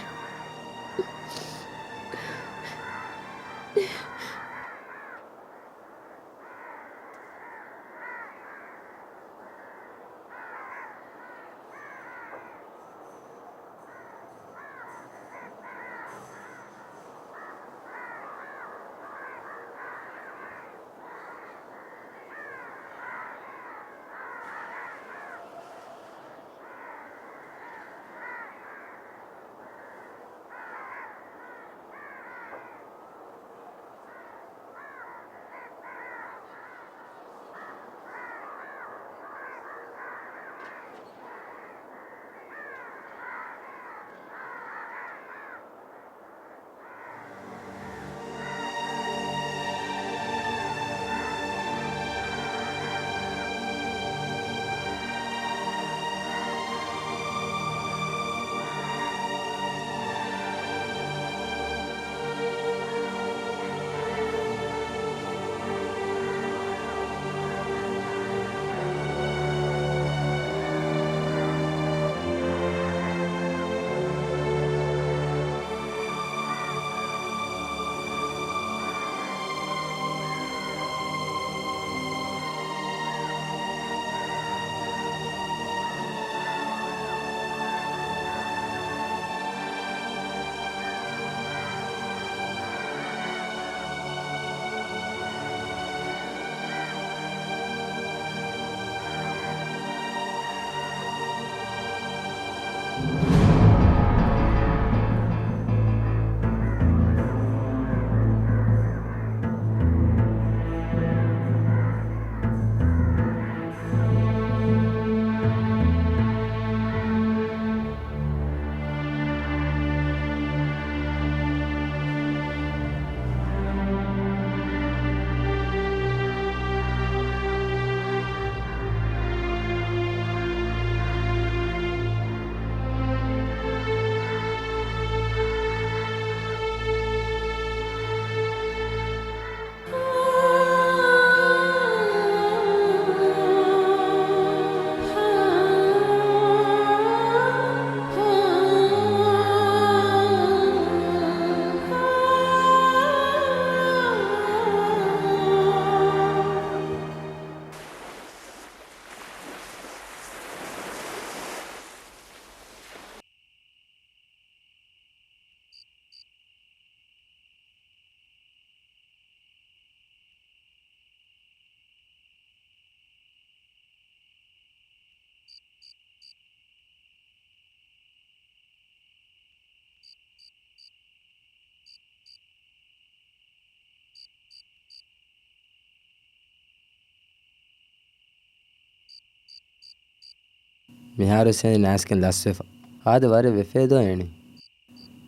މިހާރު ސެން ނާސްކިން ލަސްވެފަ. ހާދަ ވަރެއް ވެފޭދޯ އޭނި.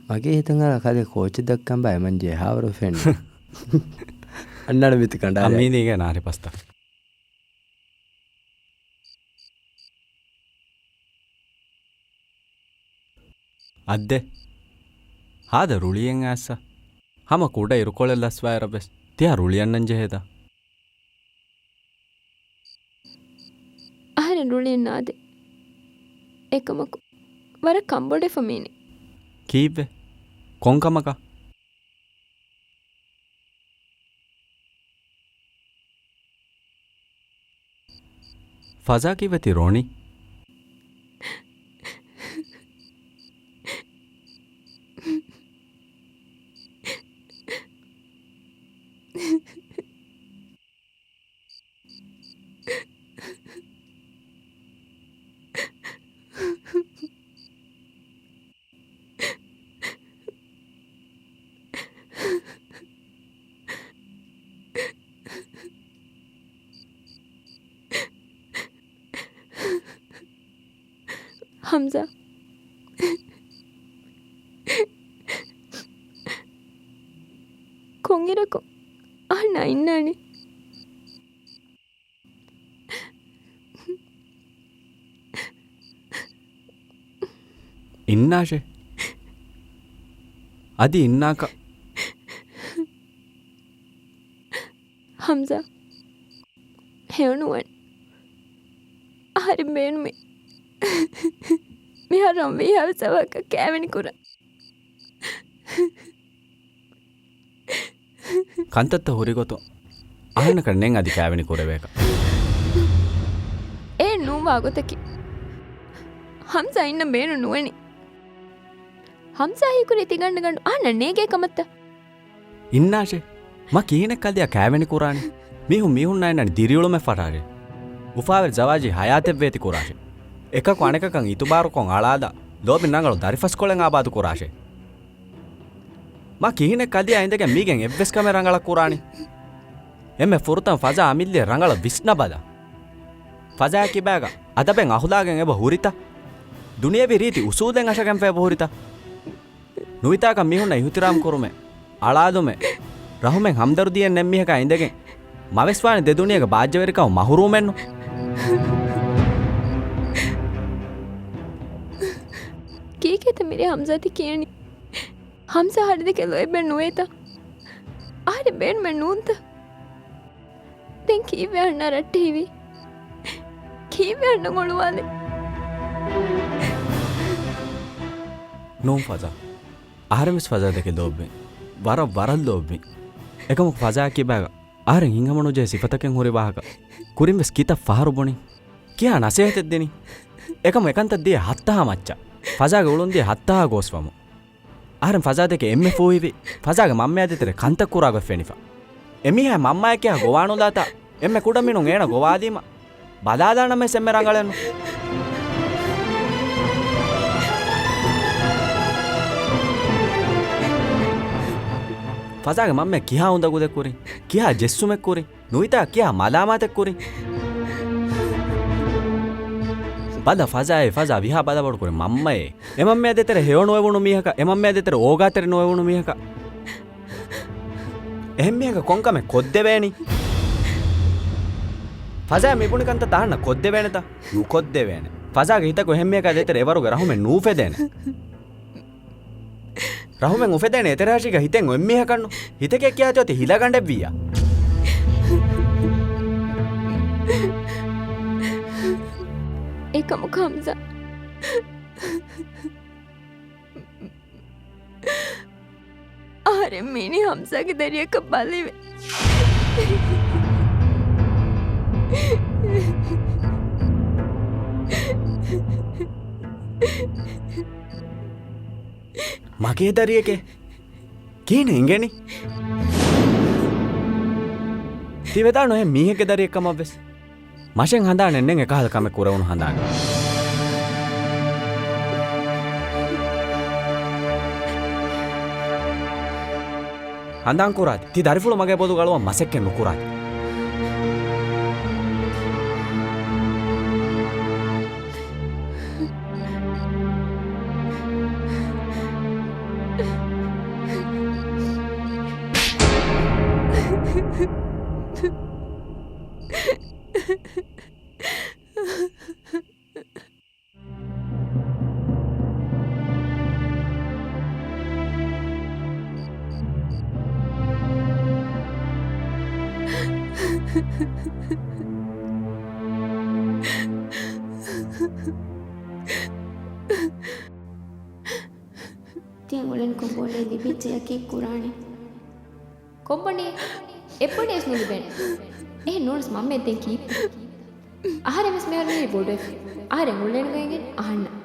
މަގޭ ހިތަށް އަރާ ކަލޭ ކޯޗެއް ދައްކަން ބާ އެމަންޖެ ހާވަރު ފެންނަ. އަންނާނެ މިތި ކަނޑާލާ. އަ، މީނީގެ ނާރި ޕަސްތަ. އައްދެ. ހާދަ ރުޅިއެއް އައްސަ. ހަމަ ކުޑަ އިރުކޮޅެއް ލަސްވާއިރަށްވެސް ތިހާ ރުޅި އަންނަން ޖެހޭތަ؟ އަހަރެން ރުޅިއެއް ނާދޭ. އެކަމަކު، ވަރަށް ކަންބޮޑެފަ މީނި. ކީއްވެ؟ ކޮންކަމަކަށް؟ ފަޒާ ކީއްވެ ތި ރޮނީ؟ ހަމްޒާ. ކޮންއިރަކު އަހަންނާ އިންނާނީ؟ އިންނާށޭ. އަދި އިންނާކަށް. ހަމްޒާ، ހެޔޮނުވަން. އަހަރެން ބޭނުމޭ މިހާރު ވީހާވެސް އަވަހަކަށް ކައިވެނި ކުރަން. ކަންތައްތައް ހުރިގޮތުން އަހަންނަކަށް ނެތް އަދި ކައިވެނި ކުރެވޭކަށް. އެ ނޫން ވާގޮތަކީ. ހަމްޒާ އިންނަން ބޭނުން ނުވަނީ. ހަމްޒާ ހީކުރީ ތިގަނޑުގަނޑު އަހަންނަށް ނޭގޭ ކަމަށްތަ؟ އިންނާށޭ. މަ ކިހިނެއް ކަލެއަށް ކައިވެނި ކުރާނީ؟ މީހުން މީހުންނާ އިންނަނީ ދިރިއުޅުމެއް ފަށާށޭ. އުފާވެރި ޒަވާޖީ ހަޔާތެއް ވޭތި ކުރާށޭ. އެކަކު އަނެކަކަށް އިތުބާރުކޮށް އަޅާލާ، ލޯބިން ރަނގަޅު ދަރިފަސްކޮޅެއް އާބާދު ކުރާށޭ. މަ ކިހިނެއް ކަލެއާ އިނދެގެން މީގެން އެއްވެސް ކަމެއް ރަނގަޅަށް ކުރާނީ؟ އެންމެ ފުރަތަމަ ފަޒާ އަމިއްލައަށް ރަނގަޅަށް ވިސްނަބަލަ. ފަޒާއަށް ކިބާގަ އަދަބެއް އަހުލާގެއް އެބަ ހުރިތަ؟ ދުނިޔެވީ ރީތި އުސޫލެއް އަށަގެންފަ އެބަ ހުރިތަ؟ ނުވިތާކަށް މީހުންނަށް އިހުތިރާމް ކުރުމެއް، އަޅާލުމެއް، ރަހުމެއް ހަމްދަރުދީއެއް ނެތް މީހަކާ އިނދެގެން، މަވެސް ވާނެ ދެ ދުނިޔޭގެ ބާއްޖަވެރިކަމުން މަހުރޫމެއްނު. ކީކޭތަ މިރޭ ހަމްޒާ ތި ކިޔަނީ؟ ހަމްޒާ އަހަރެން ދެކެ ލޯތްބެއް ނުވޭތަ؟ އަހަރެން ބޭނުމެއް ނޫންތަ؟ ދެން ކީއްވެ އަންނަ ރައްޓެހިވީ؟ ކީއްވެ އަންނަ އޮޅުވާލެ؟ ނޫން ފަޒާ. އަހަރެން ވެސް ފަޒާ ދެކެ ލޯބިވިން. ވަރަށް ވަރަށް ލޯބިވިން. އެކަމަކު ފަޒާ ކިބާގަ އަހަރެން ހިތްހަމަނުޖެހޭ ސިފަތަކެއް ހުރި ވާހަކަ ކުރިން ވެސް ކިތައް ފަހަރު ބުނިން. ކިހާ ނަސޭހަތެއް ދިނިން؟ އެކަމު އެކަންތައް ދިޔަ ހައްތަހާ މައްޗަށް. ފަޒާގެ އުޅުން ދިޔަ ހައްތަހާ ގޯސްވަމުން. އަހަރެން ފަޒާ ދެކެ އެންމެ ފޫހިވި، ފަޒާގެ މަންމަޔާ ދޭތެރޭ ކަންތައް ކުރާގޮތް ފެނިފަ. އެމީހާ މަންމަޔަކީ ހާ ގޮވާނުލާތާ، އެންމެ ކުޑަމިނުން އޭނަ ގޮވާލީމަ، ބަލާލާނަމޭސް އެންމެ ރަނގަޅެއްނު. ފަޒާގެ މަންމަ ކިހާ އުނދަގުލެއް ކުރިން، ކިހާ ޖެއްސުމެއް ކުރިން، ނުވިތާ ކިހާ މަލާމާތެއް ކުރިން. ބަލަ ފަޒާއޭ، ފަޒާ ވީހާ ބަލަބޮޑު ކުރި މަންމައޭ. އެމަންމަޔާ ދޭތެރޭ ހެޔޮ ނުވެވުނު މީހަކަށް، އެމަންމަޔާ ދޭތެރޭ އޯގާތެރި ނުވެވުނު މީހަކަށް އެހެން މީހަކަށް ކޮންކަމެއް ކޮށްދެވޭނީ؟ ފަޒާ މިބުނި ކަންތައް ތަހަންނަ ކޮށްދެވޭނެތަ؟ ނުކޮށްދެވޭނެ. ފަޒާގެ ހިތަކު އެހެން މީހަކާ ދޭތެރޭ އެވަރުގެ ރަހުމެއް ނޫފެދޭނެ. ރަހުމެއް އުފެދޭނެ އެތެރެހާށީގަ ހިތެއް އޮތް މީހަކަށްނު. ހިތެކޭ ކިޔާތި އޮތީ ހިލަގަނޑެއްވިއްޔާ. އެކަމަކު ހަމްޒާ. އަހަރެން މީނީ ހަމްޒާގެ ދަރިއަކަށް ބަލިވެ. މަގޭ ދަރިއެކޭ؟ ކިހިނެއް އިނގެނީ؟ ތި ވެދާނު އެހެން މީހެއްގެ ދަރިއެއް ކަމަށްވެސް. މަށެއް ހަނދާނެއް ނެތް އެކަހަލަ ކަމެއް ކުރެވުނު ހަނދާނެއް. ހަނދާން ކުރާތި. ތި ދަރިފުޅު މަގޭ ބޮލުގަ އަޅުވަން މަސައްކަތް ނުކުރާތި. ތިޔަ އުޅެނިކޮށް ބޯޅަ ލިބިއްޖެ ޔަޤީން ކުރާނެ. ކޮންބަނީ؟ އެއްބަނީވެސް ނުލިބޭނެ. އެހެން ނޫނަސް މަންމައަށް ދެން ކީއްތަ؟ އަހަރެންވެސް މިހާރު މިހިރީ ބޮޑުވެފަ. އަހަރެން އުޅެނިގަތްގެން އަހަންނަށް.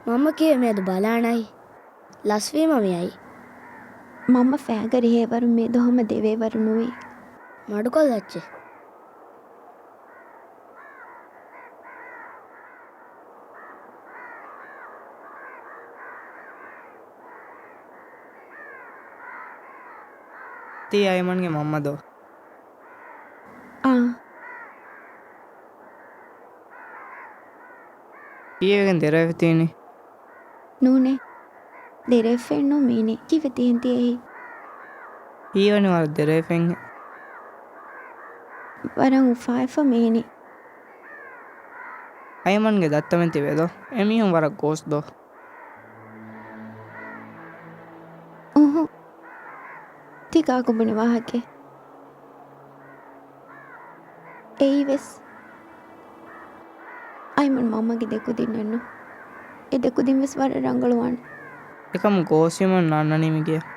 މަންމަ ކީއްވެ މިއަދު ބަލާނައި؟ ލަސްވީމަ މިއައީ. މަންމަ ފައިގަރި ހޭވަރު މިއަދު ހަމަ ދެވޭވަރު ނުވޭ. މަޑުކޮށްލައްޗޭ. ތީ އައިމަންގެ މަންމަ ދޯ؟ އާ. ކީއްވެގެން ދެރަވެފަ ތީނީ؟ ނޫނޭ. ދެރަވެފައެއްނޫން މީނީ. ކީއްވެ ތިހެން ތިއެހީ؟ ކީއްވެނީ ވަރަށް ދެރަވެފައިންހޭ؟ ވަރަށް އުފާވެފަ މީނީ. އައިމަންގެ ދައްތަމެން ތިބޭ ދޯ؟ އެމީހުން ވަރަށް ގޯސް ދޯ؟ އުހު. ތި ކާކު ބުނި ވާހަކައެއް. އެއީވެސް އައިމަން މަންމަގެ ދެކުދިންނެއްނު. އެ ދެކުދިންވެސް ވަރަށް ރަނގަޅުވާނެ. އެކަމު ގޯސްވީމަ ނާންނަނީ މިގެޔަށް.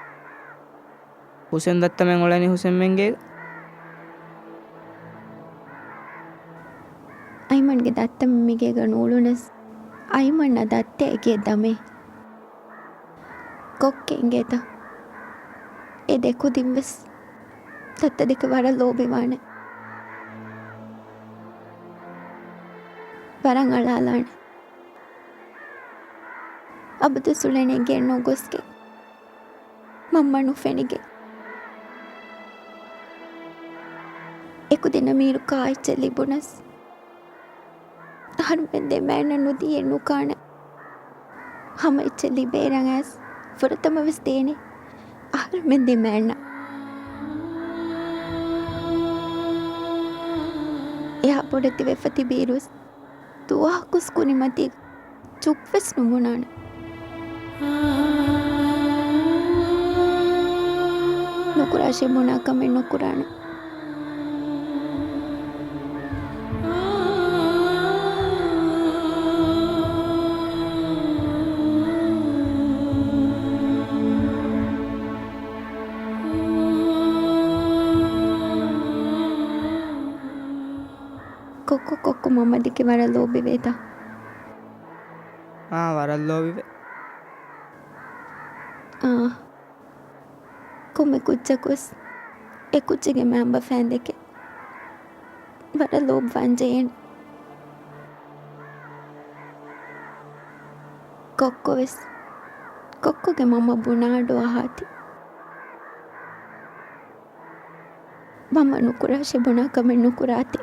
ހުސެން ދައްތަމެން އުޅެނީ ހުސެންމެންގޭގަ. އައިމަންގެ ދައްތަމެން މިގޭގަ ނޫޅުނަސް، އައިމަންނަށް ދައްތައެއް ގޭ ދަމޭ. ކޮއްކޮ އިނގޭތަ؟ އެ ދެކުދިންވެސް ދައްތަ ދެކެ ވަރަށް ލޯބިވާނެ. ވަރަށް އަޅާލާނެ. އަބަދު ސުޅެނީ ގެން ނުގޮސްގެން. މަންމަ ނުފެނިގެން. އެކުދިންނަށް މީރު ކާއެއްޗެއް ލިބުނަސް، އަހަރުމެން ދެމޭންނަށް ނުދީއެއް ނުކާނެ. ހަމަ އެއްޗެއް ލިބޭ ރަނގަސް ފުރަތަމަވެސް ދޭނެ އަހަރުމެން ދެމޭންނަށް. އެހާ ބޮޑެތި ވެފަ ތިބިއިރުސް ދުވަހަކުސް ކުރިމަތީގަ ޗުޕްވެސް ނުބުނާނެ. ނުކުރާށޭ ބުނާ ކަމެއް ނުކުރާނެ. ކޮއްކޮ ކޮއްކޮ މަންމަ ދެކެ ވަރަށް ލޯބިވޭތަ؟ އާ، ވަރަށް ލޯބިވޭ. އާ. ކޮންމެ ކުއްޖަކުވެސް އެ ކުއްޖެއްގެ މައިންބަފައިން ދެކެ ވަރަށް ލޯބިވާން ޖެހޭނެ. ކޮއްކޮވެސް ކޮއްކޮގެ މަންމަ ބުނާ އަޑު އަހާތި. މަންމަ ނުކުރާށޭ ބުނާ ކަމެއް ނުކުރާތި.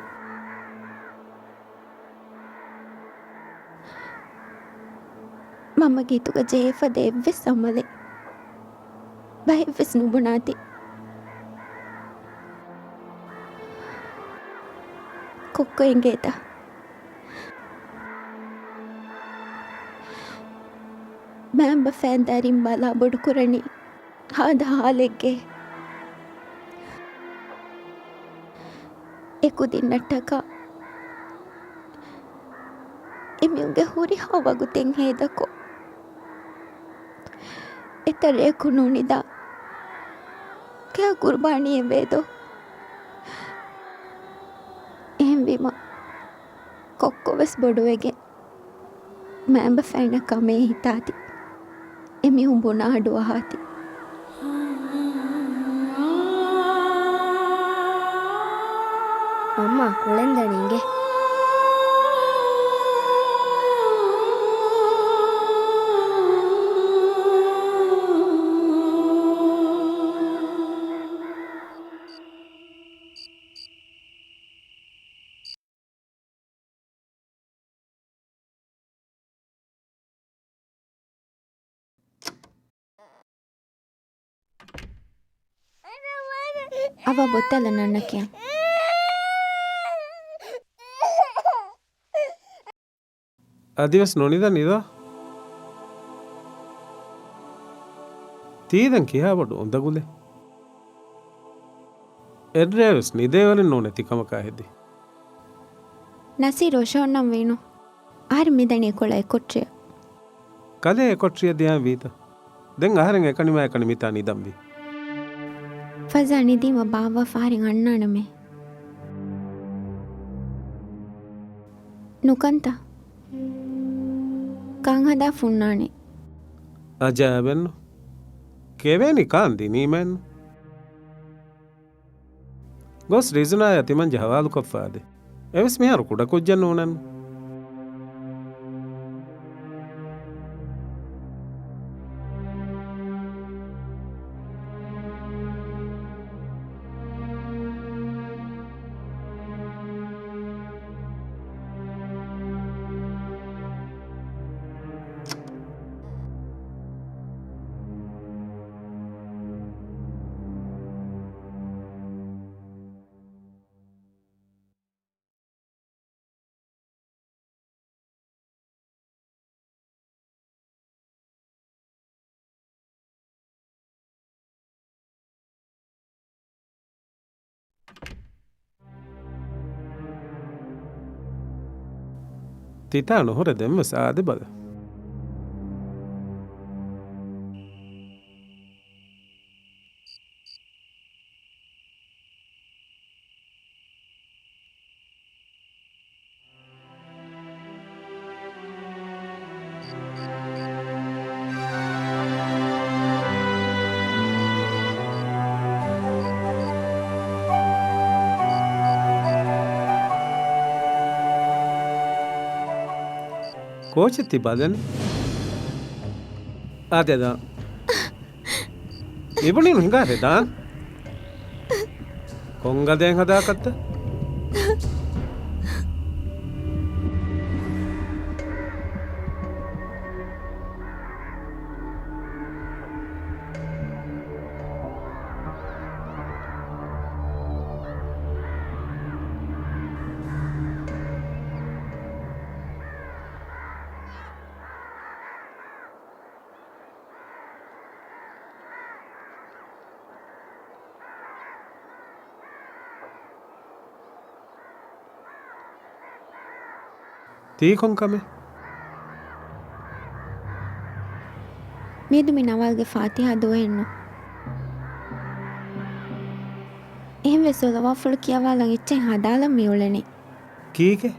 މަންމަގެ ހިތުގަ ޖެހޭ ފަދަ އެއްވެސް އަމަލެއް ބައެއްވެސް ނުބުނާތި. ކޮއްކޮ އެނގޭތަ؟ މައިންބަފައިން ދަރިން ބަލާ ބޮޑުކުރަނީ ހާދަ ހާލެއްގެ. އެ ކުދިންނަށްޓަކާ އެމީހުންގެ ހުރިހާ ވަގުތެއް ހޭދަކޮށް، އެތައް ރެއަކު ނުނިދާ ކެއު ޤުރުބާނީއެއް ވޭދޯ. އެހެންވީމަ، ކޮއްކޮ ވެސް ބޮޑުވެގެން މައިންބަފައިންނަށް ކަމޭ ހިތާތި. އެމީހުން ބުނާ އަޑު އަހާތި. މަންމާ، އުޅެން ދަނީ އިނގޭ. އަވަ ބޮއްތަލަ ނަންނަ ކިޔަން. އަދިވެސް ނުނިދަނީ ދޯ؟ ތީ ދެން ކިހާ ބޮޑު އުނދަގުލެއް؟ އެއްރޭވެސް ނިދޭވަރެއް ނޫނޭ ތިކަމަކާ ހެދި. ނަސީރު އޮށޯންނަން ވީނު. އަހަރެން މިދަނީ އެކޮޅަށް އެކޮޓްރިއަށް. ކަލޭ އެކޮޓްރިއަށް ދިޔައިން ވީތަ؟ ދެން އަހަރެން އެކަނިމާ އެކަނި މިތާ ނިދަންވީ. ފަޒާ ނިދީމަ ބާއްވާފަ އަހަރެން އަންނާނަމޭ. ނުކަންތަ؟ ކާން ހަދާފަ ހުންނާނެ. އަޖައިބެއްނު. ކެވޭނީ ކާން ދިނީމައެއްނު. ގޮސް ރިޒުނާޔާ ތިމަންޖެ ހަވާލުކޮށްފާދޭ. އެވެސް މިހާރު ކުޑަކުއްޖެއް ނޫނެއްނު. ތިތާ ނުހުރެ ދެންވެސް އާދެ ބަލަ. ކޯޗެއް ތި ބަލަނީ؟ އާދެ ދާން. މިބުނީނު ހިނގާ ދާން. ކޮންގަދައެއް ހަދާކަށްތަ؟ ތީ ކޮން ކަމެއް؟ މިއަދު މި ނަވާލްގެ ފާތިހާ ދުވަހެއްނު. އެހެންވެ ޞަލަވާތްފުޅު ކިޔަވާލަން އެއްޗެއް ހަދާލަން މިއުޅެނީ. ކީކޭ؟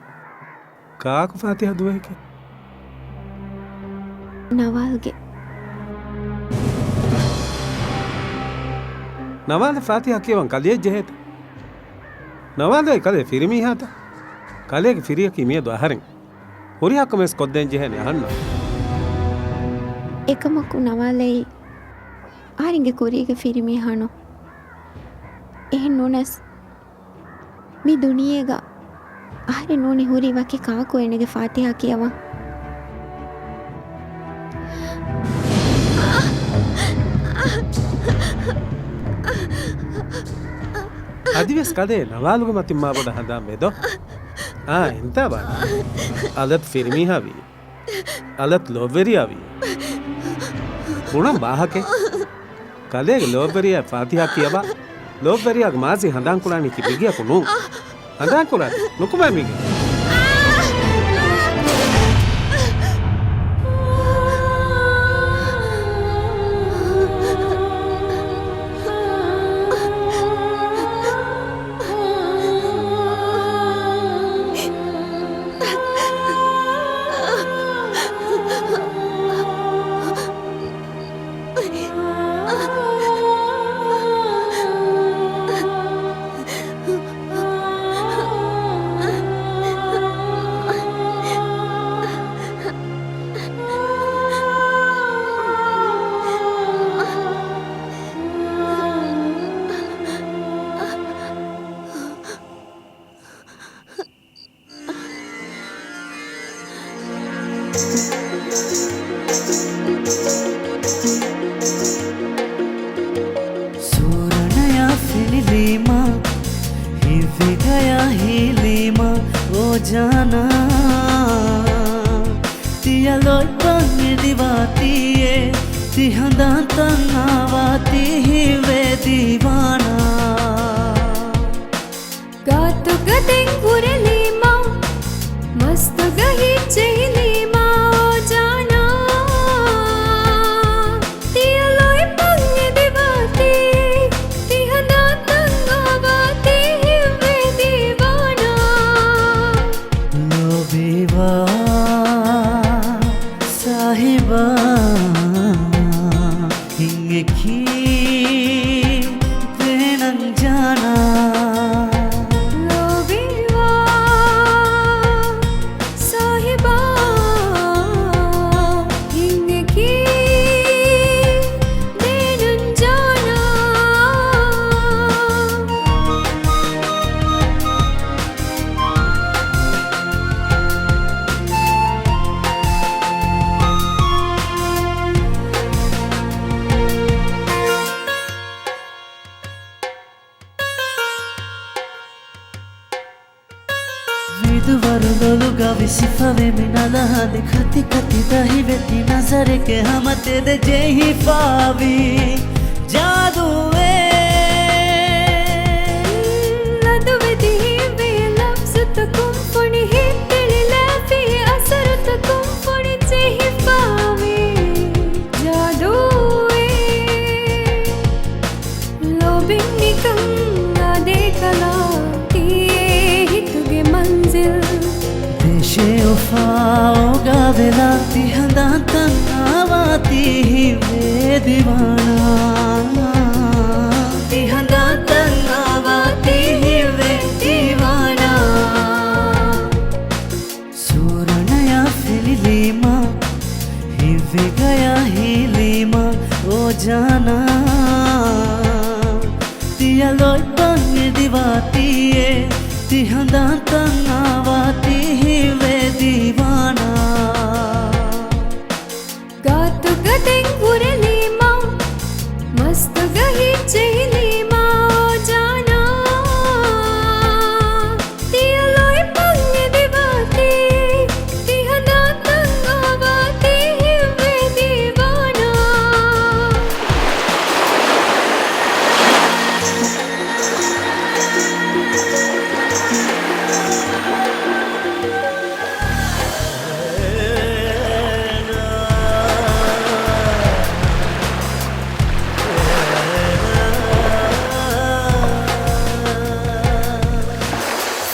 ކާކު ފާތިހާ ދުވަހެކޭ؟ ނަވާލްގެ. ނަވާލަށް ފާތިހާ ކިޔަވަން ކަލެޔަށް ޖެހޭތަ؟ ނަވާލު އެ ކަލޭ ފިރިމީހާތަ؟ ކަލޭގެ ފިރިއަކީ މިއަދު އަހަރެން. ހުރިހާ ކަމެއް ކޮށްދޭން ޖެހޭނެ އަހަންނަށް. އެކަމަކު ނަވާލައީ އަހަރެންގެ ކުރީގެ ފިރިމީހާނު. އެހެން ނޫނަސް، މި ދުނިޔޭގަ އަހަރެން ނޫނީ ހުރީ ވަކި ކާކު އޭނަގެ ފާތިހާ ކިޔަވަން. އަދިވެސް ކަލޭ ނަވާލުގެ މަތިން މާބޮޑަށް ހަނދާން ވޭދޯ. އާ، އެންތާ ބާ. އަލަތް ފިރިމީހާވީ. އަލަތް ލޯބިވެރިޔާވީ. ބުނަން ވާހަކައެއް. ކަލޭގެ ލޯބިވެރިޔާ ފާތިހާ ކިޔަވާ. ލޯބިވެރިޔާގެ މާޒީ ހަނދާންކުރާނީ ތި ބިގިއަކު ނޫން. ހަނދާންކުރާ. ނުކުމެ މީގެ. ސޫރަނަޔާ ފެނިލީމަ، ހިތްވެގަޔާ ހީލީމަ، އޯ ޖާނާ. ތިޔަ ލޯތްބަށް އެދިވާތީއޭ، ތި ހަނދާންތައް އާވާތީ ހިތްވޭ ދީވާނާ. ގާތުގަ ދެން ހުރެލީމަ، މަސްތުގަ ހިތްޖެހިލީމަ، އޯ ޖާނާ. ތިޔަ ލޯތްބަށް އެދިވާތީ، ތި ހަނދާންތައް އާވާތީ ހިތްވޭ ދީވާނާ. ލޯބިވާ ސާހިބާ، ހިތްއެކީ ދޭނަން ޖާނާ. ލޯބިވާ ސާހިބާ، ހިތްއެކީ ދޭނަން ޖާނާ. ވިދުވަރު ލޮލުގަ ވިސިފަވެ މި ނަލަހަނދި ކަތިކަތި ދަހިވެތި ނަޒަރެކެ ހަމަ ތެދެއް ޖެހިފާވީ ޖާދޫއެއް. ލަދުވެދި ހީވޭ ލަފްޒުތަކުން ފޮނި ހިތްތެޅިލާފި އަސަރުތަކުން ފޮނި ޖެހިފާވީ ޖާދޫއެއް. ލޯބިން ނިކަން އާދޭ ކަލާ ތީއޭ ހިތުގެ މަންޒިލް. ދޭށޭ އުފާ އޯގާވެލާ ތި ހަނދާންތައް އާވާތީ ހިތްވޭ ދީވާނާ. ތި ހަނދާންތައް އާވާތީ ހިތްވޭ ދީވާނާ. ސޫރަނަޔާ ފެނިލީމަ، ހިތްވެގަޔާ ހީލީމަ، އޯ ޖާނާ. ތިޔަ ލޯތްބަށް އެދިވާތީއޭ، ތި ހަނދާންތައް އާވާތީ ހިތްވޭ ދީވާނާ. ގާތުގަ ދެން ހުރެލީމަ، މަސްތުގަ ހިތްޖެހިލީމަ، އޯ ޖާނާ. ތިޔަ ލޯތްބަށް އެދިވާތީ، ތި ހަނދާންތައް އާވާތީ ހިތްވޭ ދީވާނާ.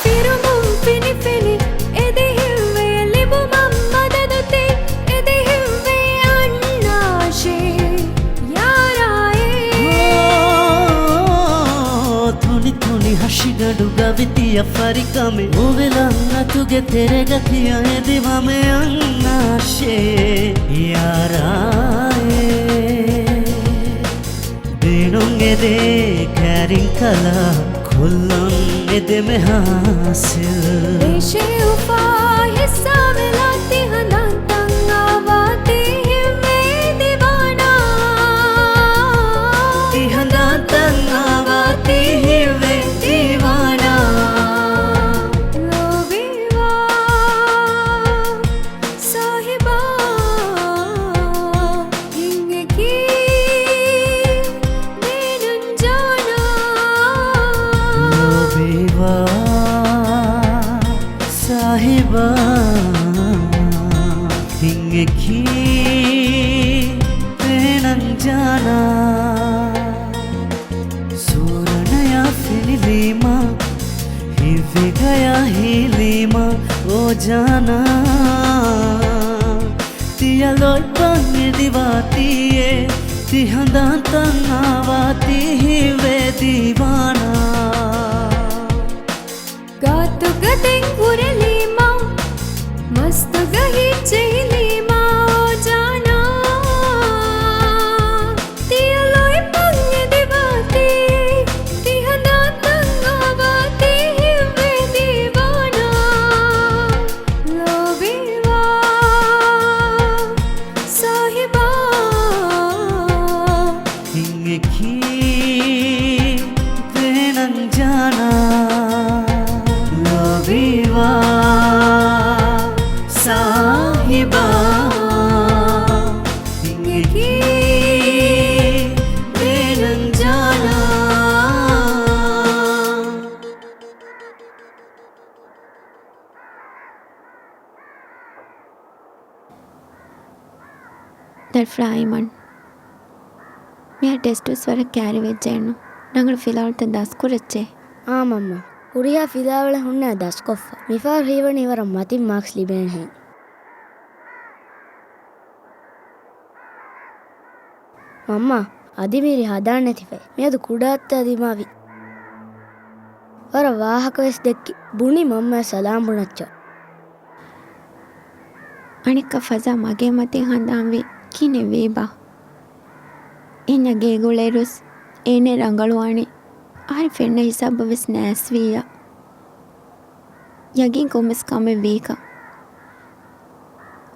ފިރުމުން ފިނިފިނި އެދި ހިތްވޭ، ލިބުމަށް މަދަދު ތި އެދި ހިތްވޭ އަންނާށޭ ޔާރާއޭ. ތުނި ތުނި ހަށިގަނޑުގަ ވިތިޔަ ފަރިކަމެއް، އުވިލަން އަތުގެ ތެރޭގަ ތިޔަ އެދިވަމެ އަންނާށޭ ޔާރާއޭ. ބޭނުން އެދޭ ކައިރިން ކަލާ، ކޮށްލަން އެދެމެ ހާސިލް. ރޭޝޭ އުފާ ހިއްސާވެލާ ތި ހަނދާންތައް އާވާތީ ހިތްވޭ ދީވާނާ. ތި ހަނދާންތައް އާވާތީ ހިތްވޭ ދީވާނާ. ލޯބި އެކީ ވޭނަން ޖާނާ، ސޫރަނަޔާ ފެނިލީމާ، ހިތްވެގަޔާ ހީލީމާ، އޯ ޖާނާ. ތިޔަ ލޯތްބަށް އެދިވާތީއޭ، ތި ހަނދާންތައް އާވާތީ ހިތްވޭ ދީވާނާ. ގާތުގަ ދެން ހުރެލީމާ، މަސްތުގަ ހިއްޗެހިލީމާ، އޯ ޖާނާ. ތިޔަ ލޯތްބަށް އެދިވާތީ، ތި ހަނދާންތައް އާވާތީ ހިތްވޭ ދީވާނާ. ލޯބިވާ ސާހިބާ، ހިތްއެކީ ވޭނަން ޖާނާ. ލޯބިވާ ސާހިބާ، ހިތްއެކީ ވޭނަން ޖާނާ. ދަރިފުޅާ އައިމަން، މިހާރު ޓެސްޓުވެސް ވަރަށް ކައިރިވެއްޖެއެއްނު. ރަނގަޅު ފިލާވަޅުތައް ދަސްކުރައްޗޭ. އާ މަންމާ، ހުރިހާ ފިލާވަޅެއް ހުންނަ ދަސްކޮށްފަ. މިފަހަރު ހީވަނީ ވަރަށް މަތިން މާކްސް ލިބޭނެހެން. މަންމާ، އަދި މިރި ހަދާން ނެތިފައި. މިއަދު ކުޑައަތްތައް ދިމާވި. ވަރަށް ވާހަކަވެސް ދެއްކި. ބުނި މަންމަޔަށް ސަލާމް ބުނައްޗަށް. އަނެއްކާ ފަޒާ މަގޭ މަތިން ހަނދާންވީ ކިހިނެއް ވީބާ؟ އެންޏާ ގޭގަ އުޅޭއިރުވެސް އޭނަ ރަނގަޅުވާނީ އަހަރެން ފެންނަ ހިސާބަށްވެސް ނައިސްވިއްޔާ. ޔަގީން ކޮންމެސް ކަމެއް ވީކަން.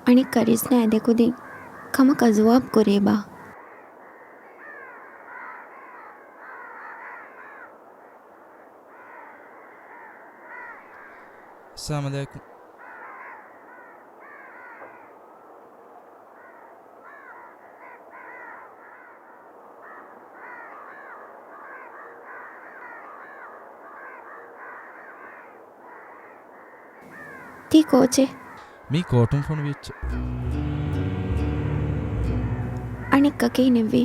އަނެއްކާ ރިޒްނާ ދެކުދިން ކަމަކާ ޖުވާބު ކުރީބާ؟ އައްސަލާމު ޢަލައިކުމް. ތީ ކޯޗެއް؟ މީ ކޯޓުން ފޮނުވި އެއްޗެއް. އަނެއްކާ ކިހިނެއްވީ؟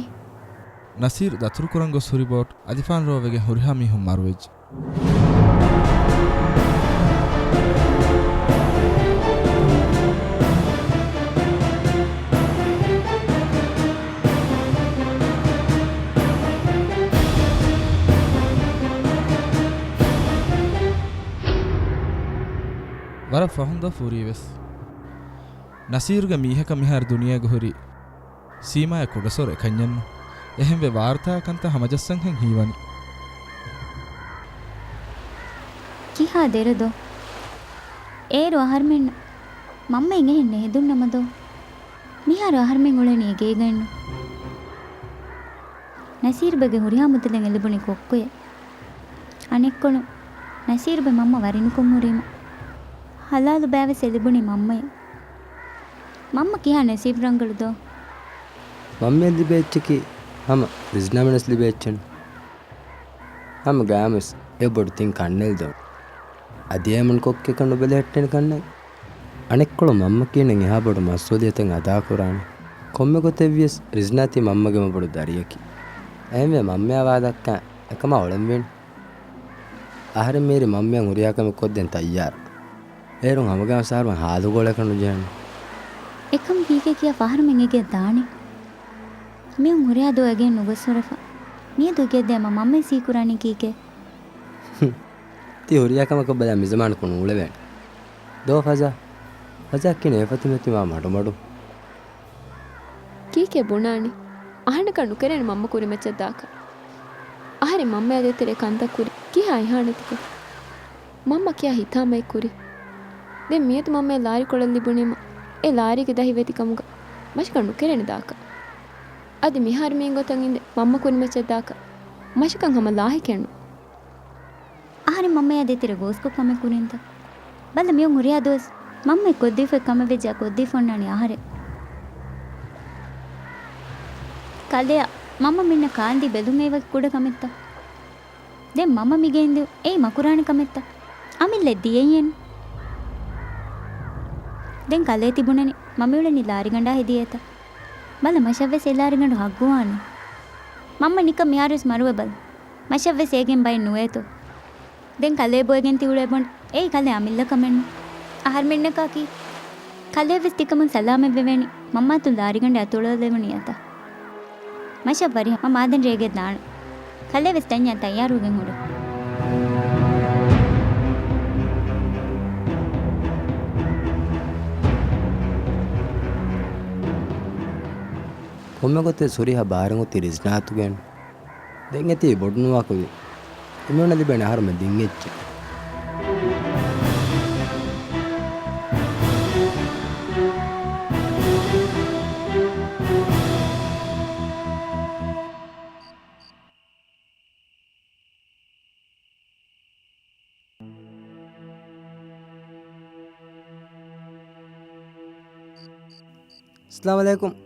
ނަސީރު ދަތުރުކުރަން ގޮސް ހުރި ބޯޓު އަލިފާން ރޯވެގެން ހުރިހާ މީހުން މަރުވެއްޖެ. ވަރަށް ފަހުން ދޯ ފޫރީވެސް. ނަސީރުގެ މީހަކަށް މިހާރު ދުނިޔޭގަ ހުރި ސީމާއަށް ކުޑަސޮރު އެކަންޏެއްނު. އެހެންވެ ވާރުތާ ކަންތައް ހަމަޖައްސަންހެން ހީވަނީ. ކިހާ ދެރަ ދޯ؟ އޭރު އަހަރުމެންނަށް މަންމައިން އެހެން ނޭދުންނަމަ ދޯ؟ މިހާރު އަހަރުމެން އުޅެނީ އެ ގޭގައެއްނު. ނަސީރުބެގެ ހުރިހާ މުދަލެއް އެ ލިބުނީ ކޮއްކޮއެއް. އަނެއްކޮޅުން ނަސީރުބެ މަންމަ ވަރިނުކޮށް ހުރީމަ. ހަލާލު ބައިވެސް އެ ލިބުނީ މަންމަޔަށް. މަންމަ ކިހާ ނަސީބު ރަނގަޅު ދޯ؟ މަންމައަށް ލިބޭ އެއްޗަކީ ހަމަ ރިޒްނާމެނަސް ލިބޭ އެއްޗެއްނު. ހަމަ ގާމެސް އެ ބޮޑު ތިން ކަންނެލް ދޯ. އަދި އައިމަން ކޮއްކޮއަކަށް ނުބެލެހެއްޓޭނެ ކަންނޭނގެ. އަނެއްކޮޅު މަންމަ ކިހިނެއް އެހާ ބޮޑު މަސްއޫލިއްޔަތެއް އަދާކުރާނީ؟ ކޮންމެ ގޮތެއްވިޔަސް ރިޒްނާ ތީ މަންމަގެ މަ ބޮޑު ދަރިއަކީ. އެހެންވެ މަންމަޔާ ވާދައަކާ އެކަމާ އުޅެންވީނު. އަހަރެން މިހިރީ މަންމަޔަށް ހުރިހާ ކަމެއް ކޮށްދޭން ތައްޔާރަށް. އޭރުން ހަމަގައިމުވެސް އަހަރުމެން ހާލުގޯޅަކަށް ނުޖެހޭނެ. އެކަމަކު ކީކޭ ކިޔާ ފަހަރުމެން އެގެއަށް ދާނީ؟ މީހުން ހުރިހާ ދުވަހެއް އެގެއަށް ނުގޮސް ހުރެފަ. މިއަދު އެގެއަށް ދިޔައީމަ މަންމައަށް ސީކުރާނީ ކީކޭ؟ ތީ ހުރިހާ ކަމަކަށް ބަލާ މިޒަމާނަކު ނޫޅެވޭނެ. ދޯ ފަޒާ. ފަޒާ ކިނެ އެފަތިމެތި މާ މަޑުމަޑު. ކީކޭ ބުނާނީ؟ އަހަންނަކަށް ނުކެރޭނެ މަންމަ ކުރިމައްޗަށް ދާކަށް. އަހަރެން މަންމަޔާ ދޭތެރޭ ކަންތައް ކުރި ކިހާ އިހާނެތިކޮށް؟ މަންމަ ކިހާ ހިތާމައެއް ކުރި؟ ދެން މިއަދު މަންމަޔަށް ލާރި ކޮޅެއް ލިބުނީމަ އެ ލާރީގެ ދަހި ވެތި ކަމުގަ މަށަކަށް ނުކެރޭނެ ދާކަށް. އަދި މިހާރު މިއިން ގޮތަށް އިނދެ މަންމަ ކުރިމައްޗަށް ދާކަށް މަށަކަށް ހަމަ ލާހިކެއްނު. އަހަރެން މަންމަޔާ ދޭތެރޭ ގޯސްކޮށް ކަމެއް ކުރިންތަ؟ ބަލަ މިއޮން ހުރިހާ ދުވަސް މަންމަ ކޮށްދީފައި ކަމެއް ވެއްޖެއްޔާ ކޮށްދީފަ އޮންނާނީ އަހަރެން. ކަލެޔާ، މަންމަ މިންނަ ކާންދީ ބެލުން އެއީ ވަކި ކުޑަ ކަމެއްތަ؟ ދެން މަންމަ މިގެއިން ދިޔުން އެއީ މަކުރާނެ ކަމެއްތަ؟ އަމިއްލަ ދިޔައީއެއްނު. ދެން ކަލޭ ތިބުނަނީ މަ މިއުޅެނީ ލާރިގަނޑާ ހެދިޔޭތަ؟ ބަލަ، މަށަށްވެސް އެ ލާރިގަނޑު ހައްގުވާނެ. މަންމަ ނިކަން މިހާރުވެސް މަރުވެބަލަ. މަށަށްވެސް އޭގެން ބައެއް ނުވޭތޯ. ދެން ކަލޭ ބޮއެގެން ތިއުޅޭ ބޮން. އޭ ކަލޭ އަމިއްލަ ކަމެއްނު. އަހަރުމެންނަކާ ކީ؟ ކަލޭވެސް ތިކަމުން ސަލާމަތްވެވޭނީ. މަންމާތު ލާރިގަނޑެއް އަތުޅަލެވުނީ އަތަ. މަށަށް ވަރިހަ މަ މާދަން ރޭގެ ދާނެ. ކަލޭވެސް ތަންޏާ ތައްޔާރުވެގެން ހުރެ. ކޮންމެ ގޮތެއް ސުރިހަ ބާރަށް އޮތީ ރިޒްނާ އަތުގައެއްނު. ދެން އެތީ ބޮޑުނުވާކުދި. އެމީހުންނަށް ލިބޭނެ އަހަރުމެން ދިން އެއްޗެއް. އައްސަލާމު ޢަލައިކުމް.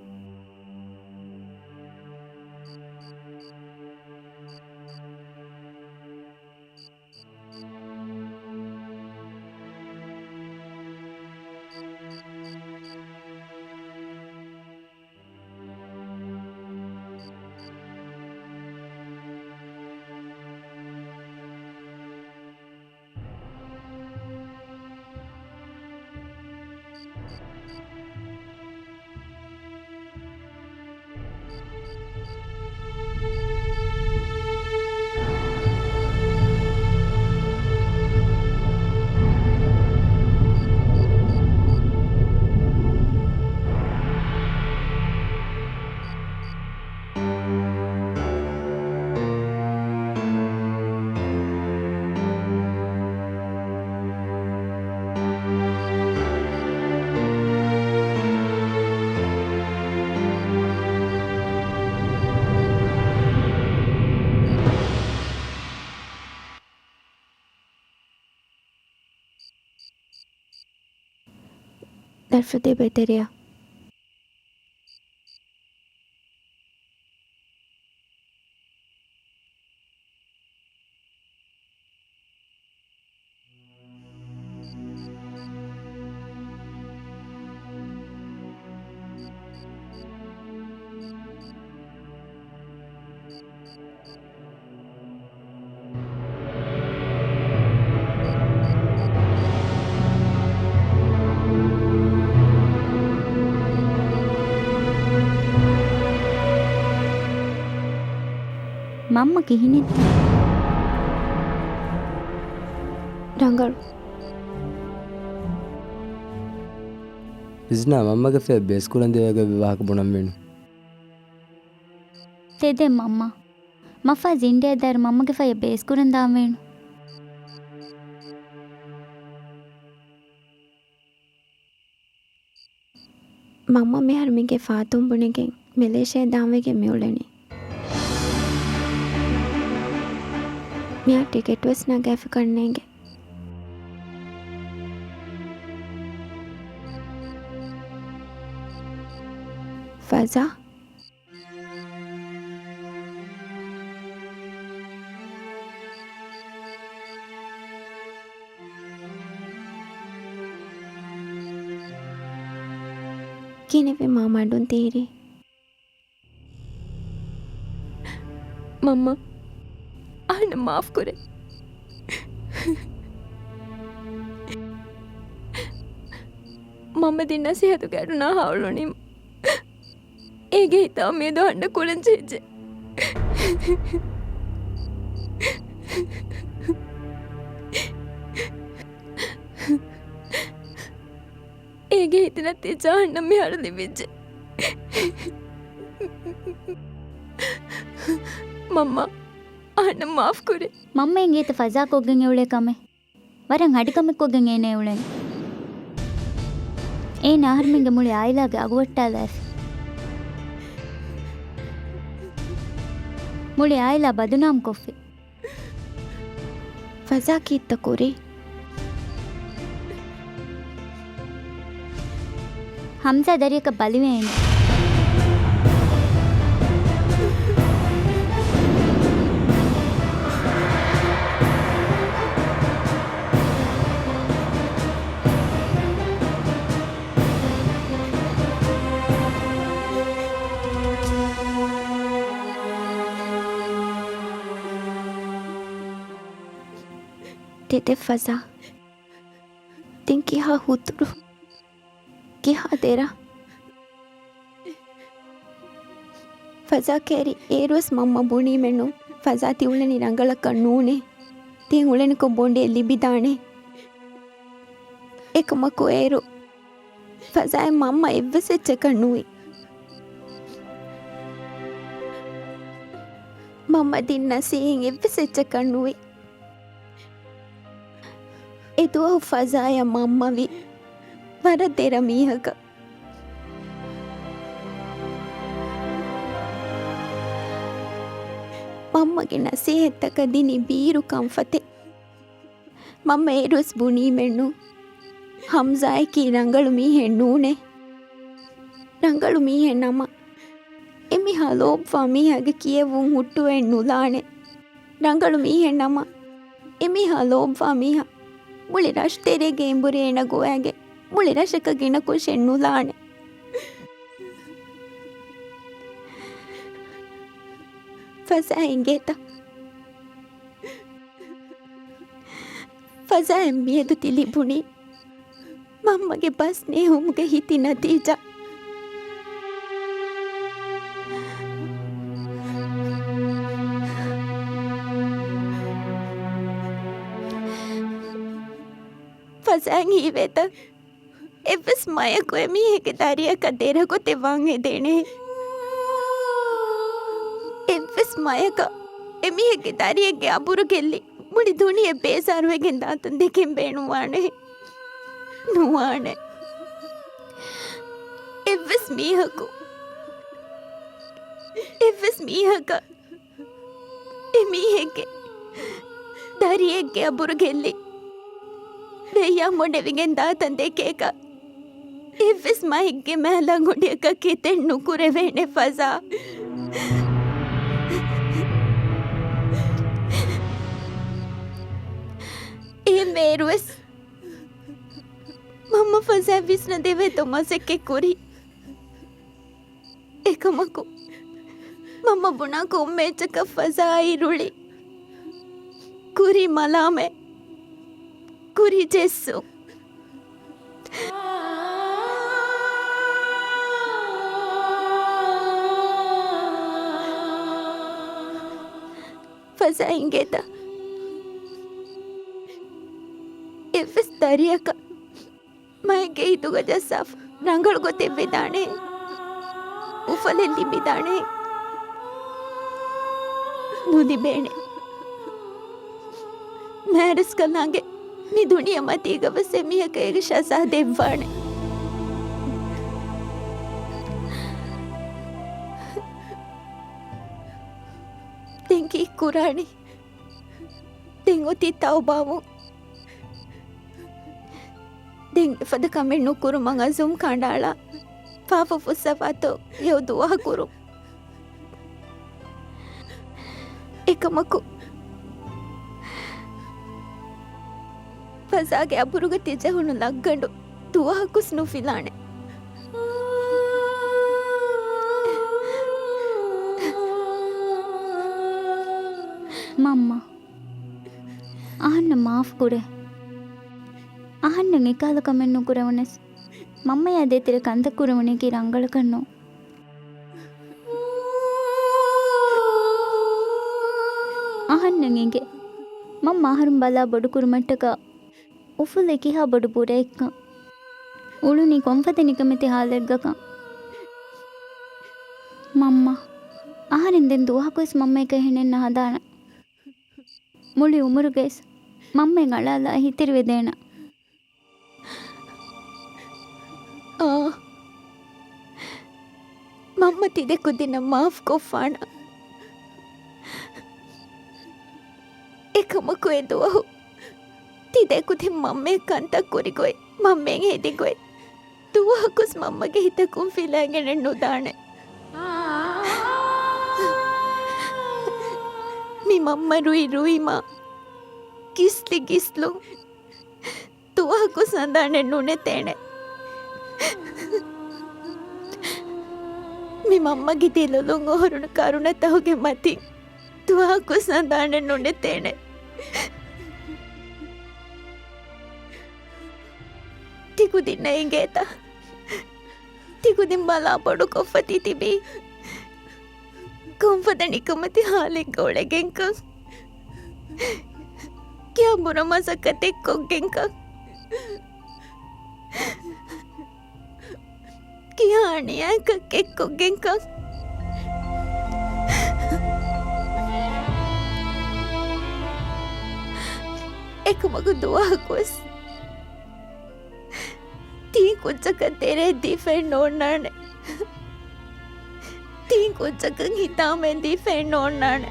ދަރިފުޅު ދޭ ބައިތެރެއަށް. މަންމަ ކިހިނެއްތަ؟ ރަނގަޅު. ރިޒްނާ، މަންމަގެ ފަޔަށް ބޭސްކުރަން ދެވޭ ވާހަކަ ބުނަންވީނު. ތެދެއް މަންމާ. މަފާ ޒިންޑޭ ދާއިރު މަންމަގެ ފަޔަށް ބޭސްކުރަން ދާންވީނު. މަންމަ މިހާރު މީގެ ފާތުން ބުނެގެން މެލޭޝިޔާ ދާންވެގެން މިއުޅެނީ. މިހާ ޓިކެޓް ވެސް ނަގާފިކަން ނޭނގެ. ފަޒާ. ކިހިނެއްވީ މާ މަޑުން ތިހިރީ؟ މަންމާ، އަހަންނަށް މާފް ކުރޭ. މަންމަ ދިން ނަސޭހަތުގެ އަޑު ނާހާ އުޅުނީމަ. އޭގެ ހިތާ މިއަދު އަހަންނަށް ކުރަން ޖެހިއްޖެ. އޭގެ ހިތި ނަތީޖާ އަހަންނަށް މިހާރު ލިބިއްޖެ. މަންމާ، އަހަންނަށް މާފް ކުރޭ. މަންމަ އެނގޭތަ ފަޒާ ކޮށްގެން އެއުޅޭ ކަމެއް؟ ވަރަށް އަޑިކަމެއް ކޮށްގެން އޭނަ އެއުޅެނީ. އޭނަ އަހަރުމެންގެ މުޅި އާއިލާގެ އަގު ވައްޓާލާފި. މުޅި އާއިލާ ބަދުނާމް ކޮށްފި. ފަޒާ ކީއްތަ ކުރީ؟ ހަމްޒާ ދަރިއަކަށް ބަލިވޭނެ. އެދެ ފަޒާ. ދެން ކިހާ ހުތުރު؟ ކިހާ ދެރަ؟ ފަޒާ ކެރި އޭރުވެސް މަންމަ ބުނީމެއްނު. ފަޒާ ތި އުޅެނީ ރަނގަޅަކަށް ނޫނޭ. ތި އުޅެނިކޮށް ބޮނޑެއް ލިބިދާނެ. އެކަމަކު އޭރު ފަޒާއަށް މަންމަ އެއްވެސް އެއްޗަކަށް ނުވި. މަންމަ ދިން ނަސީހަތް އެއްވެސް އެއްޗަކަށް ނުވި. އެދުވަހު ފަޒާޔަށް މަންމަވި ވަރަށް ދެރަ މީހަކަށް. މަންމަގެ ނަސޭހަތްތަކަށް ދިނީ ބީރު ކަންފަތެއް. މަންމަ އޭރުވެސް ބުނީމެއްނު، ހަމްޒާއަކީ ރަނގަޅު މީހެއް ނޫނޭ. ރަނގަޅު މީހެއް ނަމަ، އެމީހާ ލޯބިވާ މީހާގެ ކިޔެވުން ހުއްޓުވައެއް ނުލާނެ. ރަނގަޅު މީހެއް ނަމަ، އެމީހާ ލޯބިވާ މީހާ މުޅި ރަށްތެރޭގެ އެނބުރި އޭނަ ގޮވައިގެން މުޅި ރަށަކަށް ގިނަ ކުށެއް ނުލާނެ. ފަޒާ އިނގޭތަ؟ ފަޒާއަށް މިއަދު ތި ލިބުނީ މަންމަގެ ބަސް ނޭހުމުގެ ހިތި ނަތީޖާ. ފަޒާއަށް ހީވޭތަ؟ އެއްވެސް މަޔަކު އެމީހެއްގެ ދަރިއަކަށް ދެރަގޮތެއް ވާން ހެދޭނެ. އެއްވެސް މަޔަކަށް އެމީހެއްގެ ދަރިއެއްގެ އަބުރު ގެއްލި، މުޅި ދުނިޔެ ބޭޒާރުވެގެން ދާތަން ދެކެން ބޭނުންވާނެ. ނުވާނެ. އެއްވެސް މީހަކު، އެއްވެސް މީހަކަށް އެމީހެއްގެ ދަރިއެއްގެ އަބުރު ގެއްލި، ރެއްޔާ މޮޑެވިގެން ދާތަން ދެކޭކަށް އެއްވެސް މައެއްގެ މާލަނގުޑިއަކަށް ކިތެއް ނުކުރެވޭނެ ފަޒާ. އެހެން ވޭއިރުވެސް މަންމަ ފަޒާއަށް ވިސްނަދެވޭތޯ މަސައްކަތް ކުރީ. އެކަމަކު، މަންމަ ބުނާ ކޮންމެ އެއްޗަކަށް ފަޒާއާއި ރުޅި ކުރީ މަލާމެއް، ކުރީ ޖެއްސުން. ފަޒާ އިނގޭތަ؟ އެއްވެސް ދަރިއަކަށް މައެއްގެ ހިތުގަ ޖައްސާފަ ރަނގަޅު ގޮތެއް ވެދާނެ، އުފަލެއް ލިބިދާނެ، ނުލިބޭނެ. މާރަސްކަލާނގެ މި ދުނިޔެ މަތީގަ ވެސް އެމީހަކަށް އޭގެ ޝަޒާ ދެއްވާނެ. ދެން ކީއްކުރާނީ؟ ދެން އޮތީ ތައުބާވުން. ދެން އެފަދަ ކަމެއް ނުކުރުމަށް އަޒުމް ކަނޑައަޅާ، ފާފަ ފުއްސަވާތޯ އެއޮ ދުވަހަކުރުން. އެކަމަކު، ފަޒާގެ އަބުރުގަ ތިޖަހުނު ލައްގަނޑު ދުވަހަކުސް ނުފިލާނެ. މަންމަ، އަހަންނަށް މާފު ކުރޭ. އަހަންނަށް އެކަހަލަ ކަމެއް ނުކުރެވުނަސް، މަންމަޔާ ދޭތެރެ ކަންތައް ކުރެވުނީކީ ރަނގަޅަކަށް ނޫން. އަހަންނަށް އެނގޭ، މަންމަ އަހަރުން ބަލާ ބޮޑުކުރުމަށްޓަކާ އުފުލެއް ކިހާ ބޮޑު ބުރައެއްކަން، އުޅުނީ ކޮންފަދަ ނިކަމެތި ހާލެއްގަކަން. މަންމަ، އަހަރެން ދެން ދުވަހަކުވެސް މަންމަޔަކަށް އެހެނެއް ނަހަދާނަން. މުޅި އުމުރުގައިސް މަންމައަށް އަޅާލާ ހިތެރިވެދޭނަން. އާ، މަންމަ ތިދެކުދިންނަށް މާފްކޮށްފާނަން. އެކަމަކު އެ ދުވަހު ތިދެކުދިން މަންމައަށް ކަންތައް ކުރިގޮތް، މަންމައަށް ހެދިގޮތް، ދުވަހަކުސް މަންމަގެ ހިތަކުން ފިލައިގެނެއް ނުދާނެ. މި މަންމަ ރުއި ރުއިމާ، ގިސްލި ގިސްލުން، ދުވަހަކުސް އަނދާނެއް ނުނެތޭނެ. މި މަންމަގެ ދެލޮލުން އޮހޮރުނު ކަރުނަތަހުގެ މަތިން ދުވަހަކުސް އަނދާނެއް ނުނެތޭނެ. ކުދިންނަށް އެނގޭތަ؟ ތިކުދިން ބަލާ ބޮޑުކޮށްފަ ތި ތިބީ ކޮންފަދަ ނިކަމެތި ހާލެއްގަ އުޅެގެންކަން؟ ކިހާ ބުރަ މަސައްކަތެއް ކޮށްގެންކަން؟ ކިހާ އަނިޔާއަކަށް އެއްކޮށްގެންކަން؟ އެކަމަކު ދުވަހަކުވެސް ތީ ކުއްޖަކަށް ދެރައެއް ދީފައެއް ނޯންނާނެ. ތީ ކުއްޖަކަށް ހިތާމައެއް ދީފައެއް ނޯންނާނެ.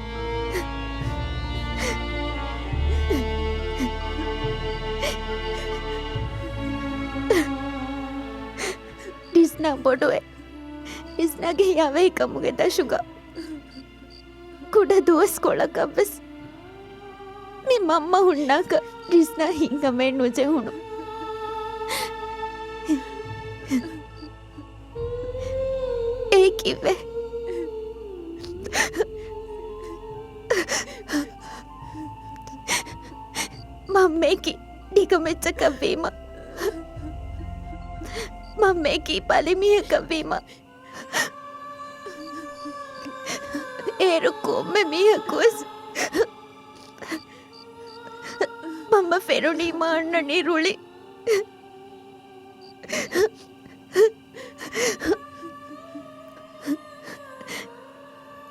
ރިޒްނާ ބޮޑުވެ، ރިޒްނާގެ ހިޔާވަހިކަމުގެ ދަށުގަ ކުޑަ ދުވަސްކޮޅަކަށްވެސް މި މަންމަ ހުންނާކަށް ރިޒްނާ ހިތްހަމައެއް ނުޖެހުނު. އޭ ކީއްވެ؟ މަންމައަކީ ނިކަމެއްޗަކަށްވީމަ، މަންމައަކީ ބަލިމީހަކަށްވީމަ، އޭރު ކޮންމެ މީހަކުވެސް މަންމަ ފެނުނީމަ އަންނަނީ ރުޅި.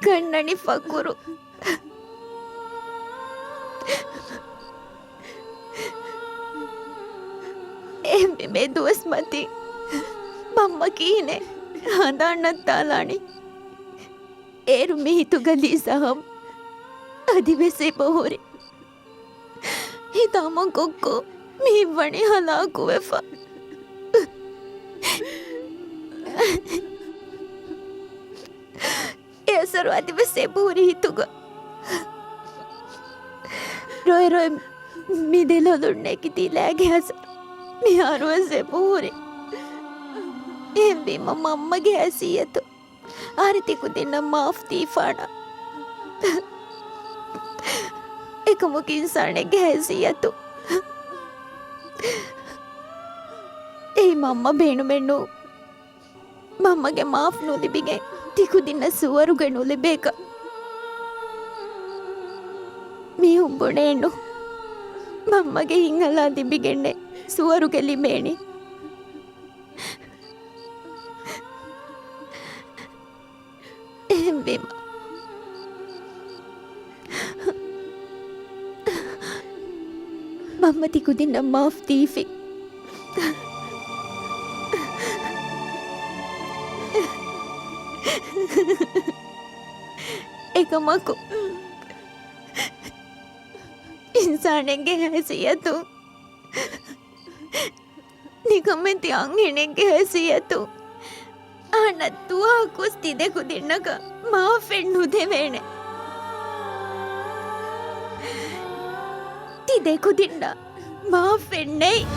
ކަންނަނީ ފަޤުރު. އެހެންވީމަ ދުވަސް މަތީ މަންމަ ކިހިނެއް ހަނދާން ނައްތާލާނީ؟ އޭރު މި ހިތުގަ ލީ ސަހަމް އަދިވެސް އެބަހުރި. ހިތާމަ ކޮށްކޮށް މި ހިތްވަނީ ހަލާކުވެފަ. އެ އަސަރު އަދިވެސް އެބަހުރި ހިތުގަ. ރޮއެ ރޮއެ މި ދެލޮލުން ނެގި ދިލާގެ އަސަރު މިހާރުވެސް އެބަހުރި. އެހެންވީމަ މަންމަގެ ހައިސިއްޔަތު އާރި ތިކުދިންނަށް މާފް ދީފާނަން. އެކަމަކު އިންސާނެއްގެ ހައިސިއްޔަތު އެއީ މަންމަ ބޭނުމެއް ނޫން. މަންމަގެ މާފް ނުލިބިގެން ތިކުދިންނަށް ސުވަރުގެ ނުލިބޭކަށް މީހުން ބުނޭނު. މަންމަގެ ހިތްހަލާ ލިބިގެންނޭ ސުވަރުގެ ލިބޭނީ. އެހެންވީމަ މަންމަ ތިކުދިންނަށް މާފް ދީފި. އެކަމަކު އިންސާނެއްގެ ހައިސިއްޔަތުން ނިކަމެތި އަންހެނެއްގެ ހައިސިއްޔަތުން އަހަންނަށް ދުވަހަކުވެސް ތި ދެކުދިންނަކަށް މާފެއް ނުދެވޭނެ. ތި ދެކުދިންނަށް މާފެއް ނެތް.